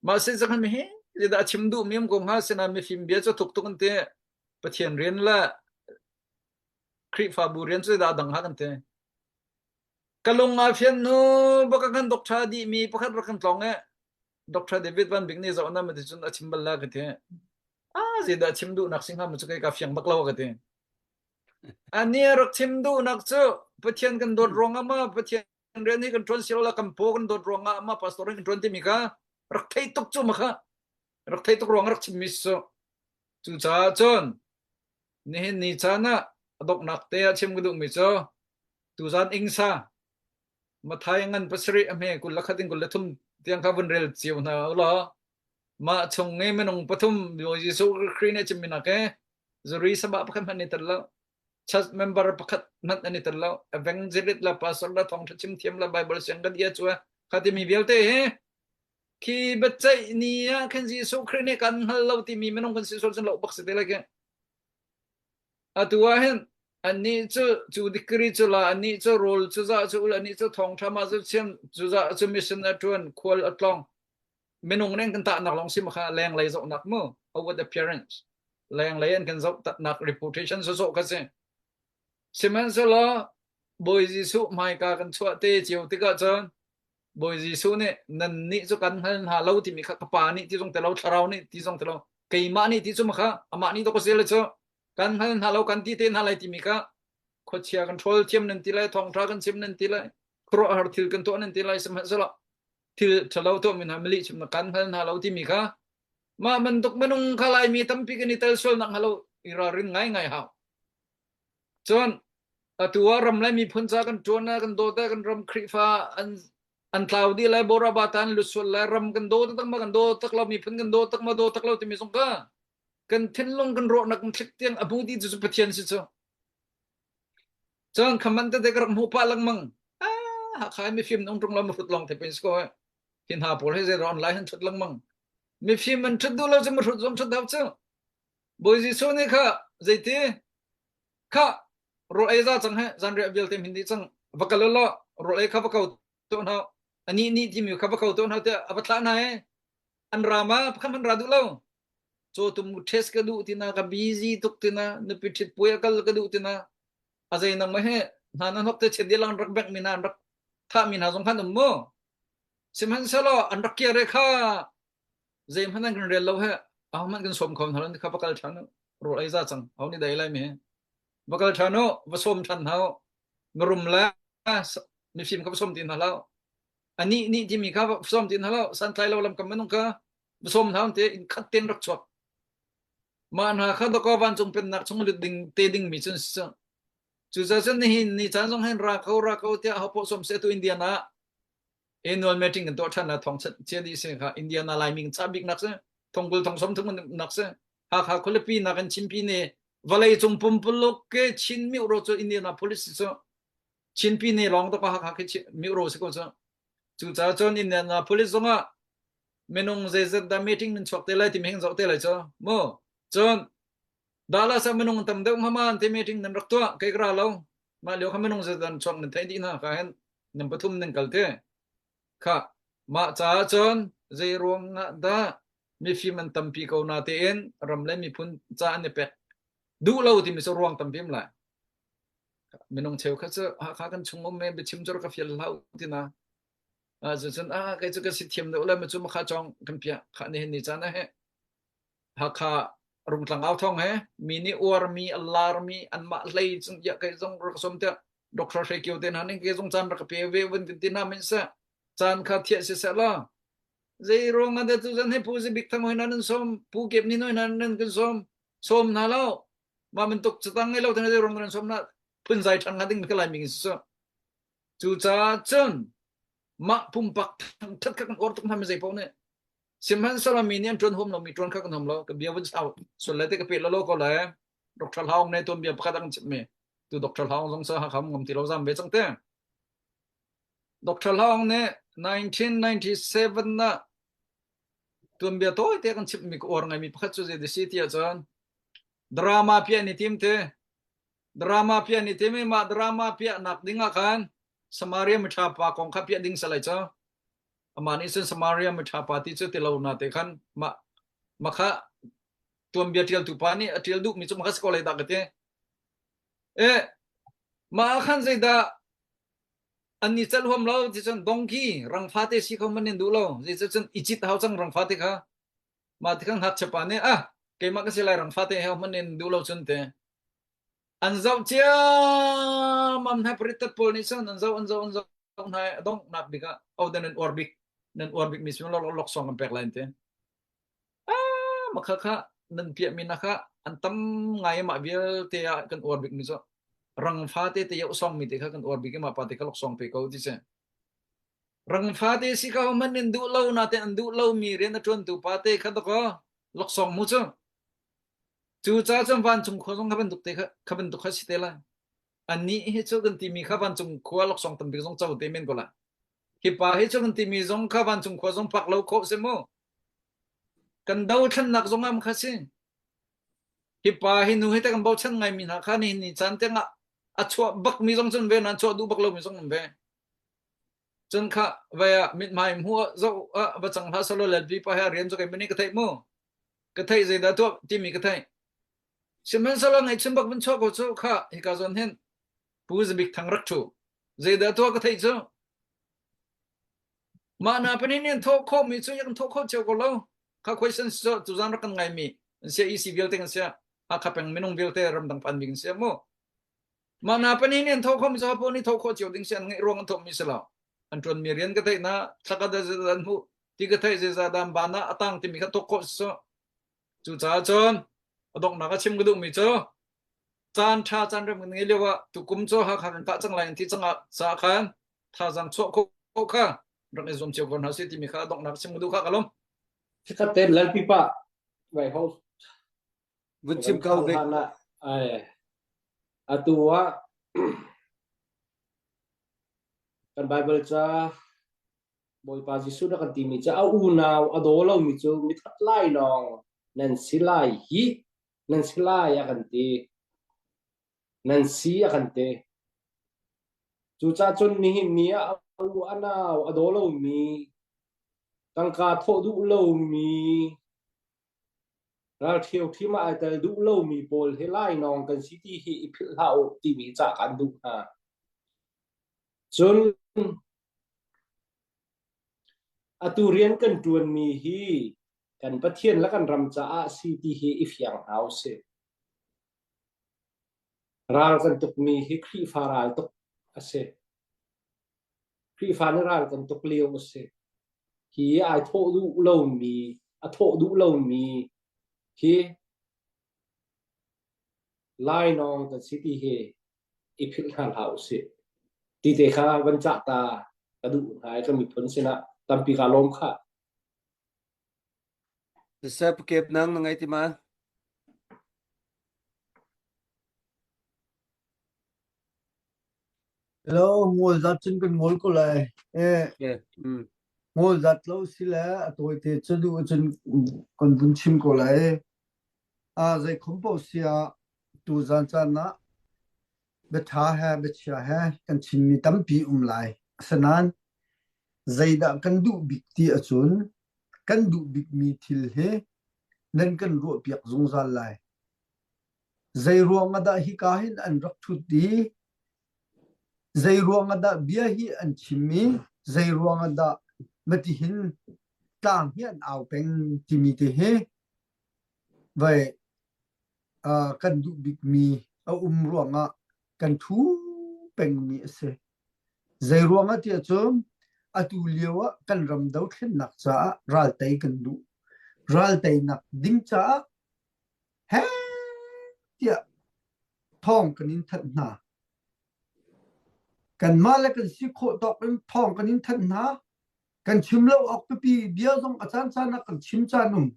mah sin sakhan mi hi zeidah a chim duh mi um ko hnga sinah mifim bia cu thuk tuk an ti Pathian rian le Khrihfabu rian cu zeidah dang ha kan ti ka lung a fian nu baka kan doctor dih mi pakhat rak kan tlong e Dr. David Van Bik nih zoh na ma ti cun a chim bal la ka ti ah zeidah chim duh nak sing ha mu cu kai ka fiang bak lo ka ti Ani a rak chim duhnak cu Pathian kan dawt ruangah ma Pathian rian hi kan ṭuan si lo la kan paw kan dawt ruangah ma pastor hi kan ṭuan timi kha rak thei tuk cu ma kha rak thei tuk ruang rak chimmi cu cucaah cun nihin ni caan ah a donghnak te ah chim ka duhmi cu tuzan ingsa Mathai ngan pasarih a hme 21 in 23 tiang kha vun rel cio hna u law mah chung i minung pathum Jesuh Khrih nih a chimmi nak he zuri sabah pakhat hmanh an i tel lo church member pakhat hmanh an i tel lo evangelist le pastor le thawngṭha chim thiam le Bible siang kan ia cu kha timi vialte hi khi biaceih ni ah khan Jesuh Khrih nih kan hngal lo timi minung kan si sual cun lo bak si te lai khi atu ah hin annih cu cu degree cu la annih cu rawl cu za cu ul annih cu thawngṭha ma cu chim cu za cu mission a ṭuan khual a tlong minung nih kan tahnak lawng si ma kha lenglei zohnak mu outward appearance lenglei an kan zoh nak reputation sawsawh kha si sihmanhsehlaw Bawi Jesuh hmaika kan chuah te cio tikah cun Bawi Jesuh nih nan nih cu kan hngal hna lo timi kha ka pa nih ti zong te lo thlarau nih ti zong te lo keimah nih ti cu ma kha amah nih to ka si le cu kan hngal hna lo kan ti te hna lai timi kha khuachia kan ṭhawl thiam nan ti lai thawngṭha kan chim nan ti lai khuaruahhar thil kan tuah nan ti lai sihmanhsehlaw thil ṭhalo tuahmi hna milih chimnak kan hngal hna lo timi kha mah bantuk minung kha Laimi tampi kan i tel sual nak hnga lo i ralrin ngaingai hau. Cun atu ah ram le miphun ca kan ṭuan ah kan dawt ah kan ram Khrihfa an an tlau dih lai boraba tan lut sual lai ram kan daw tak ma kan daw tak lo miphun kan daw tak ma daw tak lo timi zong kha kan thinlung kan ruahnak kan thlik tiang a bu di cu Pathian si cu Cun khaman tete ka rak hmuh pah lengmang. Ah, Hakha mifim nung ṭung lo mahrut lawng te pin si ko. Hi hna pawl hi zei online han ṭhut lengmang. Mifim an ṭhut duh lo cu mahrut zong ṭhut hau cu. Bawi Jesuh nih kha zeiti kha rawl ei za cang he zanriah vialte min dih cang va kal law rawl ei kha va ko tuah hna ani nih timi kha va ko tuah hna tiah a va thlah hna he an ra ma pakhat hmanh ra duh lo cawtum test ka duh tina ka busy tuk tina nupi ṭhit puai a kal ka duh tina a zei nang ma he hna nan hok te chet dilang rak bek mi hna an rak thah mi hna zong khan um mu sihmanhsehlaw an rak kia re kha zei hmanh an kan rel lo he aho hmanh kan sawm kho hna lo kha va kal ṭhan u rawl ei za cang ho ni dai lai mi he va kal ṭhan u va sawm ṭhan hna u mirum le mifim kha va sawm ti hna lo anih nih timi kha va sawm ti hna lo santlai lo lam kam minung kha va sawm hna te in khat ten rak chuak mah hna kha dakaw vancung pennak chung lut ding te ding mi cun si cucaah cun nihin ni caan zong hin ra ko ra ko tiah hopoh sawm se tu Indiana annual meeting kan tuah ṭhan la thong chia dih si kha Indiana Laimi kan cah bik nak si thongkul thong som thum nak si Hakha khualipi nak in Chinpi ne vawlei cung pumpuluk ke Chin mi ro cu Indiana police cu Chinpi ne lawng to ka Hakha ke mi ro si ko cu. Cucaah cun Indianapolis zongah minung zeizat dah meeting nan chuak te lai timi heng zoh te lai cu mu. Cun Dallas ah minung tam deuh hmama an te meeting nan rak tuah kei ka ra lo. Mah lio kha minung zeizat an chuak nan theih dih hna kha hin nan pathum nan kal te. Kha mah caah cun zei ruang ah dah mifim an tampi ko na tein ram le miphun ca an i pek duh lo timi cu ruang tampi um lai. Minung cheukhat cu Hakha kan chung um me biachim cu rak ka fial hlah u ti na. Ah cucun ah kei cu ka si thiam deuh le ma cu makha cawng kan piah kha ni hin ni caan ah he Hakha rungtlang au thong he mi nih uarmi a larmi anmah hlei cung ya kei zong rak som tiah Dr. Hre Kio te hna ning ke zong caan rak ka pe ve vun kan ti na min se caan kha thiah si seh la zei ruang ah dah tu zan he pu zi bik thang hoi na nan som pu kep ni noi na nan kan som som hna lo mah bantuk catang ngei lo te zei ruang nan som na phunzai ṭhan hnga ding ka lai mi si cu caah cun mah pumpak thangṭhat kha kan uar tuk hna mi zei paoh nih sihmanhsehlaw mi nih an ṭuan huam lo mi ṭuan kha kan huam lo ka bia vun sau sul le te ka pe lo lo ko le Dr. Hlaung ne tuan bia pakhat an chimh mi tu Dr. Hlaung zong sa hakha ngam ti lo zam ve cang te Dr. Hlaung nih 1997 na tuanbia tawi te kan chimh mi ka uar ngai mi pakhat cu zei si ti ahcun drama piah ni tim te drama piah ni tim i mah drama piah nak ding ah khan Samaria miṭha pa kong kha piah ding salai cu amah nih cun Samaria miṭha pa ti cu ti lo na te khan mah mah kha tuanbia ṭialtu pa nih a ṭial duh mi cu mah kha si ko lai dah ka ti e mah ah khan zeidah an ni celh huam lo ti cun donkey rang fate si kho man in duh lo zei cun i cit hau cang rang fate kha mah ti khan ngakchia pa nih ah keimah ka si lai rang fate he man in duh lo cun te an zoh ciammam hna paritat pawl nih cun an zoh an zoh an zoh hna i a donghnak bik ah odan nan uar bik nan uar bik mi sin lok song kan pek lai an ti ah makha kha nan piah mi na kha an tam ngai mah vialte ah kan uar bik mi cu rang fate te yoh song mi te kha kan uar bik i mah pa te kha lok song pe ko ti si rang fate si ka man in duh lo na te an duh lo mi rian a tuan tu pa te kha to ko lok song mu cu cu ca cun vancung khua zong kha bantuk te kha kha bantuk kha si te lai annih hi cu kan timi kha vancung khua laksawng tambik zong co te men ko la hi pa hi cu kan timi zong kha vancung khua zong pak lo khawh si mu kan dothlannak zong am kha si hi pa hi nu hi te kan bochan ngai mi hna kha ni ni caan tiang ah a chuah bak mi zong cun ve nan chuah duh bak lo mi zong um ve cun kha vai ah mithmai hmu zo ah va cang hlah solo lelpi pa he rian cu kai mani ka theih mu ka theih zeidah tuah timi ka theih Sihmanhsehlaw ngaihchim bak vun chuah ko cu kha hika zawn hin Pu Zabik Thang rak ṭhu. Zeidah tuah ka theih cu? Mah na panin in thawh khawhmi cu kan thawh khawh cio ko lo. Kha question cu tuzan rak kan ngaimi an sia EC vialte kan sia Hakha peng minung vialte ramdang phan mi kan sia mu. Mah na panin in thawh khawhmi cu hapo nih thawh khawh cio ding si an ngeih ruang an thawhmi si lo. An ṭuanmi rian ka theih na thlaka da an hmuh ti ka theih zeizah dan ban ah a tang timi kha thawk khawh si cu. Cucaah cun a donghnak a chim ka duhmi cu caan ṭha caan rem kan ngei lio ah tukum cu Hakha kan kah cang lai an ti cang ah caah khan thazaang chuah khawh kha rak i zuam cio ko hna sih timi kha a donghnak chim ka duh kha ka lawm. Chikkhat te lalpi pa vai ho Vun chim ko Vic. Ai atu ah kan Bible ca Bawipa Jesuh na kan timi cu a unau a daw lomi cu mithat lai lawng nan si lai hi nan si lai a kan ti nan si a kan ti cucaah cun nihin ni ah a u a nau a daw lomi tangka thawh duh lomi ralṭhio ṭhim ah ai tel duh lomi pawl hi lainawng kan si ti hi i philh hlah u timi ca kan duh hna cun Atu rian kan ṭuanmi hi kan Pathian le kan ram caah si ti hi i fiang hna usih. Ral kan tukmi hi Khrihfa ral tuk a si. Khrihfa nih ral kan tuk lio a si. Hi ai thawh duh lomi, a thawh duh lomi hi lainawng kan si ti hi i philh hna hlah usih. Ti te kha van cah ta ka duh hna i ka miphun sinah tampi kaa lawm khah. Siseh pukep nang na ngai ti ma? Hello, ngol zat cun kan ngol ko lai. Eh, Okay. Mm. ngol zat lo si le a tawite cu duh cun kan vun chim ko lai. A zei khom paoh sia tu zan caan ah biaṭha he biachia he kan chimmi tampi um lai. Asinain zeidah kan duh bik ti ahcun kan duh bikmi thil hi nan kan ruahpiak zungzal lai. Zei ruang ah dah hika hin an rak ṭhut i zei ruang ah dah bia hi an chim i zei ruang ah dah matihin tlang hi an au peng timi te hi vai uh, kan duh bikmi a um ruangah kan ṭhu pengmi a si. Zei ruangah tiah cun atu lio ah kan ram dothlennak caah raltei kan duh. Ralteinak ding caah heh tiah thawng kan in thanh hna. Kanmah le kan si khawh tawk in thawng kan in thanh hna. Kan chim lo awk pipi bia zong a caan caan ah kan chim caan um.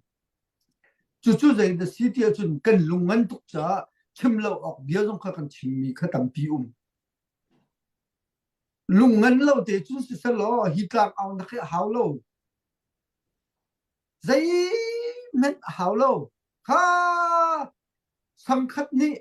Cucu zei na si ti ahcun kan lung ngan tuk caah chim lo awk bia zong kha kan chimmi kha tampi um. Lung ngan lo te cun siselaw hi tlang au nak hi a hau lo. Zeihmanh a hau lo. Kha samkhat nih.